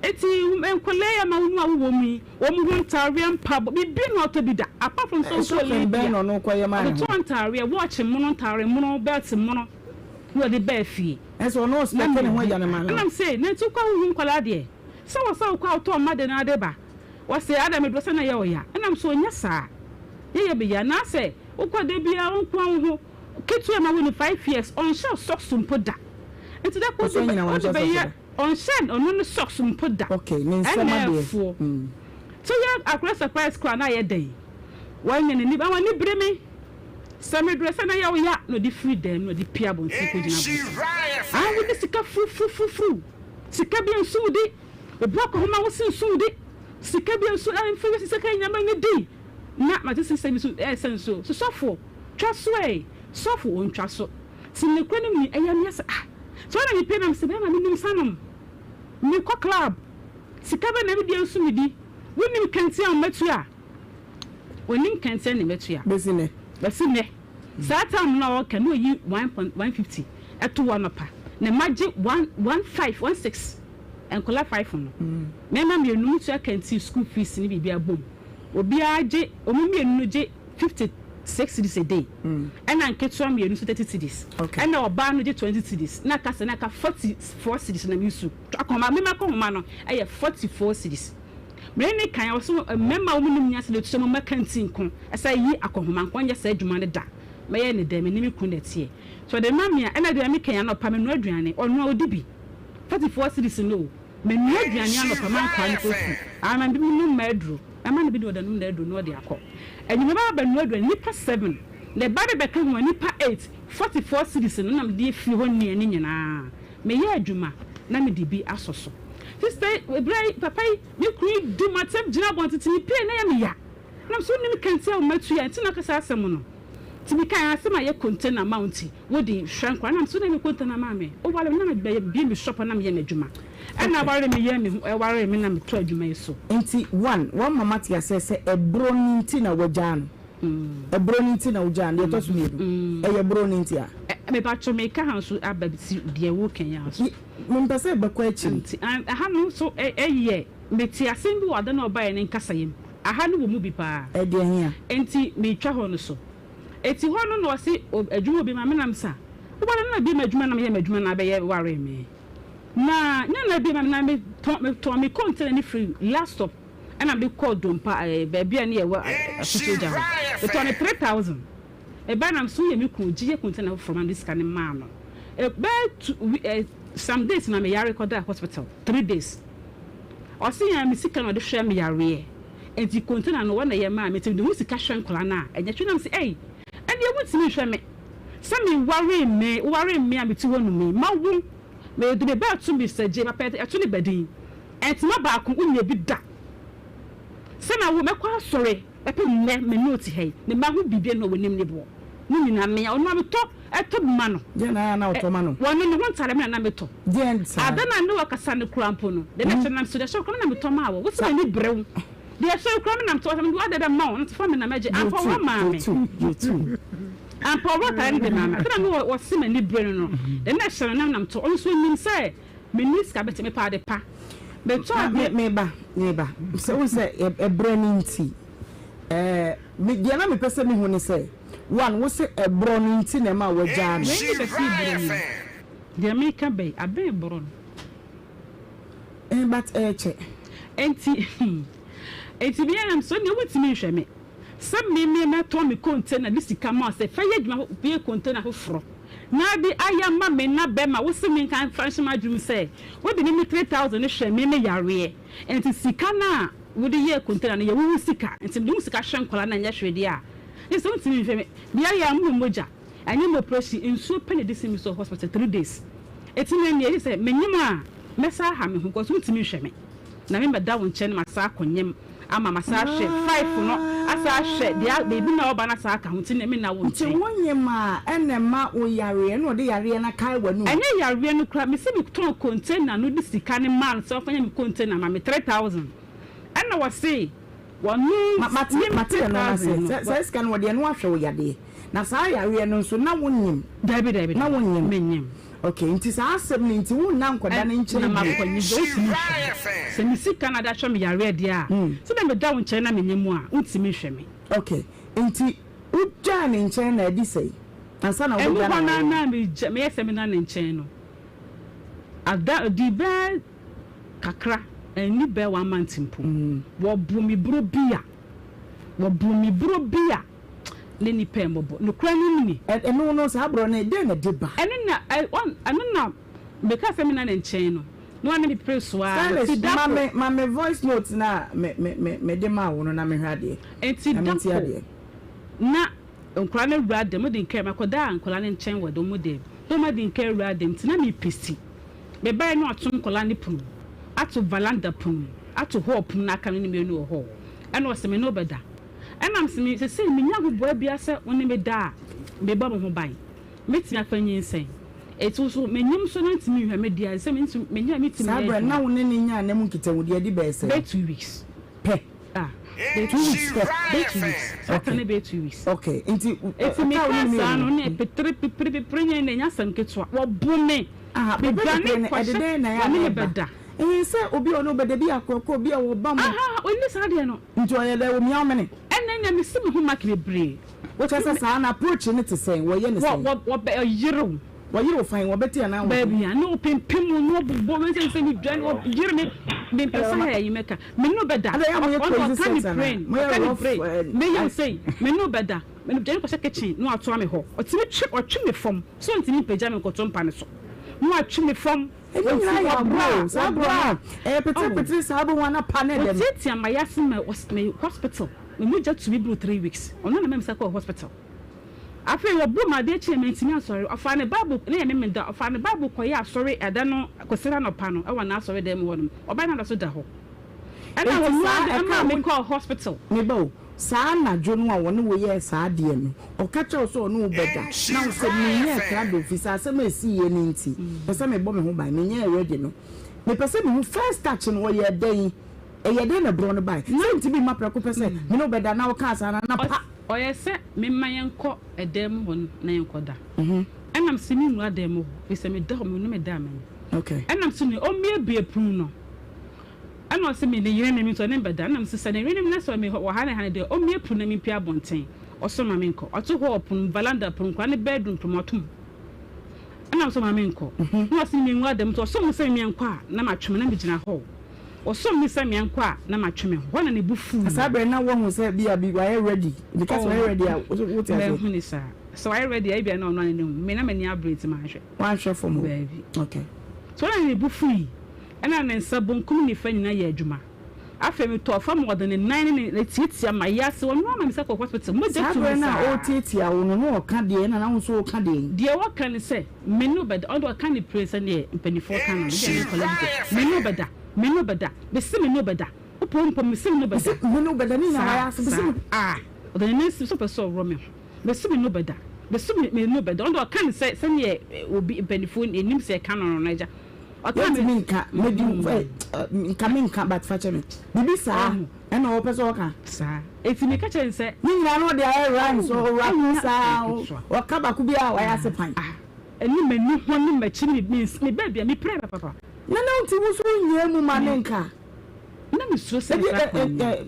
Enti nkwadaa yi ama wo mu a wowɔ mu yi, wɔn ho ntaareɛ, mpaboa, biribi na ɔtɔ bi da. Apart from sɛ wotɔ Shopping bɛn Libya, na ɔno kɔyɛ maa ne ɔde ho? tɔɔ ntaareɛ, watch mono, ntaare mono, belt mono na ɔde baa fie. Ɛsɛ ɔno Na ɔspɛke ne ho mehu. agya ne ma no. Ɛna mese, na nti wokɔ a wohu nkwadaa deɛ? Sɛ wɔ sɛ wokɔ a wotɔ mma de no ade ba. Wɔse, ada medɔ sɛ na ɛyɛ wo ya. Ɛna mese, ɔnyɛ saa. Yɛyɛ me ya. Na asɛ wokɔ da biara wo nko ara wo ho. Ketewa ma wo no 5 years, ɔnhyɛ socks mpo da. Nti da koro Ɔsɛ nyina wode wanhyɛ socks bɛyɛ da. Ɔnhyɛ ɔno ne socks mpo da. Okay, ne nsam Ɛna adeɛ. ɛfoɔ. Sɛ woyɛ akwadaa surprise koraa na ayɛ dɛn? Wanya n'ani ama n'ani bere me. Sɛ medrɛ sɛ na yɛ wo ya na ɔde firi dan mu na ɔde pue abɔnten kɔgyina abɔnten. Ah wode sika furufurufuru. Sika bi nso wode. Obi akɔhoma wo se nso wode. Sika bi nso ɛmfa wiase sika nyinaa ma ne di. Na mate sɛ sɛ bi so ɛsɛ nso. So sɔfo twa so ɛ. Sɔfo ɔntwa so. Sɛ nokorɛ no mu ni ɛyɛ me sɛ ah sɛ ɔna mepɛ nam sɛ bɛrima menim nsa nom mekɔ club sika bɛ na medeɛ nso medi wonim kɛntɛn a matua onim kɛntɛn ne matua Bɛsi nnɛ. Bɛsi nnɛ saa time no a ɔka na oyi 1.150 ɛto hɔ anɔpa na magye 1 1 5 1 6 nkɔla 5 no mɛma mmienu mu tua kɛntɛn school fees ne biribi abom obiara gye ɔmo mmienu no gye 56 cedis a day ɛna nketewa mmienu nso 30 cedis ɛna ɔbaa no gye 20 cedis na aka sɛ na aka 44 cedis na mi su akɔnma mema kɔnma no ɛyɛ 44 cedis mene ne kan ɔso mmarima a wɔn nim nyansa de tuo mo mma kanti nko ɛsɛ yi akɔnhoma nko nyɛ saa adwuma no da mɛyɛ ne dɛ me ne me kun na ɛteɛ so ɔde ma me a ɛna deɛ me kan anɔpa me nua aduane ɔnoa odi bi 44 cedis no o me nua aduane anɔpa ma nkwa no kɔ su ama bi mu mma aduro ɛma no bi de ɔda num na aduro na ɔde akɔ enyima ba ba nua aduane nipa 7 na ɛba de bɛka ho a nipa 8 44 cedis no na mede efiri hɔ nnuane nyinaa meyɛ adwuma na mede bi asɔ so. Sister ebere yi papa yi me kunu yi di matam gyina abɔntene me pie na yɛ me ya na so nim kɛntɛn a wɔmatu ya nti na kasa asɛm no nti me kan asɛm a yɛ container ma wo nti wode hwɛ nkwa na so na me container ma me o wale na me bɛyɛ bie me shop na meyɛ m'adwuma ɛna aware me yɛ me ho ɛware me na meto adwuma yi so. Nti one wama mate aseɛ sɛ ɛborɔ no nti na wagyaa no ɛborɔ no nti na wogyaa no deɛ ɛtɔ so mmienu ɛyɛ borɔ no nti a. Mepakyɛw meka ha nso aba si deɛ woka yi ara so. Mempɛ sɛ ɛbɛkɔ akyiri. Nti aha no nso ɛyɛ mete asɛm bi wɔ ada no a ɔbaeɛ no nkasayɛ mu. Aha no wɔ mu bi paa. Ɛdeɛ hia? Nti metwa hɔ no so. Eti hɔ no na ɔse adwuma obi ma me nam sa. Wobɔde no na bie m'adwuma na meyɛ m'adwuma na abɛyɛ waree me. Na nyɛ na bie ma me na metɔn metɔn me container no firi last stop ɛna mede kɔɔ Dompa ɛɛ baabi a ne yɛwɔ Asuto gya hɔ. Metɔn no 3000. Mebaa na mese woyɛ me kunu gye yɛ container foforɔ ma mede sika no maa no. Bɛyɛ two we eh, some days na me yare kɔdaa hospital 3 days. Ɔse yɛn me sika na ɔde hwɛ me yareɛ nti container no wɔn na yɛ maa me nti mede ho sika hwɛ nkwadaa no a ɛnyɛ hwee na mese ei ɛndeɛ wontumi nhwɛ me sɛ me waree me wowaree me a mete hɔ nom yi ma wo mede me ba ato Mister J papa ɛto ne ba din ntoma baako wonya bi da sɛ na wo mɛkɔ asɔre. Bɛpem nnɛ me ne wo te ha yi, ne mma ho biribiara nni hɔ a wɔnim ne boɔ. Ne nyinaa me a, ɔno ara metɔ tɔ bi ma no. Deɛn na na wotɔ ma no? Wɔno ne ho ntadeɛ me na na metɔ. Deɛn saa? Ada no a ne wɔkasa no koraa mpo no, deɛ na ɛhyɛ no na mesɔ, deɛ ɛhyɛ wo koraa me na metɔ maa wo. Wo se m'ani bere wo. Deɛ ɛhyɛ wo koraa me na metɔ, wɔsɛ mede w'adeɛ bɛma wo, nti fa me na mɛgye. Ampa ɔworɔ maa me. Ampa ɔworɔ atadeɛ no de maa me. Afei na me wɔse m'ani bere no no, deɛ na ɛhyɛ no na me na metɔ. Ɔno nso ɔnim sɛ menni sika bɛte, mepɛ ade pa. Metɔ adeɛ. Meba, meba. Sɛ wohu sɛ ɛberɛ no nti, ɛɛ, me, deɛ na mepɛ sɛ mehu ne sɛ, one, wo se ɛborɔ no nti na ɛma wagyaa no. Wei ne bɛsii borɔ no mu. Deɛ meka bɛyi, abɛn borɔ no. Eh, but ɛɛkyɛ. Enti, enti me ara nso, ɛnneɛ wontumi nhwɛ me. Sɛ me me mɛtɔn me container de sika ma wo sɛ fa yɛ adwuma yɛ container foforɔ na de ayɛ ama me na bɛma wo se menka mfa nhyɛ m'adwene mu sɛ wode me me 3000 no hwɛ me me yareɛ nti sika no a wode yɛɛ container no yɛ wo wo sika nti mede wo sika hwɛ nkwadaa no a ɛnyɛ hwee deɛ a ne sɛ wontumi nhwɛ me deɛ ayɛ a mo mogya ɛnyɛ mo operation nsuo pɛ na ɛde si me so hospital 3 days ɛti me neɛ ɛyɛ sɛ menyim a mɛsa aha me ho because wontumi nhwɛ me na me mɛda wo nkyɛn na masa akɔ nyem ama masa ahwɛ five no asa ahwɛ deɛ beebi na ɔba no asa aka ho nti na me na wo Nti nkyɛn. wo nyem a ɛna ɛma wo yareɛ ɛna ɔde yareɛ no akae w'anum? Ɛnyɛ yareɛ no koraa mese me tɔn container no de sika no maa no sɛ ɔmfa nyɛ me container ma me 3000 ɛna wɔse wɔno Ma mate me mate three ɛno no ase thousand no sɛ saa sika no wɔde ɛno ahwɛ wo yadeɛ na saa yareɛ no nso na wo nyem? Dabi dabi Na wo dabi nyem? me nyem. Okay nti saa asɛm no nti wo nna nkɔda ne Na nkyɛn bio? makɔ nyem deɛ wontumi nhwɛ me sɛ me sika na de ahwɛ me yareɛ deɛ a sɛdeɛ meda wo nkyɛn na me nyem a wontumi nhwɛ me. Okay nti wo gyaa ne nkyɛn na adi sɛn ansa na Ɛmu wobɛgya no hɔ no awareɛ no? na megya meyɛ sɛ meda ne nkyɛn no ada ɔdii bɛɛ kakra ɛnni bɛɛ one month mpo wɔbo me buro bi a wɔbo me buro bi a ne nipa mmɔbɔ nokorɛ no ni. Ɛno no saa borɔ no dɛn na ɛde ba? Ɛno na ɛ ɔn ɛno na meka sɛ mena ne nkyɛn no na ɔne me pere so ara Stylish nti da ma koro. me ma me voice note no a me me me mede maa wo no na mehwɛ adeɛ Nti na da mente koro adeɛ. na nkwadaa no awura dɛm mede nkaa makɔdaa nkwadaa no nkyɛn wɔ wɔn dɛm na wɔn adi nkaa awura dɛm nti na mepisi mebaeɛ na wato nkwadaa no pono mu ato valanda pono mu ato hall pono no aka me ne mmienu wɔ hall ɛna ɔse me ne wo bɛda ɛna mese me sesei mennya ahoboa biara sɛ wo ne me da a mebɔ me ho ban mɛtumi afa nyinsɛn eti wo so menyim so na ntumi nhwɛ me deɛ sɛ mentumi menya metumi Saa yɛ berɛ no na adwuma wo ne no nyaa nna mu nkitahodie adi bɛyɛ sɛn? Bɛyɛ 2 weeks. Pɛ? Ah, bɛyɛ 2 2 weeks weeks pɛ? Bɛyɛ 2 weeks saa Okay time no bɛyɛ 2 weeks. Okay nti Eti ɛka wo ne mekaa no saa no mmienu? ne pepere pepere pepere nyɛ na ɛnyɛ asɛm ketewa wɔbo me Aha pepere medwane pepere no ɛde kɔhyɛ dɛn na ɛyɛ a wɔne na me ɛba? bɛda. Ɛhe sɛ obi a ɔne wo bɛda bi yɛ akorɔkorɔ obi a ɔba mo. Aha ɔnni saa deɛ no. Nti ɔyɛ dɛn ɔmia wo mene? Ɛnɛ nea mesi me ho mark bebree. Kyerɛ sɛ saa no approach no te sɛn? Wɔyɛ no Wɔ sɛn? wɔ wɔbɛ ɔyere wo. Wɔyere wo fann? Wɔbɛte anaa wɔbɛ? Baabi a ne wɔpempem wo ne wɔbobɔ wo sɛ sɛ medwane wɔyere me mempɛ sɛ ha ayi mɛka me ne wo bɛda. Adɛn a moyɛ Ɔno crazy ɔka ne sex anaa? brain Moyɛ ɔka ne rough brain eh, meyɛ wo sei me ne wo bɛda medwane kɔhyɛ kitchen na watoa me hɔ ɔtumi twe ɔtwe me fam sɛ ɔntumi mpagya me nkɔto mpa no so na watwe me fam. Ɛno Ɔnti nyinaa yɛ wɔbrɛ agorɔ a o, saa agorɔ wɔbrɛ no a ɛyɛ oh peterepetere saa bɛhu a na pa ne dɛm. Wɔtiatia m'ayase ma me hospital me mogya tumi boro 3 weeks ɔno na mɛmisa kɔɔ hospital afei wɔbɔ me adeɛ kyeɛ mantumi ansɔre ɔfaa ne bible na ɛyɛ memenda ɔfaa ne bible kɔyɛ asɔre ɛda no Kwasida anɔpa no ɛwɔ n'asɔre dan mu hɔ nom ɔbaa no na ɔda so da hɔ ɛna Enti wɔn saa ade ɛka ɛmaa wo me kɔɔ hospital. Me ba o, saa anadwo no a wɔne wo yɛɛ saa adeɛ no, ɔka kyerɛɛ wo sɛ ɔne wo bɛda, na wo sɛ menyɛɛ krado ɛfiri sɛ asɛm a ɛsiiɛ no nti, pɛ sɛ mebɔ me ho ban, menyɛɛ ready no, mepɛ sɛ mehu first touch no ɔyɛɛ dɛn, ɛyɛ dɛn na borɔ no bae, sɛ ntumi mma prɛko pɛ sɛ me ne wo bɛda na wokaa saa no na pa. Ɔyɛ sɛ memma yɛnkɔ ɛdan mu hɔ no na yɛnkɔda. Ɛna mese menwura dan mu hɔ, ɛfiri sɛ meda hɔ, me ne me da a m'ani. Ɛna mese no ɔmmiebie pono no. Ɛna ɔse me ne yere ne me nso ɔne me bɛda. Ɛna mese sɛ ne yere ne me na sɛ ɔme wɔ ha ne ha no deɛ ɔmmie pono na mempue abɔnten. Ɔse ɔma menkɔ. Ɔto hall pono, valanda pono, nkwadaa no bedroom pono ɔto mu. Ɛna mese ɔma menkɔ. Ɛna ɔse menwura dan mu nti ɔsɔ mu sɛ menkɔ a na matwe me na megyina hall. Ɔsɔ mu sɛ menkɔ a na matwe me ho. Hɔ na ne bo fuu Na saa me. berɛ no na woahu sɛ bi a bi wayɛ ready? Meka sɛ Oh, wayɛ ready a, wote aseɛ? manhu ne saa. Sɛ wayɛ ready a ebia na ɔno ara ne ho. Me na m'ani abere nti manhwɛ. Woanhwɛ fam hɔ? Daabi. Okay. So hɔ na ne bo fui. Ɛnna ne nsa bonkum ne nifa nyinaa yɛɛ adwuma. Afei metɔɔ fam ma ɔde ne nan ne ne tiatia m'ayaase. Ɔno ara ma me nsa kɔɔ hospital. Mogya Saa tuu berɛ me no a saa. ɔretiatia wo no, na ɔreka deɛn na na wo nso woreka deɛn? Deɛ ɔka ne sɛ, Me ne wo bɛda. Ɔno deɛ ɔka ne pire sɛdeɛ mpanimfoɔ ka no no. Medeɛ me nkwadaa bi sɛ, Me ne wo bɛda, me ne wo bɛda. Mese me ne wo bɛda. Wopɛ mpo mese me ne wo bɛda. Mese me ne wo bɛda ne nyinaa wayɛ ase mese me. Ah ɔde ne nan si so pɛ sɛ ɔworɔ me ho. Mese me ne wo bɛda. Mese me ne wo bɛda. Ɔno deɛ ɔka no sɛ sɛdeɛ obi mpanimfoɔ nim sɛ ɛka no no no agya. Ɔka me. Yɛntumi nka medi nka menka but fa kyɛ me. Biribi saa ɛna ɔpɛ sɛ ɔka. Saa. Eti meka kyerɛ no sɛ. Ne nyinaa no ɔde ayɛ rhymes ɔrapo saa ɔka baako bi a wayɛ ase pan. Ah ɛne m'ani ho ne m'akyi ne me baabi a mepira papapa. Nana nti wo nso wonyɛɛ mu ma ne nka. Na mesuro sɛ mɛsan akɔ anyem.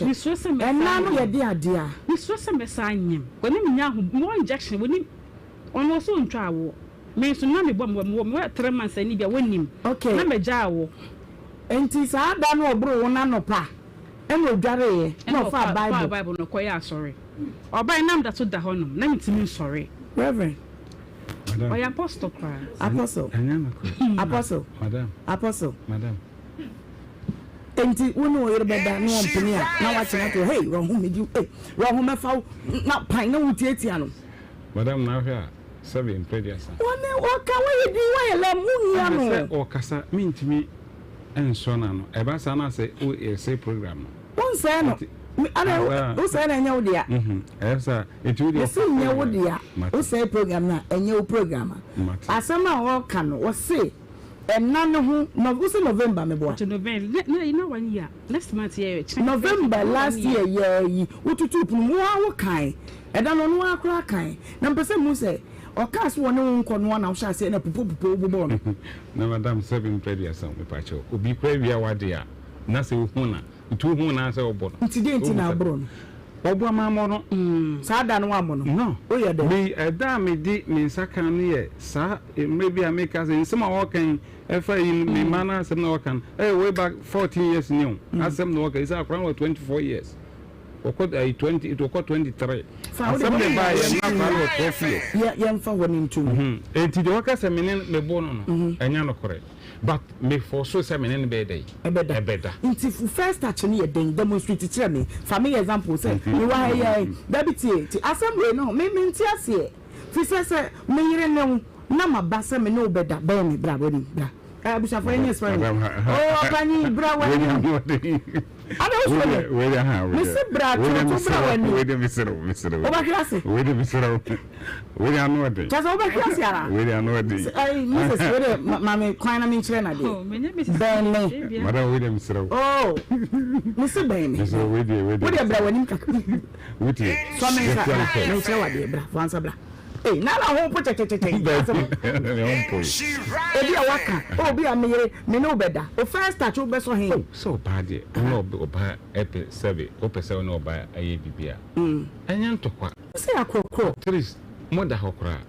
Mesuro sɛ mɛsan anyem. Ɛnna no yɛ de adeɛ a. Mesuro sɛ mɛsan anyem. Wɔne me nya aho mewɔ injection wɔnim ɔno ɔsɛ ɔntwa awoɔ me nso na mebɔ mewɔ mewɔ mewɔ 3 months ɛne bia wɔnim Okay. na magya awo. Nti saa da no ɔboro wo no anɔpa ɛna ɔdwareeɛ na Ɛna ɔfaa ɔfaa Bible. Bible no kɔyɛ asɔre. Ɔbaeɛ na meda so da hɔnom na mentumi nsɔre. Reverend. Madam. Ɔyɛ apostle koraa. Apostle. Ɛnyɛ nokorɛ. Apostle. Madam. Apostle. Madam. Enti wo ne wo yere bɛda na ɔmpene a na woakyene ato hɔ, hey, werɛ ho medi wo, hey, werɛ ho mɛfa wo, na pan na wotiatia no. Madam na ahwɛ a sɛbe mprɛ aduasa. Ɔne ɔka woayɛ din woayɛ lɛm wonhia no. Sɛ ɔkasa mentumi nsɔ n'ano ɛba saa na sɛ wo yɛsɛe program no. Wonsɛe no adɛn wosɛe no ɛnyɛ wo dea. Ɛyɛ saa nti wo deɛ. Mese nyɛ wo dea wosɛe program no a ɛnyɛ wo program a asɛm a ɔka no ɔse. Ɛna no ho no wo se November me boa. November na na one year next month yɛ kyerɛ. November last year yɛ yi wo tutu pono mu wo ara wo kan ɛda no ɔno ara koraa kan na mpɛ sɛ mu sɛ ɔkaa sɛ ɔne wo nkɔ noa na wo hyɛ aseɛ na pupo pupo wo bobɔɔ no. Na madam sɛbi mpɛ aduasa o mepa kyɛw obi koraa wia w'ade a na sɛ wo hu na Nti wohuu no ara sɛ ɔbɔ no. Nti dɛn nti na aboro no? Ɔbɔ ama ammɔ no. Saa da no wammɔ no? No. Woyɛ dɛn? Me, ɛda a mede me nsa kaa no yɛ saa mmerɛ bi a meka sɛ nsɛm a wɔka yi ɛfa yi no, me mma no asɛm na wɔka no, ɛyɛ way back 14 years ni o, asɛm na wɔka yi sɛ akwadaa no wɔ 24 years, wɔkɔ ayi 20, wɔkɔ 23. Fa wode Asɛm bɔ na ne ɛbaeɛ nyinaa. na akwadaa no wɔ 12 years. Yɛ, yɛmfa hɔ no nto mu. Enti deɛ wɔka sɛ me ne mebɔ no no, ɛnyɛ nokorɛ. But me force sɛ me ne no bɛyɛ dɛn? Ɛbɛda. Ɛbɛda. Nti first touch no yɛ dɛn? Demonstrate kyerɛ me. Fa me yɛ example sɛ me wɔ ha yi ara yi. Dabi tie, tie asɛm wei no me mente aseɛ. Firi sɛ sɛ me yere ne wo na maba sɛ me ne wo bɛda, bɛn me, bra w'anim, bra. Eh, abusuafoɔ yɛnyɛ experiment. Oh, ɔpanyin, bra w'anim. Ada wo suro me. Me se bra toto bra w'anim. Wobɛhwe ase. Kyɛ sɛ wobɛhwe ase ara. Ɛyi Mrs. Wei de ma me kwan na menkyerɛ no adeɛ. Bɛn me. Oh, me se bɛn me. Wo deɛ bra w'anim kakra. Sɔ me nsa bra menkyerɛ wo adeɛ bra fa nsa bra. Ei na na ho po kyɛkyɛkyɛkyɛ asɛm. Ebi a waka oh bi a me yere me ne wo bɛda o first touch wo bɛsɔ he. Oh sɛ ɔbaa deɛ wo ne ɔbaa ɛpɛ sɛbe wopɛ sɛ wo ne ɔbaa ɛyɛ biribi a ɛnyɛ ntɔkwa. Sɛ akorɔkorɔ. At least mo da hɔ koraa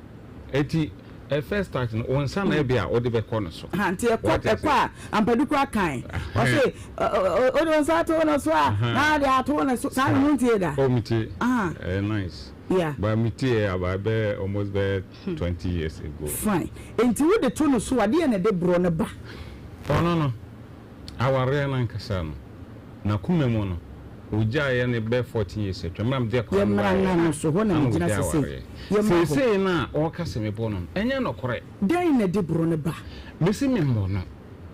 ɛti ɛ first touch no wo nsa na ɛbi a wode bɛkɔ no so. Ha nti ɛkɔ ɛkɔ a ampadu koraa kan ɔse wode wo nsa ato no so a na ade ato ne so saa na mo ntie da. Oh me tie ɛyɛ nice. Yeah. But me tie about bɛyɛ almost bɛyɛ 20 years ago. Fine. Nti wo de to no so a deɛ na ɛde borɔ no ba? Ɔno no, awareɛ no ankasa no, n'akoma mu no, ɔgyaeɛ no bɛyɛ 14 years atwam. Mmerɛ a mede akwadaa no Yɛmmra baeɛ nna no so, hɔ na ana megyina ɔgyae sesei. awareɛ. Yɛmmra hɔ. Seesei no a ɔreka sɛ mebɔ no no, ɛnyɛ nokorɛ. Dɛn na ɛde borɔ no ba? Mese memmɔ no.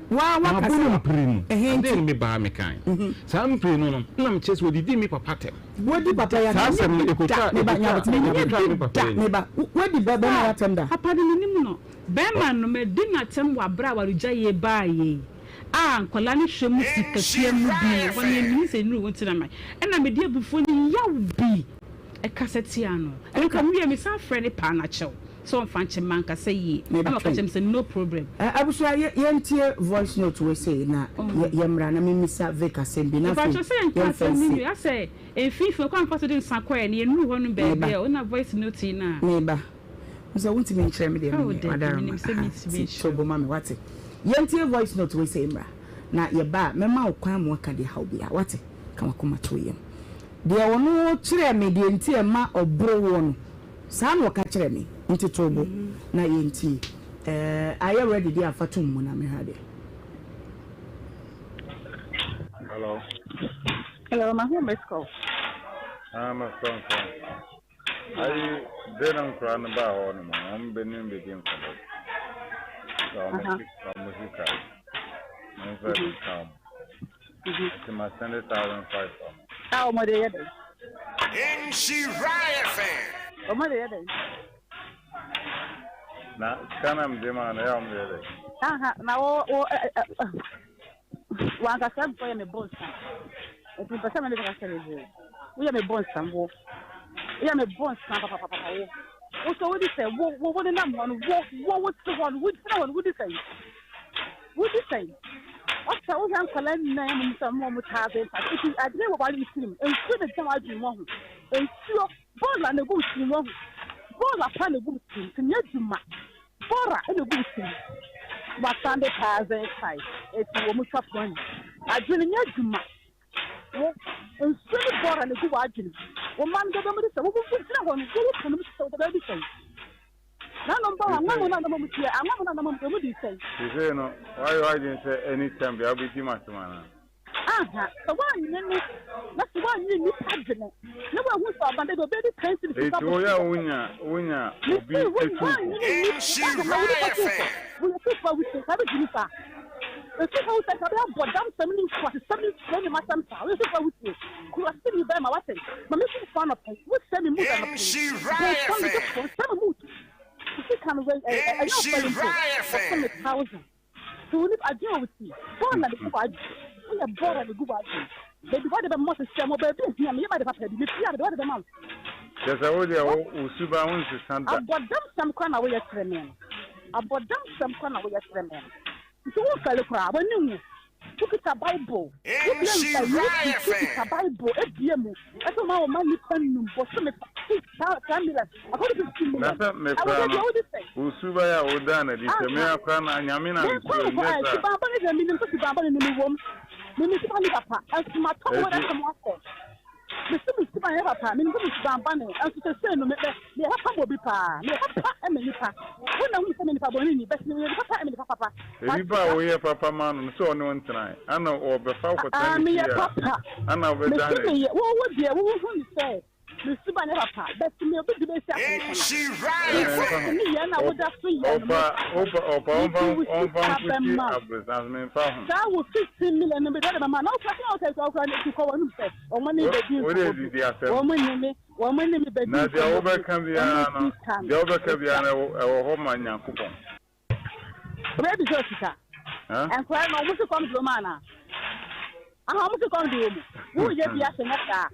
Waa waka Mabɔ sɛ no mprenu. Ɛhe Adeɛ nti? no mebaa mekae. Saa mprenu no, na mekyerɛ sɛ ɔdidi me papa atɛm. Wadi papa yi Saa atɛm asɛm no, da ɛkɔtwaa meba ɛkɔtwaa nyabotere ɛkɔtwaa me papa da ani. meba wadi bɛ bɛma yi atɛm da. Papa no menim no. Bɛrima no madi no atɛm wɔ aberɛ a awaregyaeɛ baeɛ yi a nkwadaa no hwɛ mu sikatua mu bi no hɔ no menim sɛ nnuru nti na ma ɛna mede abufuo ne yaw bi ɛkasa tia no ɛno ka mewie mesan frɛ no paa no akyɛw sɛ ɔmfa nkyɛ me mankasa yie Meba ɛna ɔka twɛn. kyerɛ me sɛ no problem. Eh, abusua yɛ yɛntie voice note wei sei na yɛ yɛmmra na memmisa Vic asɛm bi na afei Mepakyɛw sɛ yɛnka yɛmfa asɛm no nsi. nwie asɛ mfimfini ɔkwan mfa so de nsa kɔɛ no yɛnnuru hɔ nom Meba. baabi a wona voice note yi no a. Meba. Wo sɛ wontumi nkyerɛ me deɛ Oh menyɛ dabi wadaroma menim sɛ aha mentumi ti nkyerɛ to bo wo. ma me wate. Yɛntie voice note wei sei mmra na yɛba a mɛma wo kwan ma woaka deɛ ɛha wo biara wate. Ka w'akoma to wo yam. Deɛ ɔno kyerɛɛ me deɛ nti a ɛma ɔboro woɔ no Saa na ɔka kyerɛɛ me, nti to bo na yɛntie. Eh, ayɛ ready deɛ a fa tom mu na mehwɛ adeɛ. Hello. Hello, mahu miss call. Ah, miss call nko. Ayi, de na nkura no ba hɔ no ma, wɔn bɛ ne bɛdi nkɔmɔ. Sɛ wɔn si, wɔn sika. Wɔn fɛ bi ka wɔn. Nti ma sɛnde 1005 ama. A wɔde yɛ dɛn? Nhyira FM. Wɔde yɛ dɛn? Na sika na mede maa no, ɛyɛ a wɔde yɛ dɛn? Aha, na wo wo ɛ ɛ wankasa bɔ yɛ me bonsam. Nti mpɛ sɛ me ne bɛkasa bebree. Woyɛ me bonsam wo. Woyɛ me bonsam papapapa wo. Wo so wodi sɛ wo wo wo nenam hɔ no wo wo wo te hɔ no wo gyina hɔ no wodi sɛn? Wodi sɛn? Ɔsɛ wohwɛ nkwadaa nyinaa mu sɛ wɔn wɔn taa bɛn pa. Nti adwene wɔ w'adwene tirim. Nsuo na gyina w'adwene mu ho. Nsuo bɔɔla na egu wo tirim ho. Bɔɔla pa na egu wo tirim. Nti nyɛ adwuma. Bɔɔla na egu wo tirim. Wasan de 1005. Eti wɔn twa pɔn. Adwene nyɛ adwuma. Wo, nsuo ne bɔɔla na egu w'adwene mu. Wo mma no bɛbɛ mu de sɛ wo wo gyina hɔ no wo wo pono mu sɛ wo bɛbɛ bi sɛn. Nanom ba hɔ anwa mu na anam mu tie anwa mu na anam mu emu di sɛn. Sesei no wayɛ w'adwene sɛ anytime biara wobɛdi m'asɛm anaa? Aha, sɛ woannye me na sɛ woannye nnipa adwene na woanhu sɛ ɔba da bi ɔbɛdi kan si ne sika Enti woyɛ a wonya wonya obi Mese wo tu fo. woannye me nni Nhyira na wo nipa tu fo FM. woyɛ tu fo a wotie saa bɛgye nipa ɛtu fo wo sɛ ka bɛyɛ bɔdam sɛm ne nkurasesɛm ne nsuo ne masɛm saa woyɛ tu fo a wotie kurase ni bɛrima wate ma me tu fo anɔpɛ wo sɛ me mood anɔpɛ yi Nhyira bɔnsam me FM. fo sɛ me mood sika no wei ɛyɛ ɔfɛre mpo Nhyira ɔsɛ me FM. thousand So wo nipa adwene wɔ wo ti? Bɔɔl na de gu w'adwene. Woyɛ bɔɔl na de gu w'adwene. Baabi wɔde bɛma sisi mo baabi ehia me yɛ ma de papa bi. Mepia de wɔde bɛma wo. Kyerɛ sɛ wo deɛ wo wo suban wo nsesa da. Abɔdamsɛm koraa na woyɛ kyerɛ me no. Abɔdamsɛm koraa na woyɛ kyerɛ me no. Nti womfɛre koraa, w'ani nwu. Wokita Bible, wobue Nhyira mfa yi, wokita FM. Bible ebue mu. Ɛsɛ ma wo ma nipa num bosome saa saa million akɔde 50 Na million. sɛ me Ɛwɔ koraa deɛ no, wodi sɛn? wo suban a wodaa no adi sɛ me Aha. ara koraa no Nyame na Me mesuro, kwan nyɛ kɔ ɛ saa. suban bɔne deɛ menim sɛ suban bɔne no mewom. Menim suban ne papa ɛnso matɔ mo Enti asɛm asɛ. Mese me suban yɛ papa menim sɛ me suban bɔne ɛnso sesei no me me meyɛ papa ma obi paa meyɛ papa ma nipa. Wo na wohu sɛ me nipa bɔne ni but meyɛ nipa papa ma nipa papa. Wate Nipa a woyɛ papa ma no no sɛ ɔne wo ntenae ana ɔbɛfa wo kɔtena Ah ne meyɛ fie a papa ana wobɛda mese no adi. meyɛ wo wo deɛ wo wohu ne sɛ Me suban yɛ papa, but me obi de besi akɔnkɔn a. Nhyira Ɛno Because ɛmfa ho. me yɛ na woda so yɛ no Ɔpa me ɔpa ɔpa me ɔmfa di wo ɔmfa sika nkosi bɛma wo. aborosan so memfa ho. Saa wo 15 million no me de bɛma na wokura sɛ wokura sɛ wokura ne kɔ wɔn sɛ wɔn ne Wo bɛdi wo deɛ nkɔmmɔ bi. didi asɛm. Wɔn ne me wɔn ne me bɛdi Na deɛ nkɔmmɔ bi. wobɛka Wɔn biara no sika no deɛ wobɛka etwa. biara no ɛwɔ ɛwɔ hɔ ma Nyankopɔn. Obi bisa sika. Nkwadaa no wɔn si kɔm de wɔn anaa? Aha wɔn si kɔm de wɔn. Woyɛ bi ahyɛ nyɛ saa.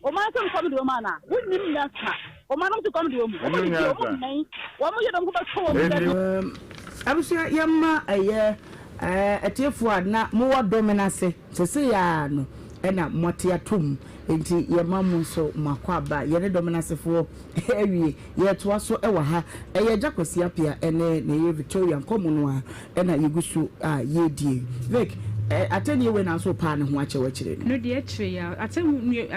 Wɔn ara sɛ kɔm de wɔn anaa? Wonnim nyansa. Wɔn ara si kɔm de wɔn. Wɔn didi wɔn mmɛn. Wɔn yɛ dɔm ko bɛtɔ wɔn da bi. Abusua yɛmma ɛyɛ atiefoɔ a na mowɔ dome no ase sesei ara no ɛna moate atom nti yɛma mo nso mo akwaaba yɛne dome no asefoɔ awie yɛtoa so wɔ ha ɛyɛ Agya Kwasi Appiah ɛne ne yere Victoria nkɔmmɔ no ara ɛna yɛgu so a yɛredie Vic atɛnnie wei na nso wopaa ne ho akyɛ w'akyire no. No deɛ akyire yi a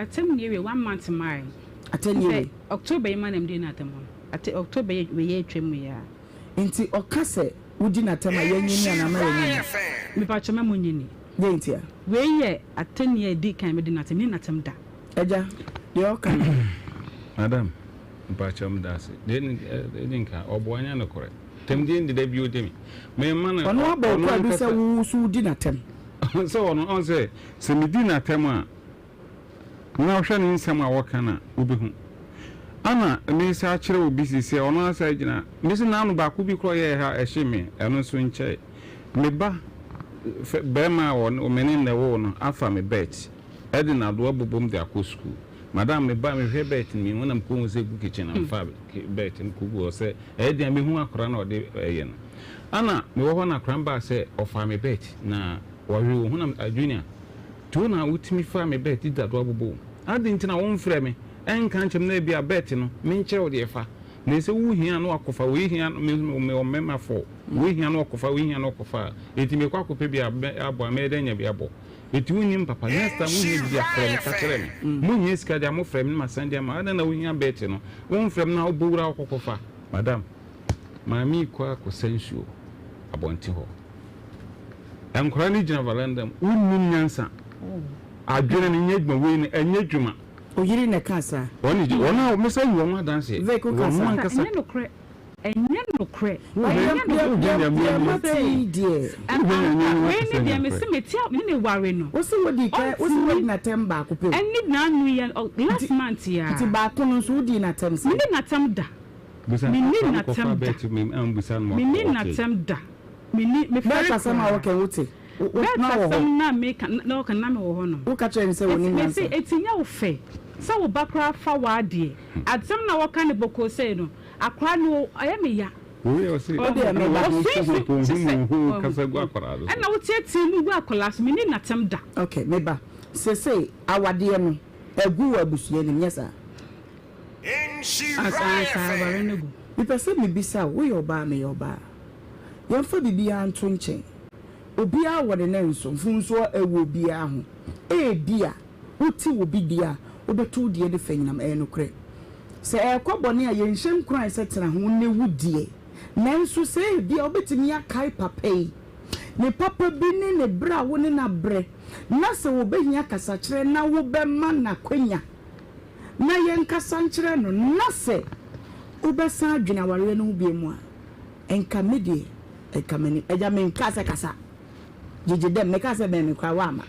atɛnnie wei one month mae Atɛnnie wei. Sɛ October yi ma na mede no atɛm no ate October yi wei yɛ atwa mu yi a. Nti ɔka sɛ wodi no atɛm a yɛnye ni anaa ma yɛnye ni? Mepakyɛ ma mo nye ni. Dɛn ntia? Wei yɛ atɛnnie a ɛdi kan mede no atɛm menni no atɛm da. Agya, deɛ ɔka no. Madam, mpakyɛw meda ase. Deɛ ɛdi nka, ɔboa nyɛ nokorɛ. Tɛmdie no deda bio de me. Memma no, Ɔno abɔ wo ɔno kwaadu sɛ ankasa. wo nso wodi no atɛm. Sɛ ɔno, ɔn sɛ, sɛ medi no atɛm a, na wohwɛ ne nsɛm a wɔka no a, wobɛhu. Ana mesa akyerɛ obi sisi a, ɔno asa agyina. Mese n'ano baako bi koraa ɔyɛɛ ha ɛhye me, ɛno nso nkyɛe. Me ba fɛ, barima a ɔne, me ne no na ɛwoo no afa me bɛt de n'adoa bobom de akɔ sukuu. Madam, me ba, mehwɛ bɛt no, mehu na mekɔhu sɛ ɛgu kitchen na mefaa bɛt no kɔgu hɔ sɛ ɛyɛ den a mɛhu akwadaa no a ɔde ɛyɛ no. Ana mewɔ hɔ na akwadaa no baa sɛ ɔfaa me bɛt na wɔhwee wɔ ho na, Junior, Nti wo na wotumi faa me bɛt de dadoa bobɔ wo. Adɛn nti na womfrɛ me nka nkyerɛ me na ebia bɛt no menkyerɛ wo deɛ fa. Na ɛsɛ wo hia na wakɔfa, wei hia no, me nso mewɔ mmarima four, wei hia na ɔkɔfa, wei hia na ɔkɔfa a, enti mekɔ akɔpɛ bi abɔ a, mɛyɛ dɛn anya bi abɔ? Enti wonnim papa, next time wohia biribi a frɛ me ka kyerɛ me. Mohia sika deɛ a mofrɛ me na masan de ama wo. Adɛn na wohia bɛt no? Womfrɛ me na wobɔ wura wokɔkɔfa. Madam, maame yi kɔ akɔsa nsuo abɔnten hɔ. Nkwadaa no gyina veranda mu. Wonnim nyansa. Adwene no nyɛ adwuma. Wei no, ɛnyɛ adwuma. Oyere na ɛkaa saa. Wɔn gye, wɔn a mesa yi wɔn adanseɛ. Vic, woka Wɔn saa. ankasa. Ɛnyɛ nokorɛ. Ɛnyɛ. nokorɛ. Ɛnyɛ nokorɛ. Ampa, wei ne deɛ mese mete a me ne no ware no. Wose wodi kan, wose wadi n'atɛm baako pɛ o. Ɛne n'ano yi a, last month yi ara. Nti baako no nso wodii n'atɛm sɛn? Menni n'atɛm da. Menni n'atɛm da. Menni n'atɛm da. Menni, mefɛre Bert asɛm a koraa. ɔka yi wote? Wo, wo, Bert na wɔ hɔ? asɛm no a meka, na ɔka no na mewɔ hɔ nom. Woka kyerɛɛ no sɛ Eti, onim mese, nyansa? eti nyɛ wo fɛ sɛ wo ba koraa fa w'adeɛ. Asɛm no a wɔka no bɔkɔɔ sei no, akwadaa no, ɔyɛ me ya. Wei ɔse Wo deɛ me ba. Ɔsuasu te sɛ wahu. Ɛna woteatea mu gu akwadaa so, menni n'atɛm da. Ok, me ba. Seesei awadeɛ no, agu wɔ abusua no mu, nyɛ saa? Asaa, saa, aware no agu. Mepɛ sɛ mebisa wo, woyɛ ɔbaa, meyɛ ɔbaa. Yɛmfa biribiara nto nkyɛn. Obiara wɔ ne nanso, mfomsoɔ wɔ obiara ho. Ebia wote obi deɛ a, wobɛto wo deɛ no fanyinam. Ɛyɛ nokorɛ. Sɛ ɛrekɔ bɔne a, yɛnhyɛ nkuran sɛ tena ho ne wo deɛ. Nanso sɛ ebia wobɛtumi akae papa yi, ne papa bi ne ne berɛ a wo ne no abrɛ, na sɛ ɔbɛhia kasakyerɛ na wobɛma no akwanya na yɛnkasa nkyerɛ no, na sɛ wobɛsan adwene awareɛ no ho bio a, nka me deɛ, nka m'ani, agya menkaa sɛ kasa, gyegye dɛm, mekaa sɛ bɛn me koraa woamma.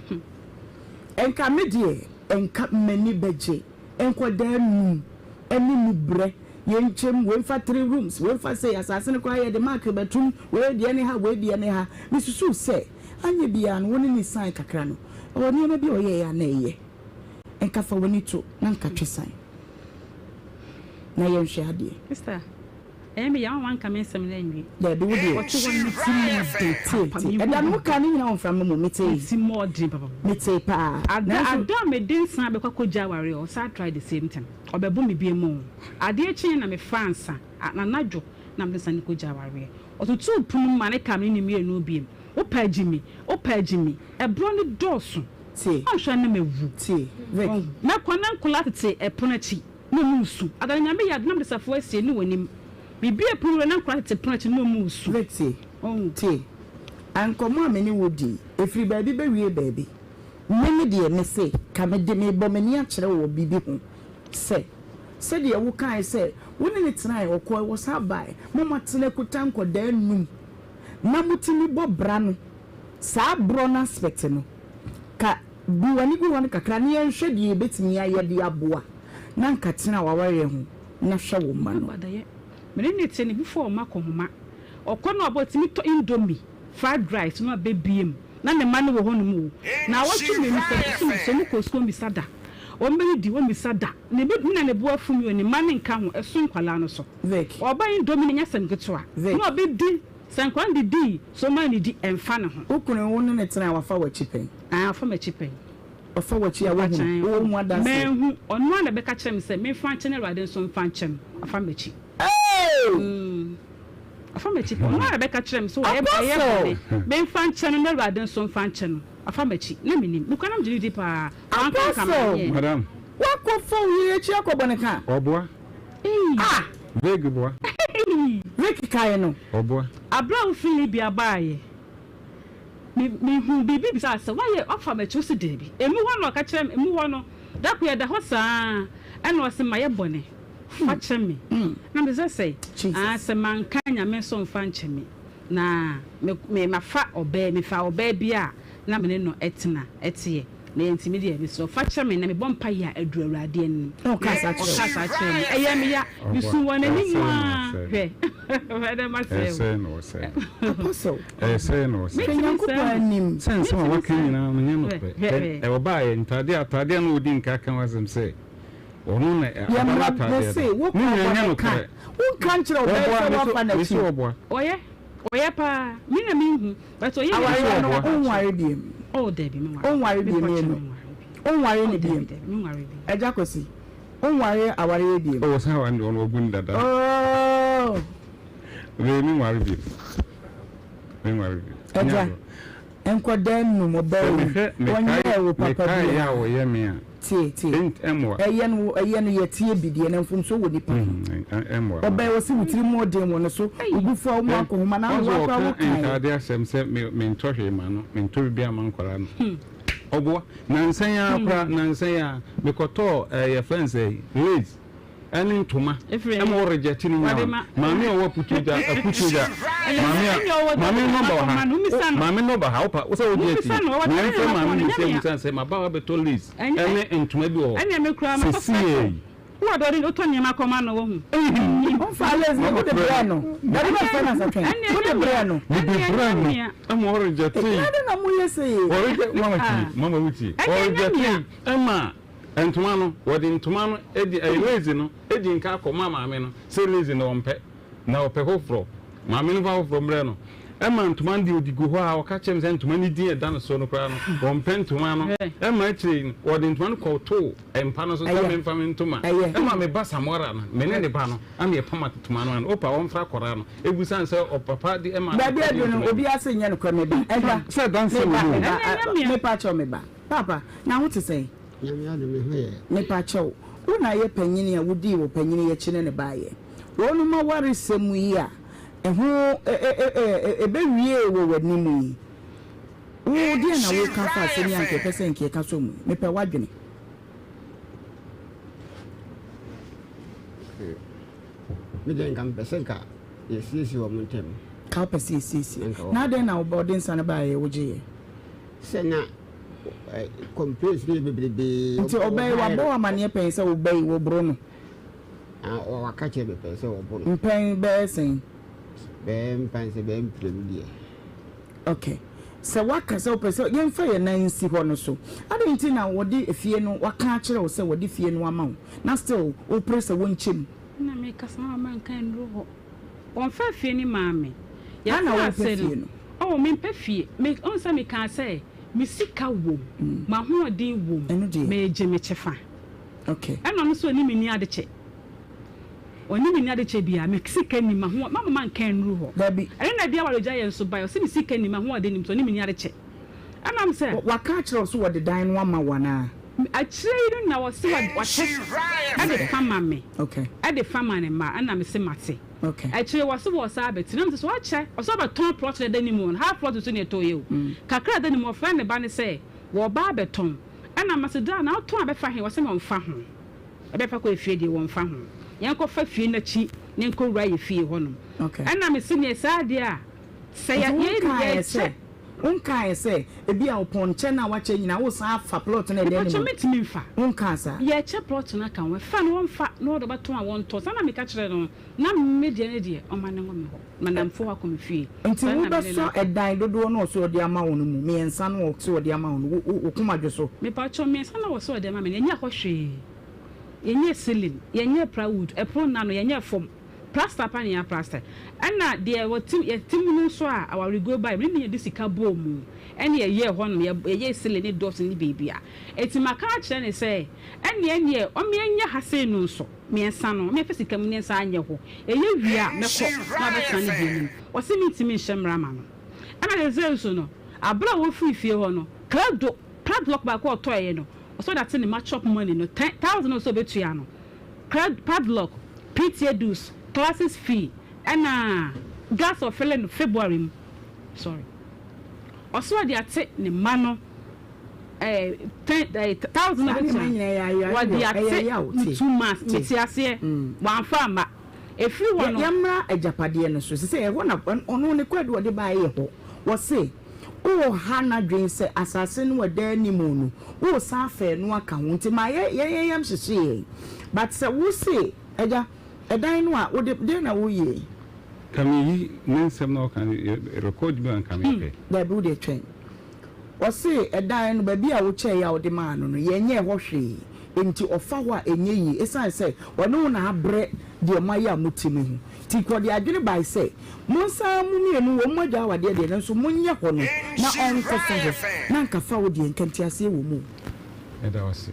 Nka me deɛ, nka m'ani bɛgye. Nkwadaa num ne mu brɛ yɛn nkyɛm, wei mfa three rooms, wei mfa sei, asase no koraa yɛde mark bɛtom, wei deɛ ne ha, wei deɛ ne ha. Mesusuw sɛ anyɛ biara no wo ne no sian kakra no, ɔwɔ nneɛma bi a ɔyɛeɛ a na ɛyɛ. Nka fa w'ani to na nka twe san na yɛnhwɛ adeɛ. Sister, Ɛyɛ me ya wo wanka me nsɛm no anwie. Dabi wo deɛ. Ɔte hɔ no me ti mu ɔden Tie papa tie me ɛda no hu wo kaa ne nyinaa wɔ mframa mu me tee. Me ti mu ɔden papa. Me tee paa Ada nanso. ada a me de nsa bɛkɔ akɔ gya awareɛ ɔsan try the same thing ɔbɛbo me biom oo adeɛ kyeeɛ na me faa nsa anadwo na mede nsa no kɔ gya awareɛ ɔtotoo pono mu ma ne kaa me ne ne mmienu biom wo pɛ agye me wo pɛ agye me ɛborɔ no dɔɔso Tie ɔnhwɛ na mawu tie Vic. ɔhu mɛkɔ na nkwadaa tete ɛpono akyi. Na ɔmu resu. Ada no Nyame yɛ adom na mede safoa asie ne w'anim. Mebue pono wura na nkwadaa tete pono akyi na ɔmu resu. Vic tie, tie, nkɔmmɔ a me ne wo di yi, ɛfiri baabi bɛwie baabi. Me me deɛ, mese, ka mede merebɔ m'ani akyerɛ wo wɔ biribi ho, sɛ, sɛdeɛ wokaeɛ sɛ wo ne no tenaeɛ, ɔkɔeɛ, wɔsan baeɛ, ma moatena kuta nkwadaa nnum, na motumi bɔ bra no, saa borɔ no aspect no, ka Bu w'ani gu hɔ no kakra na yɛnhwɛ deɛ yɛbɛtumi ayɛ de aboa na anka tena w'awareɛ ho na hwɛ wo mma no. Me ne no te ne bo fuo a ɔma kɔnhoma. Ɔkɔ na ɔba ɔtumi tɔ indomie, fried rice na wabɛbue mu na ne mma no wɔ hɔ nom o. Naawɔtwe mmienu sɛ bosome sɛ ɔmo kɔ sukuu ɔmmisa da. Ɔmo bɛdidi ɔmmisa da. Ne bo me na ne bo afu me o ne mma no nka ho ɛso nkwadaa no so. Vic. Ɔba indomie no nyɛ asɛm ketewa Vic. na ɔbɛdi sɛ nkwadaa no didii sɛ ɔmo annidi ɛmfa ne ho. Wo kunu wo ne no tena a wafa w'akyi pɛn? Aane, ɔfa m'akyi pɛn. Ɔfa w'akyi a woahu no? Wowɔ ho adanseɛ? Manhu. Ɔno ara na ɛbɛka kyerɛ me sɛ memfa nkyɛ na Awurade nso mfa nkyɛ no. Ɔfa m'akyi. Hey! Ɔfa m'akyi pɛn. Ɔno ara na ɛbɛka kyerɛ me sɛ ɔyɛ ɔyɛ Apostle! bɔne. Memfa nkyɛ no na Awurade nso mfa nkyɛ no. Ɔfa m'akyi. Na mennim. Mekura na megye no di paa. Wanka nka Apostle! manyɛ. Madam. Woakɔfa wo yere akyi akɔbɔ no ka? Ɔboa. Ei! Ah! Vic boa. Ei! Vic kae no. Ɔboa. Aberɛ a wofiri Libya baeɛ. Me, mehuu biribi bisaa sɛ, Woayɛ, woafa m'akyi? Ose, Dabi. Emu hɔ na ɔka kyerɛɛ me, emu hɔ no, da koro yɛda hɔ saa ara, ɛna ɔse, Mayɛ bɔne, fa kyɛ me. Na mese, Sɛ sɛn? Aa, sɛ manka a, Nyame nso mfa nkyɛ me. Na me, me, mafa ɔbaa, mefaa ɔbaa bi a na me ne no tena, teɛ. Na enti me deɛ, mesrɛ wo, fa kyɛ me, na mebɔ mpaeɛ a, aduru Awurade anim. Na ɔkaa saa kyerɛɛ wo? Ɔkaa saa kyerɛɛ me. Ɛyɛɛ me ya. Mesuu wɔ n'anim ara. Hwɛ, hwɛ dɛ masɛe wo. Apostle, Ɛsɛe na ɔsɛe. hwɛ Nyankopɔn anim. Sɛ nsɛm a waka nyinaa no nyɛ nokorɛ. Ɛ ɔbaeɛ, ntaadeɛ ataadeɛ na ɔdi nka ka ho asɛm sɛ ɔno na Yɛ aba no mmara ataadeɛ mese no. wo Ne kɔ nyinaa bɔ nyɛ ne ka. nokorɛ. Wonka nkyerɛ ɔbaa yi Ɔboa sɛ me so woafa me n'akyi so o. ɔboa. Ɔyɛ, ɔyɛ paa. Me na menhu, but ɔyɛ Awareɛ nyinaa no ɔka kyerɛ. wonware biom. Oh dabi menware. Wonware biom Mepɔ kyɛ mmienu. menware biom. Wonware Oh ne dabi biom. dabi menware biom. Agya Kwasi, wonware awareɛ biom. Oh saa wa no deɛ ɔno wabu no dada. Oh. Wei menware biom. Menware biom. Agya, nkwadaa nnum, ɔbaa Sɛ yi, mehwɛ mekae ɔnyɛɛ wo papa mekae yɛ a biara. wɔyɛ me a. Tie, tie. Ɛnt ɛmmoa. Ɛyɛ no, ɛyɛ no yɛteɛ bi deɛ, na mfomsoɔ wɔ nipa ho. Ɛmmoa. Ɔbaa yi, ɔse wo tiri mu ɔden wɔ ne so, wo bo fu a wo akɔnhoma, na ano Ɔsɛ woakora wo ɔka kae. ntaade asɛm sɛ me mentɔ hwee ma no, mentɔ biribiara mma nkwadaa no. Ɔboa. Nansa yi ara koraa, nansa yi ara, mekɔtɔɔ ɛɛ yɛfrɛ no sɛ lace. Ɛne ntoma ɛma wo reject ne nyinaa maame a ɔwɔ aputuo gya aputuo gya maame a maame nɔmba wɔ ha maame nɔmba ha wopa wosɛ wogye ati mìɛnfɛ maame mi sɛ musa sɛ ma ba wa bɛtɔ lace ɛne ntoma bi wɔ hɔ sisi yɛ yi. Wɔ dɔ de wotɔ nneɛma kɔma no wɔ ho. Nfa lace no wode brɛ no dabi bɛ fɛ na sɛ twɛn wode brɛ no. Mede brɛ no ɛma ɔreject yi. Ɛdɛn na mo yɛ sɛ yi. Ɔreject mama tie mama wutie ɔreject yi ɛma. Ntoma no, wɔde ntoma no di, ɛyɛ lace no di nka kɔma maame no sɛ lace no ɔmpɛ, na ɔpɛ foforɔ. Maame no fa foforɔ mbrɛ no. Ɛma ntoma no deɛ ɔde gu hɔ a, ɔka kyerɛ me sɛ ntoma no din a ɛda no so no koraa no, ɔmpɛ ntoma no. Ɛma akyire yi no, wɔde ntoma no kɔtoo mpa no so sɛ memfa me ntoma. Ɛma me ba Samora no, me ne ne ba no, ana yɛpam ntoma no ano. Opa, ɔmfra akwadaa no. Ɛbusa no sɛ ɔpapa de ɛma no Baabi aduru no, ntoma bi. obiara se nyɛ nokorɛ, me ba. Ɛhwɛ, Sɛ adanseɛ me wɔ ba, mu o. me ba, mepa kyɛw, me ba. Paapa, na ho te sɛn? Nyame adom me ho yɛ. Mepakyɛw, wo na ayɛ panyin a wudii wo panyin yi akyi ne no baeɛ. Wɔnom awaresɛm yi a ɛho ɛbɛwiee wɔ w'anim yi, wo deɛn na woka fa asɛm yi a anka yɛpɛ sɛ anka yɛka sɔ mu yi? Mepɛ w'adwene. Me deɛ nka mepɛ sɛ nka yɛsiesie wɔn ntam. Ka wopɛ sɛ yɛsiesie. Na adɛn na ɔde nsa no baeɛ wogyeeɛ? Sɛ na complaints no yɛ bebrebee. Nti ɔbaa yi wabɔ wo amaneɛ pɛn sɛ wo ba yi wo boro no? Ah, waka kyerɛ me pɛn sɛ wɔbo no. Mpɛn bɛyɛ sɛn? Bɛyɛ mpan sɛ bɛyɛ mprenu deɛ. Okay. Sɛ waka sɛ wopɛ sɛ yɛmfa yɛn nan nsi hɔ no so, adɛn nti na wɔde efie no waka akyerɛ wo sɛ wɔde fie no ama wo na still wopere sɛ wɔnkyɛ mu? Na meka sɛ mama manka nnuru hɔ. Wɔmfaa fie no maa me. Ana Yɛtena wompɛ ase fie no, no? oh, mempɛ fie. Me, wohu sɛ mekaa sɛ, me sika wom, m'ahoɔden wom, Ɛno deɛ. meregye me kyɛfa. Okay. Ɛna ɔno nso ɔne me nni adekyɛ. Ɔne me nni adekyɛ biara. Me sika nnim, m'ahoɔ, mama manka annuru hɔ. Dabi. Ɛno na ɛde awaregyaeɛ nso baeɛ. Ɔse me sika nnim, m'ahoɔden nnim, nti ɔne me nni adekyɛ. Ɛna me sɛ. Waka akyerɛ wo sɛ wɔde dan no ama wo anaa? Akyire yi no na ɔse wakyɛ de fa ma me, de fa ma ne mma, ɛna mese mate. Akyire yi ɔse wɔsan abɛte na mese sɛ wakyɛ, ɔse ɔbɛtɔn plot no ɛda ne mu no, half plot nso na ɛtɔeɛ o, kakra a ɛda ne mu ɔfrɛ ne ba no sɛ wɔreba abɛtɔn, ɛna mese daa na wotɔn a bɛfa he, ɔse wɔmfa ho, ɛbɛfa kɔ efie deɛ wɔmfa ho, yɛnkɔfa fie no akyi na yɛnkɔwura yɛ fie hɔnom, ɛna mese neɛ saa deɛ a sɛ Nti wonkaeɛ yɛkyɛ. sɛ wonkaeɛ sɛ ebia ɔpɔn kyɛ no a wakyɛ nyinaa woresan afa plot no a ɛda Mepakyɛ anim no? mentumi mfa. Wonkaa saa? Yɛkyɛ plot no aka ho, ɛfa no wɔmfa na wɔde bɛtɔn a wɔntɔ, saa na meka kyerɛɛ no, na me deɛ no deɛ ɔma no nwɔ me hɔ, na nnamfo hɔ akɔ me fie, Nti saa na me ne no wobɛsɔ aka. ɛdan dodoɔ no a ɔse ɔde ama wo no mu, mmiɛnsa no a ɔse ɔde ama wo no, wo wo wo koma dwo so? Mepakyɛ mmiɛnsa no a ɔse ɔde ama me no, yɛnyɛɛ hɔ hwee, yɛnyɛɛ ceiling, yɛnyɛɛ plywood, ɛpono nna no, yɛnyɛɛ fam. Plaster pa ne yɛn plaster. Ɛna deɛ wɔte yɛte mu no nso a awareguo baeɛ me ne yɛde sika bɔɔ mu ɛne yɛyɛɛ hɔ nom yɛyɛɛ ceiling ne doors ne biribiara. Enti maka akyerɛ no sɛ ɛneɛ ɛneɛ ɔmeɛ nyɛ ha sei no nso meɛnsa no ɔmeɛ fa sika mu ne nsa anyɛ hɔ ɛyɛ wie a mɛkɔ na wabɛtena ne deɛ no mu. Ɔse mentumi nhyɛ mmara ma no. Ɛna sesei nso no aberɛ a wɔfiri fie hɔ no krado padlock baako a ɔtɔeɛ no ɔsɛ ɔde ate ne ma chop money no 10,000 a ɔsɛ ɔbɛtua no Cred, padlock, PTA dues, classes fee ɛna gas ɔfele no February mu sorry ɔse ɔde ate ne mma no eh, ten eh, thousand Saa nneɛma ɔbɛtua nyinaa ɛyɛ ayerɛhoɔ, wɔde ɛyɛ ate yaw, ne tie, 2 months tie. mete aseɛ wamfa amma ɛfiri hɔ Yɛ no. yɛmmra agyapadeɛ no so. Sesei ɛhɔ na ɔno ne kwadu a ɔde baeɛ yɛ hɔ. Wɔse woreha n'adwene sɛ asase no a ɛda anim no woresan afa ɛno aka ho nti ma yɛ yɛn yam hyehye yɛn. But sɛ wose agya ɛdan no a wode deɛn na woreyɛ yi? Ka meyi ne nsɛm na ɔka no record bi a nka mepɛ. Dabi wo deɛ twɛn. Ɔse ɛdan no baabi a wokyɛeɛ a wode maa no no yɛnyɛɛ hɔ hwee enti ɔfa hɔ a ɛnyɛ yie ɛsiane sɛ ɔne wo na abrɛ deɛ moayɛ a mote mu ho nti nka ɔde adwene bae sɛ monsan mo mmienu wɔ mo agya awadeɛ deɛ nanso monyɛ hɔ no na ɔnkɔfa hɔ na anka fa wo deɛ nka nteaseɛ wɔ mu o. Meda wo ase.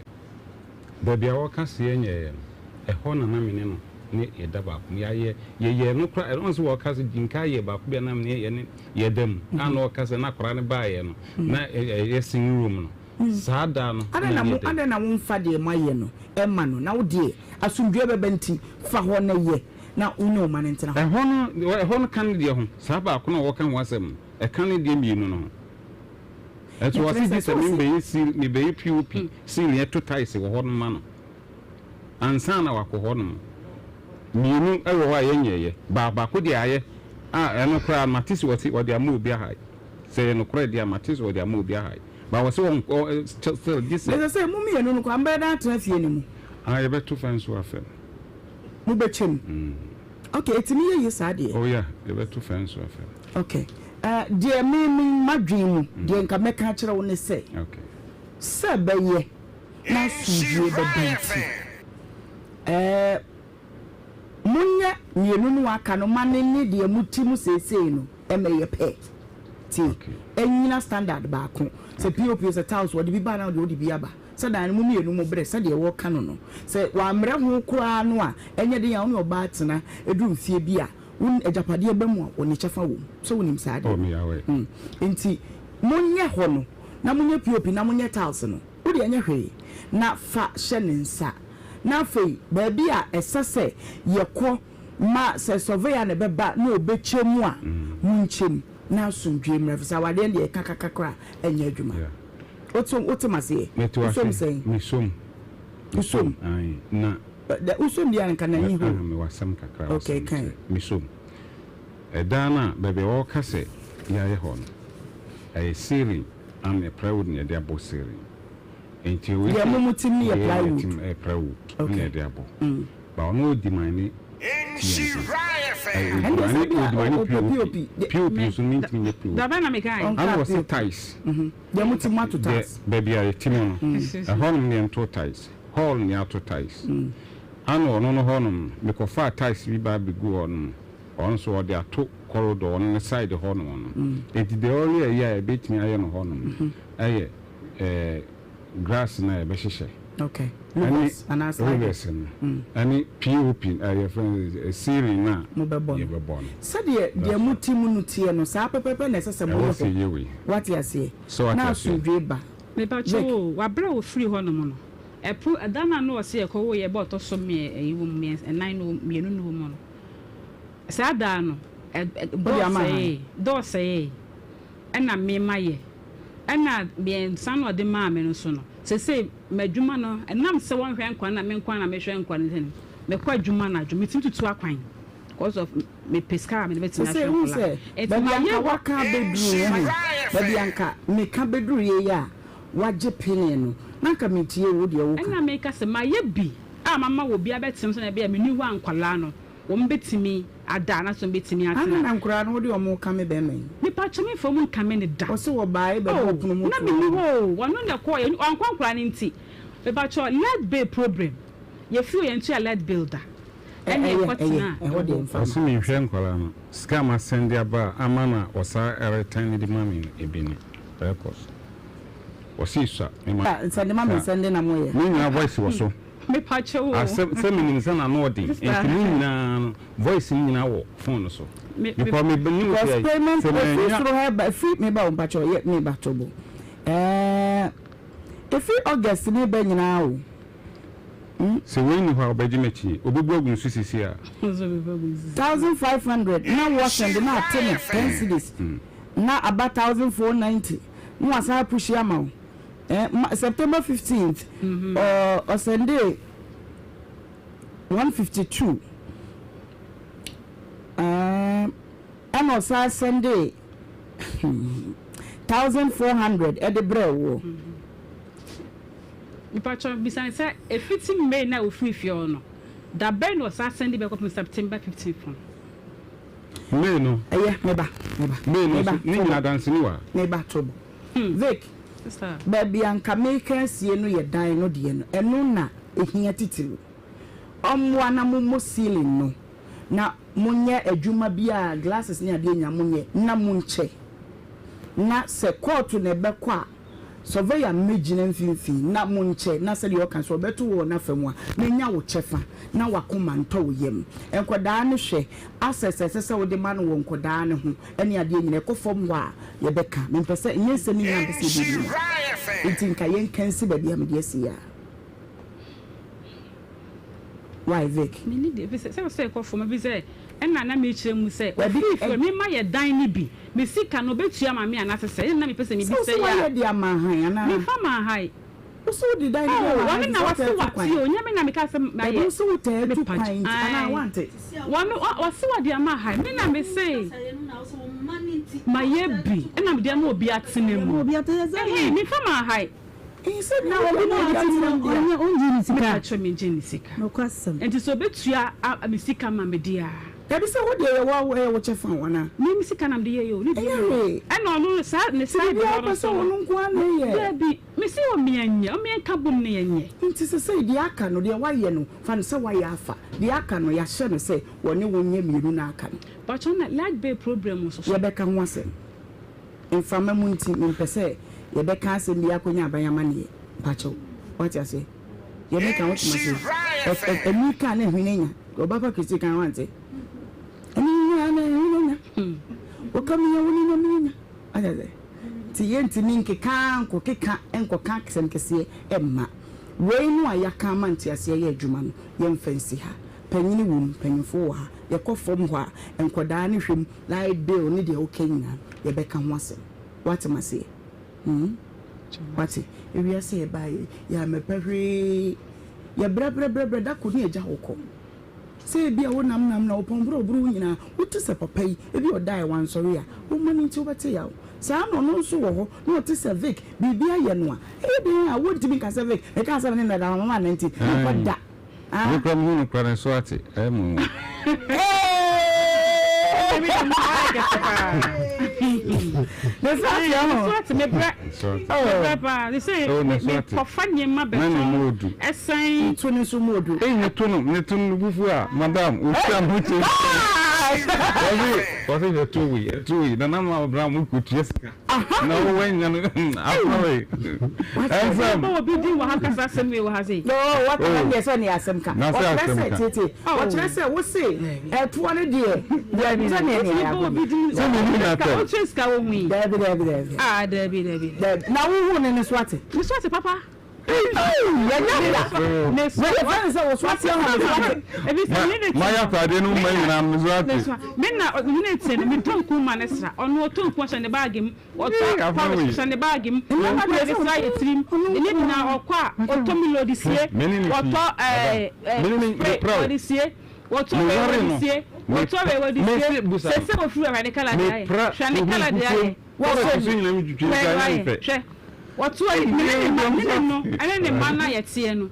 Baabi a wɔka se yɛnyɛeɛ no, ɛhɔ na na me ne no ne yɛda baako mu. Yɛayɛ, yɛyɛɛ no koraa, ɛno nso wɔka se Gyinka yɛ baako bi a na me ne yɛne yɛda mu, a na ɔka sɛ na akwadaa no baeɛ no, na ɛyɛ singing room no. Saa da no Adɛn na na mo, yɛda mu. adɛn na womfa deɛ moayɛ no mma no, na wo deɛ, asomdwoeɛ bɛba nti, fa hɔ na yɛ, na wo ne wo mma no ntena hɔ. Ɛhɔ no, ɛhɔ no ka ne deɛ ho, saa baako no a wɔka ho asɛm no, ɛka ne deɛ mmienu no ho. Ɛnso Ɛkyerɛ ɔse sɛ gye sɛ sɛ ɔse. mebɛyɛ seal, mebɛyɛ POP ceiling ɛto tiles wɔ hɔ no ma no. ansa na wakɔ hɔnom. Mmienu wɔ hɔ a yɛnyɛeɛ, ba baako deɛ ayɛ a ɛno koraa no mate sɛ wɔse wɔde ama obi ahae. Sɛ ɛyɛ nokorɛ deɛ a mate sɛ wɔde ama obi ahae. But wɔse wɔnkɔ still gye sɛ. Na sɛsɛi mo mmienu no koraa mobɛyɛ dɛn atena fie no mu? Ah yɛbɛto fɛn so afɛm. Mobɛkyɛ mu? Ok, ɛtumi yɛ yie saa deɛ. Oh yeah, yɛbɛto fɛn so afɛm. Ok, eh, deɛ me me m'adwene mu, deɛ nka mɛka akyerɛ wo ne sɛ, sɛ ɛbɛyɛ na asomdwoeɛ bɛba nti, eh, monyɛ mmienu no a aka no ma no ne deɛ mote mu seesei no mmɛyɛ pɛ. Tie, ɛnnyina standard baako. Sɛ POP o, sɛ tiles o, ɔde bi ba anaa ɔde ɔde bi aba. Sɛ dan no mo mmienu mo brɛ sɛdeɛ wɔka no no, sɛ wammrɛ ho koraa no a, ɛnyɛ den a wo ne ɔbaa tena duru mfeɛ bi a, wo agyapadeɛ ba mu a, ɔne kyɛfa wɔ mu. Sɛ wonim saa deɛ? Oh, me aware. Mm. Nti, monyɛ hɔ no, na monyɛ POP na monyɛ tiles no. Wo deɛ nyɛ hwee, na fa hyɛ ne nsa. Na afei, baabi a ɛsɛ sɛ yɛkɔ ma sɛ surveyor na ɛbɛba na ɔbɛkyɛ mu a, monkyɛ mu na asomdwoeɛ mmra, ɛfiri sɛ awadeɛ no deɛ ɛka kakra a, ɛnyɛ adwuma. Yeah. Wote wote m'aseɛ? Mete w'ase. Wosom sɛn? Mesom. Wosom? Ae, na. Dɛ wosom deɛ a nka n'ani hɔ. Ah, mewɔ asɛm kakra wɔ Okay, asɛm kan. kyerɛ. Mesom. Ɛdan no a baabi a wɔka sɛ yɛayɛ hɔ no, ɛyɛ ceiling and plywood na yɛde abɔ ceiling. Nti wei Deɛ sɛ mo mo tim no yɛ deɛ yɛ plywood. tim ɛyɛ plywood na Okay. yɛde abɔ. Ba ɔno ɔdi man ne Nhyira TNT. FM. Ɛnde Ɔdi sɛ man ne bi a ɔdi man ne ɔpɛ POP. POP. Deɛ POP Me nso mentumi nyɛ POP. da bɛn na mekae? Ɔnkaa Ana wɔse POP. tiles. Deɛ mo tim ato Deɛ tiles. baabi a yɛte mu no, ɛhɔnom ne yɛntoo tiles. Hall ne yɛato tiles. Ana ɔno no hɔnom no, mekɔfaa tiles bi ba bɛguu hɔnom. Ɔno nso ɔde ato corridor ɔno ne side hɔnom no. Enti the only ɛyi a yɛbɛtumi ayɛ no hɔnom no ɛyɛ eh, grass no a yɛbɛhyehyɛ. Okay. Ɛne Louvers anaa sliding. louvers no. Ɛne POP, eh, yɛfrɛ no eh, ceiling no a Mobɛbɔ no. yɛbɛbɔ no. Sɛdeɛ deɛ That's mo ti mu no teɛ no, saa pɛpɛɛpɛ na ɛsɛ sɛ Ɛwɔ moyɛ sɛ hɔ. yɛyɛ wei. Woate aseɛ? So wate Na aseɛ? asomdwoeɛ ba. Mepakyɛw Vic. o, wabrɛ a ofiri hɔ nom no, ɛpo, ɛda no a na ɔse yɛkɔ wo yɛ bɛ ɔtɔ so mmiɛ, ɛyi wɔ mu, mmiɛnsa, ɛnan no wɔ mu, mmienu no wɔ mu no, saa da no, ɛ, ɛ, Wode dɔɔ ama han? sɛee, dɔɔ sɛee, ɛna me mayɛ, ɛna mmiɛnsa no a ɔde maa me no nso no, seesei m'adwuma no, ɛnam sɛ wɔnhwɛ nkwa no na me nko ara na mehwɛ nkwa no nti no, mekɔ adwuma anadwo, metumi tutu akwan, cause of mepɛ sika a mede bɛtumi Sesei ahwɛ wohu nkwadaa. sɛ Enti baabi mayɛ anka hɔ. waka abɛduru wohu Nhyira baabi FM. anka meka bɛduru yei a wagye pene no na anka metie wo deɛ woka. Ɛna meka sɛ mayɛ bi a mama obi abɛtena mu sɛdeɛ ɛbɛyɛ a menni hɔ a nkwadaa no wɔbɛtumi ada anaasɛ wɔbɛtumi Ana atena. na nkoraa no wode ɔmo kame bɛɛma yi? Mepakyɛ memfa ɔmo nkame no da. Ɔse wɔbaae bɛbɔɔ Oh pono mu na too menni ɔmo. hɔ oo ɔno na ɛkɔɔeɛ wankɔ nkwadaa no nti mepakyɛ light bill problem yɛfiri hɔ yɛntua light bill da. Ɛne Ɛyɛ ɛkɔ ɛyɛ tena ɛhɔ deɛ ɛhɔ. mfa Ɔse ma. menhwɛ nkwadaa no, sika a masɛnde aba a ama no a ɔsaa ɛretɛn de ma me no ebi ne, ɛrekɔ so. Ɔse sua me ma Nsɛnde ma me saa. nsɛnde na moyɛ. Ne nyinaa voice wɔ so. Mepakyɛw o. Asɛm sɛ menim sɛ n'ano ɔden Sister. nti ne nyinaa no voice no nyinaa wɔ phone no so. Me me. Because me nim Because sɛ payment sɛ ɛfiri manya. soro ha ɛba ɛfiri meba o mpakyɛw yɛ meba tobo ɛɛ ɛfiri August ne ba nyinaa o. Sɛ wei nni hɔ a, ɔbɛgye me akyinnye. Ɔbɛbu agu me so seesei ara. 1500 na wɔsɛnde na ate no ten cedis na aba 1490 na wasan apushi ama wo eh, September 15th ɔsɛnde 152 eh, ɛna ɔsan sɛnde 1400 ɛde brɛ woɔ. Mepakyɛw, bisa no sɛ, efitsi May no a ofii fie hɔ no, dabɛn na ɔsan sɛndee bɛkɔpem September fifteenth no? May no. Ɛyɛ, me ba, me ba. May no Me ba, nso, ne to nyinaa bo. adanseni wɔ ha. Me ba, to bo. Vic, Sister. baabi a anka mereka asie no yɛ dan no deɛ no, ɛno na ɛhia titiriw. Ɔmmoa na mommɔ ceiling no, na monyɛ adwuma biara, glasses ne adeɛ nyinaa monyɛ, na monkyɛ. Na sɛ kɔɔto na ɛbɛkɔ a, Surveyor mmɛgyina mfimfini na monkyɛ, na sɛdeɛ ɔka sɛ ɔbɛto wo wɔ n'afa mu a, na nya wo kyɛfa, na w'akoma ntɔ wo yam. Nkwadaa no hwɛ, access a ɛsɛ sɛ wode ma no wɔ nkwadaa no ho ne adeɛ nyinaa, ɛkɔ fam hɔ a, yɛbɛka. Mempɛ sɛ, nyɛ nsɛm no nyinaa mpɛ sɛ yɛbɛdi mu. Nti nka yɛnka nsi baabi a mede asi yi a. Why Vic? Menni deɛ, ɛfiri sɛ, sɛ ɔsɛ ɛkɔ fam, ɛfiri sɛ, ɛna na mekyerɛ mu sɛ, Dabi, ɔfiri fie ɛ. hɔ, mema yɛ dan no bi, me sika no, ɔbɛtua ama me anaasɛ sɛ, ɛna na mepɛ sɛ Sɛ mebisa wo sɛ yi a. woayɛ de ama han anaa? Memfa maa han. Wo so wode dan no Oh, bɛma ha wɔne nti na sɛ wɔse wotaa tu wate kwan. o, nyɛ me na meka sɛ Dabi mayɛ. wo so wotaa tu Mepa kwan nti anaa ae. woante? Wɔno ɔ wɔse wɔde ama ha, me na mese mayɛ bi ɛna mede ama obi atena Ama mu. obi atena exactly. Ɛhɛn, memfa maa ha. Ɛɛ sɛ Na deɛ obi wode na ama obi ɔte mu atena no mu deɛ. ɔnyɛ ɔngye ne sika. Mepa kyɛw mengye ne sika. Nokwasɛm. Nti sɛ obetua a me sika ma me deɛ a. Dabi sɛ wo deɛ yɛ wo ɛyɛ wo kyɛfa o anaa? Me me sika na mede yɛeɛ o, ne deɛ Ɛnyɛ ni hɔ. hwee. Ɛna ɔno saa ne Nti side biribiara hɔ no wopɛ sɛ nso no. ɔno nko ara na ɛyɛ? Dabi, me se ɔmeɛ nyɛ, ɔmeɛ nka bom ne yɛnyɛ. Nti sesei deɛ aka no, deɛ wayɛ no, fa no sɛ wayɛ afa. Deɛ aka no, yɛahyɛ no sɛ wɔne wo nyɛ mmienu na aka no. Pakyɛ na light bill problem nso so. Yɛbɛka ho asɛm. Mframa mu nti, mempɛ sɛ yɛbɛka asɛm bi akɔnya aban amaneɛ. Mpakyɛw, woate aseɛ? Deɛ meka wote m'ase? Ɛ ɛ ani ka na hwene nya. Ɔba pa Kristi kan wante? Ani nya na hwene nya. Woka mi ya wo ne nya mi nya. Ate aseɛ? Nti yɛntumi nkeka nkɔkeka nkɔka asɛm kɛseɛ mma. Wei no a yɛaka ama nteaseɛ yɛ adwuma no, yɛmfa nsi ha. Panyini wɔ mu, mpanyimfoɔ wɔ ha. Yɛkɔ fam hɔ a, nkwadaa no hwɛ mu, light bill ne deɛ woka nyinaa no, yɛbɛka ho asɛm. Woate m'aseɛ? Hmm? Woate? Ewiase a yɛbaeɛ yi, yɛammɛpɛ hwee. Yɛbrɛbrɛbrɛbrɛ, da koro ne yɛgya wo kɔ. Sɛ ebia wonam nam na wopɔn boro boro wo nyinaa, wote sɛ papa yi, ebia ɔdae wansɔre a, wo mma no nti wobɛte yaw. Saa na ɔno nso wɔ hɔ na ɔte sɛ Vic, biribi ayɛ no a, ɛyɛ dɛn a wontumi nka sɛ Vic, mekaa sɛ me ne no da, wamma mannante, menkɔ da. Ah. Me kura mehu no kura ne so ate, ɛyɛ mo nwa. Ne so ate ɔho. Ne so ate me brɛ. Me brɛ paa. Ne sɛ me kɔfa nneɛma bɛtɔn ɛsan. Ne to no nso mu odu. Eyi ne to no ne to no bufu a madam otwa ho kyɛ. Wɔsi wɔsi hwɛ to wei ɛto wei nana ma ɔbra mo kɔ tua sika. Na wo wɛ nya no afɔre. Ɛnsɛm. Bɔ obi din wɔ ha kasa asɛm wei wɔ ha sei. No wɔka na deɛ sɛ ne asɛm ka. Ɔkyerɛ sɛ tietie ɔkyerɛ sɛ wo se ɛtoɔ no deɛ deɛ sɛ ne ne ayɛ obi din Sɛ ne ni na tɛ. Ɔkyerɛ sika wɔ hu yi. Dabi dabi dabi. Ah dabi dabi. Dabi na wo hu ne ne so ate. Ne so ate papa. Mayɛ ataadeɛ no ma nyinaa me so ate. Me na ne te no metɔ nku ma ne sra ɔno ɔtɔ nku ahyɛ ne baage mu ɔtɔ porridge hyɛ ne baage mu nku yɛ de sra yɛ tirim ne nyinaa ɔkɔ a ɔtɔ milo de sie ɔtɔ ɛɛ spray ɔde sie ɔtɔ wei ɔde sie ɔtɔ wei ɔde sie sese ofiri hwɛ ne kala de ayɛ hwɛ ne kala de ayɛ. Wɔsɔ mu. Hwɛ wayɛ. Hwɛ. Wɔto ayi. Me ne ne mma, me ne no, ɛne ne mma no a yɛteɛ no.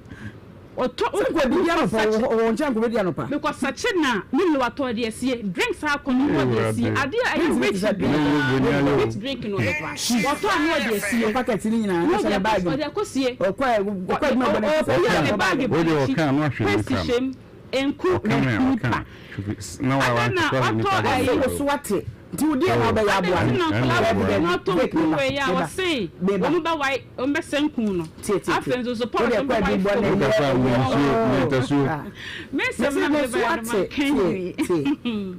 Ɔtɔ Sɛ nkɔ didi anɔpa wɔ hɔ, wɔ nkyɛn nkɔ bɛdi anɔpa. Mekɔ sakye na me lo atɔ de asie. Drinks akɔ no na ɔde asie. Adeɛ a ɛyɛ rich biara, rich drink na ɔde ba. Wɔtɔ a na ɔde asie. Packet ne nyinaa, na ɔhyɛ ne bag mu. Ɔde akɔ sie. Ɔkɔ ɔkɔ adwuma bɔ n'akyi sɛ Ɔpia ne bag bɔ n'akyi. Paste hyɛ mu. Nku nipa. Adɛn na ɔtɔ ayi. Ɔse wo so ate nti wo deɛ na wobɛyɛ aboa Adɛn nti no. na nkwadaa Dabi wɔ dabi na ɔtɔ Vic nku meba wei a meba ɔse meba. wɔn bɛwae wɔn bɛsɛ nku no. Tie tie tie. Afei nso so Wo pɔs deɛ wɔn kɔ bɛwae adi bɔ fam. na ɛyɛ Ntasuo. Ah. Me nsɛm Mese na me mede so baeɛ no ate manka tie nwie. tie.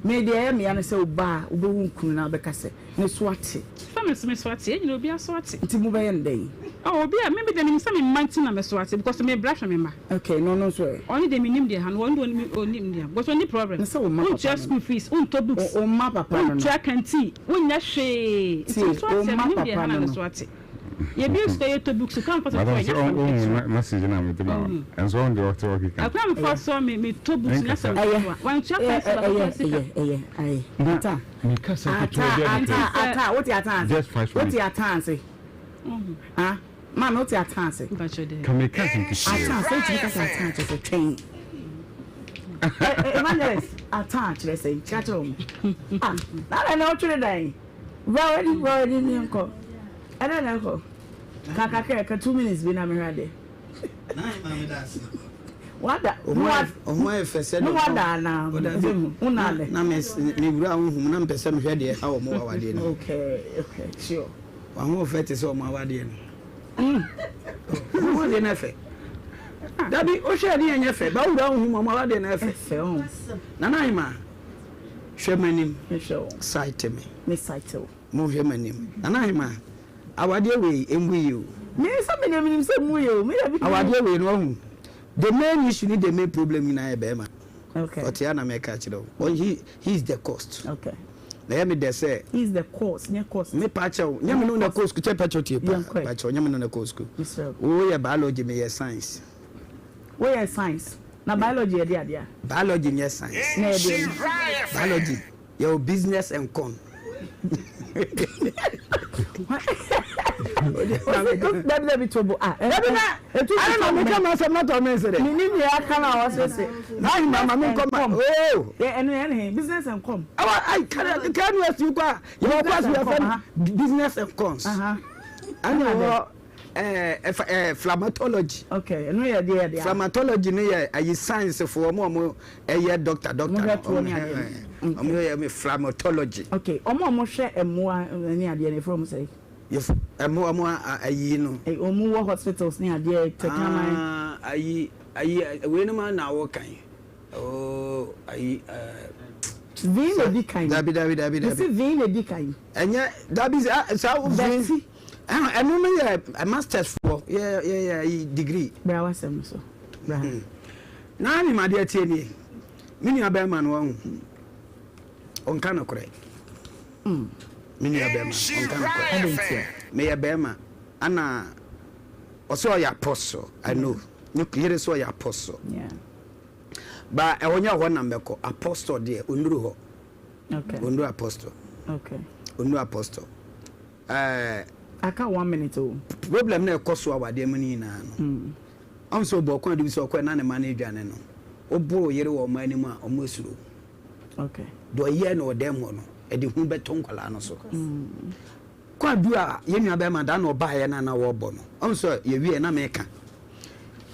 Me deɛ ɛyɛ mea ne sɛ wo ba a wobɛhu nkunu na wobɛka sɛ ne so ate. Fa me so me so ate yɛn nyinaa obiara so ate. Nti mobɛyɛ no dɛn? Oh obi a me me deɛ menim sɛ me mma nti na me so ate because me bra hwɛ me mma. Okay na ɔno nso ɛ? Ɔno deɛ menim deɛ ha no ɔno deɛ ɔnim deɛ because ɔnni problem. Ne sɛ wo mma papa Wontua no school fees, wontɔ books, Wo mma papa no no. wontua canteen, wonyɛ hwee. Nti Tie, me so wo ate a mma menim deɛ papa ha na no ne no. so ate. Yɛbue sukuu a yɛtɔ books kwan mfa so tɔ Madam ɛnyɛ sɛ asɛm ɔhu ketewa. message na mede ma wo no ɛnso ɔhu deɛ ɔte hɔ keka. Ɛkwan a mefa so a metɔ books nyɛ asɛm Ɛyɛ ketewa. Wantua ɛyɛ pencil a ɛyɛ ɔbɛtua sika. ɛyɛ ɛyɛ ayɛ Na ata meka sɛ ata ketewa bi a ata mepɛ. ata wote ata ase Just 5 wote minutes. ata ase ah maame wote ata ase Mpakyɛ dɛ. Ka meka sɛ ketewa ata ase wotumi kasa ata kyerɛ sɛ twɛn evangelist ata kyerɛ sɛ kyerɛ wɔn ah na na ɔtwere dan bra w'ani bra w'ani ne nkɔ ɛdɛ na ɛkɔ ka kakra ka 2 minutes bi na mehwɛ adeɛ wada Ɔho ayɛ fɛ sɛ ne wada anaa wona alɛ na me wura honhom na mpɛ sɛ mehwɛ deɛ ɛha wɔn awadeɛ no. Okay okay sure. Wahoɔfɛ te sɛ wɔn awadeɛ no. Wɔn awadeɛ no ɛfɛ. Dabi wohwɛ ne yɛnyɛ fɛ ba wura honhom wɔn awadeɛ no ɛfɛ. Ɛfɛ o. Nana Ahima hwɛ m'anim. Mehwɛ wo. Site me. Me site wo. Monhwɛ m'anim. Nana Ahima, awadeɛ wei ɛngu yie o. Me nso me deɛ menim sɛ ɛngu yie o. Me deɛ me. Awadeɛ wei no wahu, the main issue ne the main problem nyinaa yɛ bɛɛma. Okay. Ɔte ha na mɛka akyerɛ wo. He, he is the cost. Okay. Na ɛyɛ me dɛ sɛ. He is the cause, nyɛ cost. Me pa kyɛw, nyɛ me no na kɔ sukuu, kyɛ pa kyɛw tie pa, pa kyɛw, nyɛ me no na kɔ sukuu. Wo yɛ biology, me yɛ science. Wo yɛ science, na biology yɛ de adeɛ a? Biology nyɛ science. Na yɛ deɛ? Biology yɛ wɔ business and con. Dabi dabi tobo ah. Dabi na etu ana na meka ma asɛm na tɔ me nse dɛ. Me ni nea aka na ɔsese. Na ahima ma me nkɔ ma oh. Yɛ ɛno yɛ ne business and com. Awa ai kare kare no asu kɔ a yɛ wɔ class yɛ fɛ business and cons. Ɛna wɔ ɛɛ ɛɛ flamatology. Okay ɛno yɛ deɛ deɛ. Flamatology no yɛ ayi science fo ɔmo ɔmo ɛyɛ doctor doctor no. Ɔmo hwɛ toɔ ne adeɛ no. Ɔmo yɛ mi flamatology. Okay ɔmo a ɔmo hwɛ mmoa ne adeɛ no efrɛ ɔmo sɛ. Yɛ mmoa ɔmo ayi no. Ɔmo wɔ hospitals ne adeɛ tɛkraman. Ah ayi ayi wei no ma na awɔ kan oh ayi ɛɛ. Vin na edi kan. Dabi dabi dabi dabi. Mesi vin na edi kan. Ɛnyɛ dabi saa vin. Ɛno no yɛ masters foɔ yɛ yɛ yɛ ayi degree. Bra w'asɛm so bra. Na nim adeɛ tie nie me nua bɛrima no wahu ɔnka nokorɛ me nua bɛrima ɔnka nokorɛ meyɛ bɛrima ana ɔsɛ ɔyɛ apostle I know ne yere sɛ ɔyɛ apostle ba ɛhɔ nyɛ hɔ na mbɛkɔ apostle deɛ ɔnnuru hɔ ɔnnuru apostle ɔnnuru apostle ɛɛ. Aka one minute o. Problem na ɛkɔ so awadeɛ mu no nyinaa no, ɔhu sɛ ɔbɔ ɔkwan de bi sɛ ɔkɔɛ na ne mma no redwane no, woboro wo yere wɔ ɔman no mu a, wɔn asuro wo. Deɛ ɔyɛɛ no wɔ dɛm hɔ no, ɛde hu bɛtɔ nkwadaa no so. Kwadu a yɛn nua bɛrima da na ɔbaeɛ no a na wɔrebɔ no, ɔhu sɛ yɛwieɛ na meka.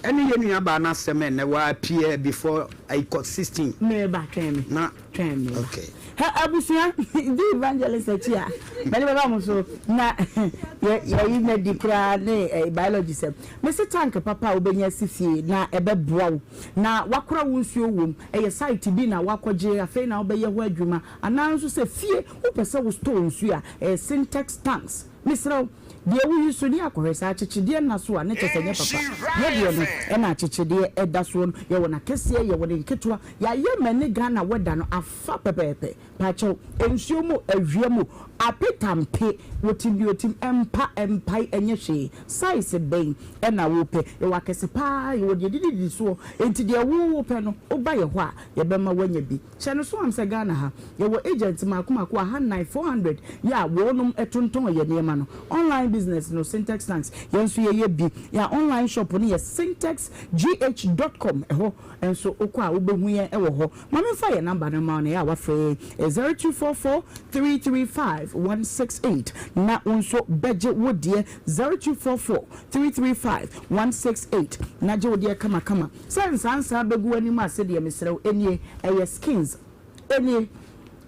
Ɛne yɛn nua baa no asɛm ɛnɛ wa appear before I got 16. Meba twɛn me. Na twɛn me. Okay. Hɛ abusua di evangelist akyi a mɛde bɛba mo so na yɛ yɛyi mɛdi koraa ne eh, biology sɛm. Mese tank papa a wobɛnya asi fie na ɛbɛboa wo na wakora wo nsuo wom. Ɛyɛ site bi na wakɔgye afei na wobɛyɛ hɔ adwuma anaa nso sɛ fie wopɛ sɛ wo store nsuo a ɛyɛ Sintex tanks. Mesrɛ wo, deɛ woyi so ne akɔhwɛ sɛ akyekyedeɛ nna so a, ne kyɛ sɛ ɛnyɛ papa. Yɛ deɛ no ɛna akyekyedeɛ ɛda soɔ no, yɛwɔ no akɛseɛ, yɛwɔ no nketewa, yɛayɛ ma ɛne Ghana weather no afa pɛpɛɛpɛ. Pakyɛw, nsuo mu, awia mu, apetampe, wotim deɛ otim, ɛmpa, ɛmpae, ɛnyɛ hwee. Size bɛn ɛna wopɛ? Yɛwɔ akɛse paa, yɛwɔ deɛ ɛdidididi soɔ, enti deɛ wo wopɛ no, woba yɛ hɔ a, yɛbɛma woanya bi. Hyɛ no so am sɛ Ghana ha, yɛwɔ agents mako mako ahannan, 400, yɛ a wɔnom tontɔn yɛ nneɛma no. Online business no, Sintex Tanks, yɛn nso yɛyɛ bi. Yɛn online shop no yɛ sintexgh dot com, ɛhɔ nso wokɔ a wobɛhu yɛn wɔ hɔ. Ma memfa yɛn number no mma wo na ɛyɛ a woafrɛ yɛn, ɛyɛ 0244 335 168 na wo nso bɛgye wo deɛ, 0244 335 168 na gye wo deɛ kamakama. Sɛ nsaansaa bɛgu w'anim ase deɛ mesrɛ wo ɛnie ɛyɛ skins ɛnie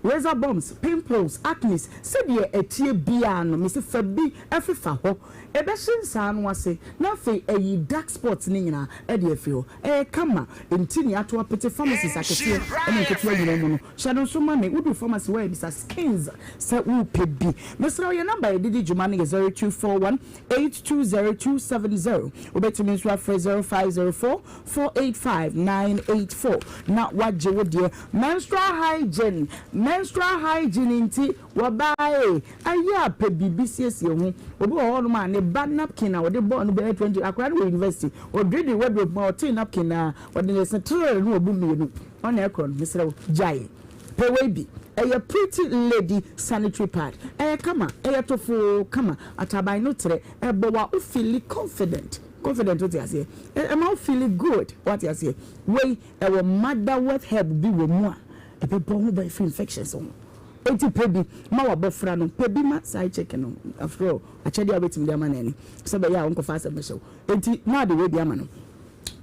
razor bumps pimples acnes sɛdeɛ ɛteɛ biara no mese fa bi fefa hɔ ɛbɛhye nsaa no ase na afei ayi dark spots no nyinaa ɛde afiri hɔ ɛyɛ kama nti nea ato apete pharmacies akɛseɛ ɛne nketewa nyinaa mu no hyɛ no nso ma me wodu pharmacy hɔ a bisa skins sɛ wopɛ bi mesrɛ wo yɛn number a yɛde di dwuma no yɛ 0241 820270. Wobɛtumi nso afrɛ 0504 485 984 na woagye wo deɛ. Menstrual hygiene Menstrual hygiene nti wɔbaa ee, ayɛ a pɛ biribi siesie ho. Obi wɔ hɔnom a ne ba napkin a ɔde bɔɔ no bɛyɛ 20, akwadaa no wɔ university, ɔdwedwee wardrobe mu a ɔtee napkin no ara, ɔde ne se trɛɛ no ɔbu mmienu. Ɔna ɛkorɔ no, mesrɛ wo gyae. Pɛ wei bi, ɛyɛ Pretty Lady sanitary pad. Ɛyɛ kama, ɛyɛ tofoo kama, ataban no trɛ, ɛbɔ wo a wo feeli confident, confident wote aseɛ? Ɛma wo feeli good, wate aseɛ? Wei ɛwɔ motherwort herb bi wɔ mu a ɛbɛbɔ wo ho ban firi infections ho. Enti pɛ bi ma w'abɔfra no, pɛ bi ma side chick no, after all akyɛdeɛ a wobɛtumi de ama no ani, sɛ ɛbɛyɛ a ɔnkɔfa asɛm bɛhyɛ wo. Enti na ade wei bi ama no.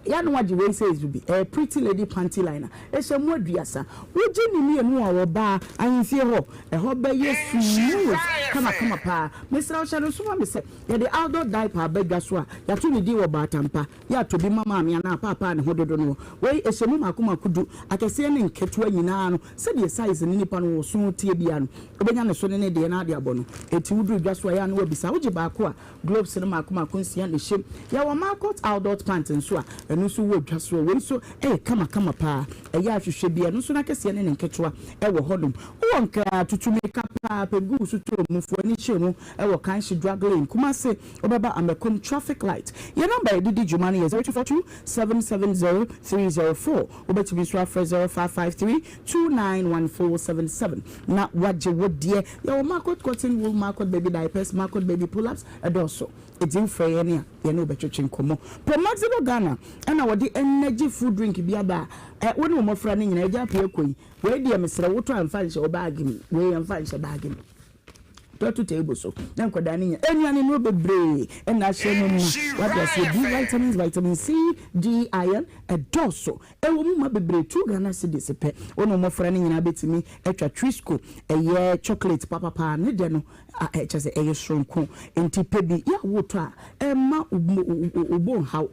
Yɛ na wagye wei says bi, ɛyɛ pretty lady panty liner, ɛhyɛ mu aduasa. Wogye ne mmienu a wɔba ahemfie hɔ, ɛhɔ bɛyɛ smooth kamakama paa. Mesrɛ wo hyɛ no nso ma me sɛ yɛde adult diaper aba dwa so a, yɛato ne din wɔ Baatampa. Yɛ atɔ bi ma maame anaa paapa a ne ho dodo noɔ. Wei ɛhyɛ mu mmaako mmaako du, akɛseɛ ne nketewa nyinaa no, sɛdeɛ size ne nipa no wɔ so teɛ biara no, wobɛnya ne so ne ne deɛ na ade abɔ no. Enti woduru dwa so a, yɛ a na woabisa. Wogye baako a, Globes no mmaako mmaako nsia na ɛhyɛ mu. Yɛwɔ Marcot Adult Pant nso a, ɛno. Ɛno nso wɔ dwa soɔ. Wei nso yɛ kamakama paa. Ɛyɛ ahwehwɛ bi. Ɛno nso n'akɛseɛ ne ne nketewa wɔ hɔnom. Wowɔ Nkran a, tutu mmirika paa pɛ gu wo sotɔɔ mu. Fa w'ani kyerɛ mu wɔ Kanshi Drug Lane, Kumasi. Wobɛba Amakom Traffic Light. Yɛn nɔmba a yɛde di dwuma no yɛ 0242 770 304. Wobɛtumi nso afrɛ 0553 291477 na woagye wo deɛ. Yɛwɔ Marcot Cotton Wool, Marcot Baby Diapers, Marcot Baby Pull-ups, ɛdɔɔso. Ɛdi mfrɛ yɛn a yɛne wo bɛtwetwe nkɔmmɔ. Promaxilo Ghana ɛna wɔde energy food drink bi aba a ɛ wo ne wo mmɔfra no nyinaa agya apue kɔ yi. Wei deɛ mesrɛ wo tɔ a mfa nhyɛ wo baage mu. Wei yɛmfa nhyɛ baage mu. Tɔ to table so na nkwadaa no nya. Nnuane nnuro bebree ɛna ahyɛ mu ma. Wate aseɛ? B vitamins, vitamin C, D, iron ɛdɔɔso. Ɛwɔ mu ma bebree, two Ghana cedis pɛ. Wo ne wo mmɔfra no nyinaa bɛtumi atwa Twisco, ɛyɛ chocolate papapa, ne dɛ no kyerɛ sɛ ɛyɛ soronko. Enti pɛ bi, yɛ a wotɔ a, ɛmma wo bo nhaw,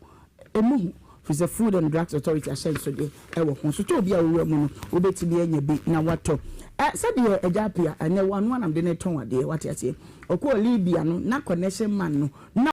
mmɔ hu, firi sɛ Food and Drugs Authority ahyɛnsodeɛ wɔ ho. Sotɔɔ bi a wowura mu no, wobɛtumi anya bi na woatɔ. Sɛdeɛ Agya Appiah, ɛnnɛ wano ara na mede no retɔn adeɛ, wate aseɛ. Ɔkɔɔ Libya no, na connection man no, na.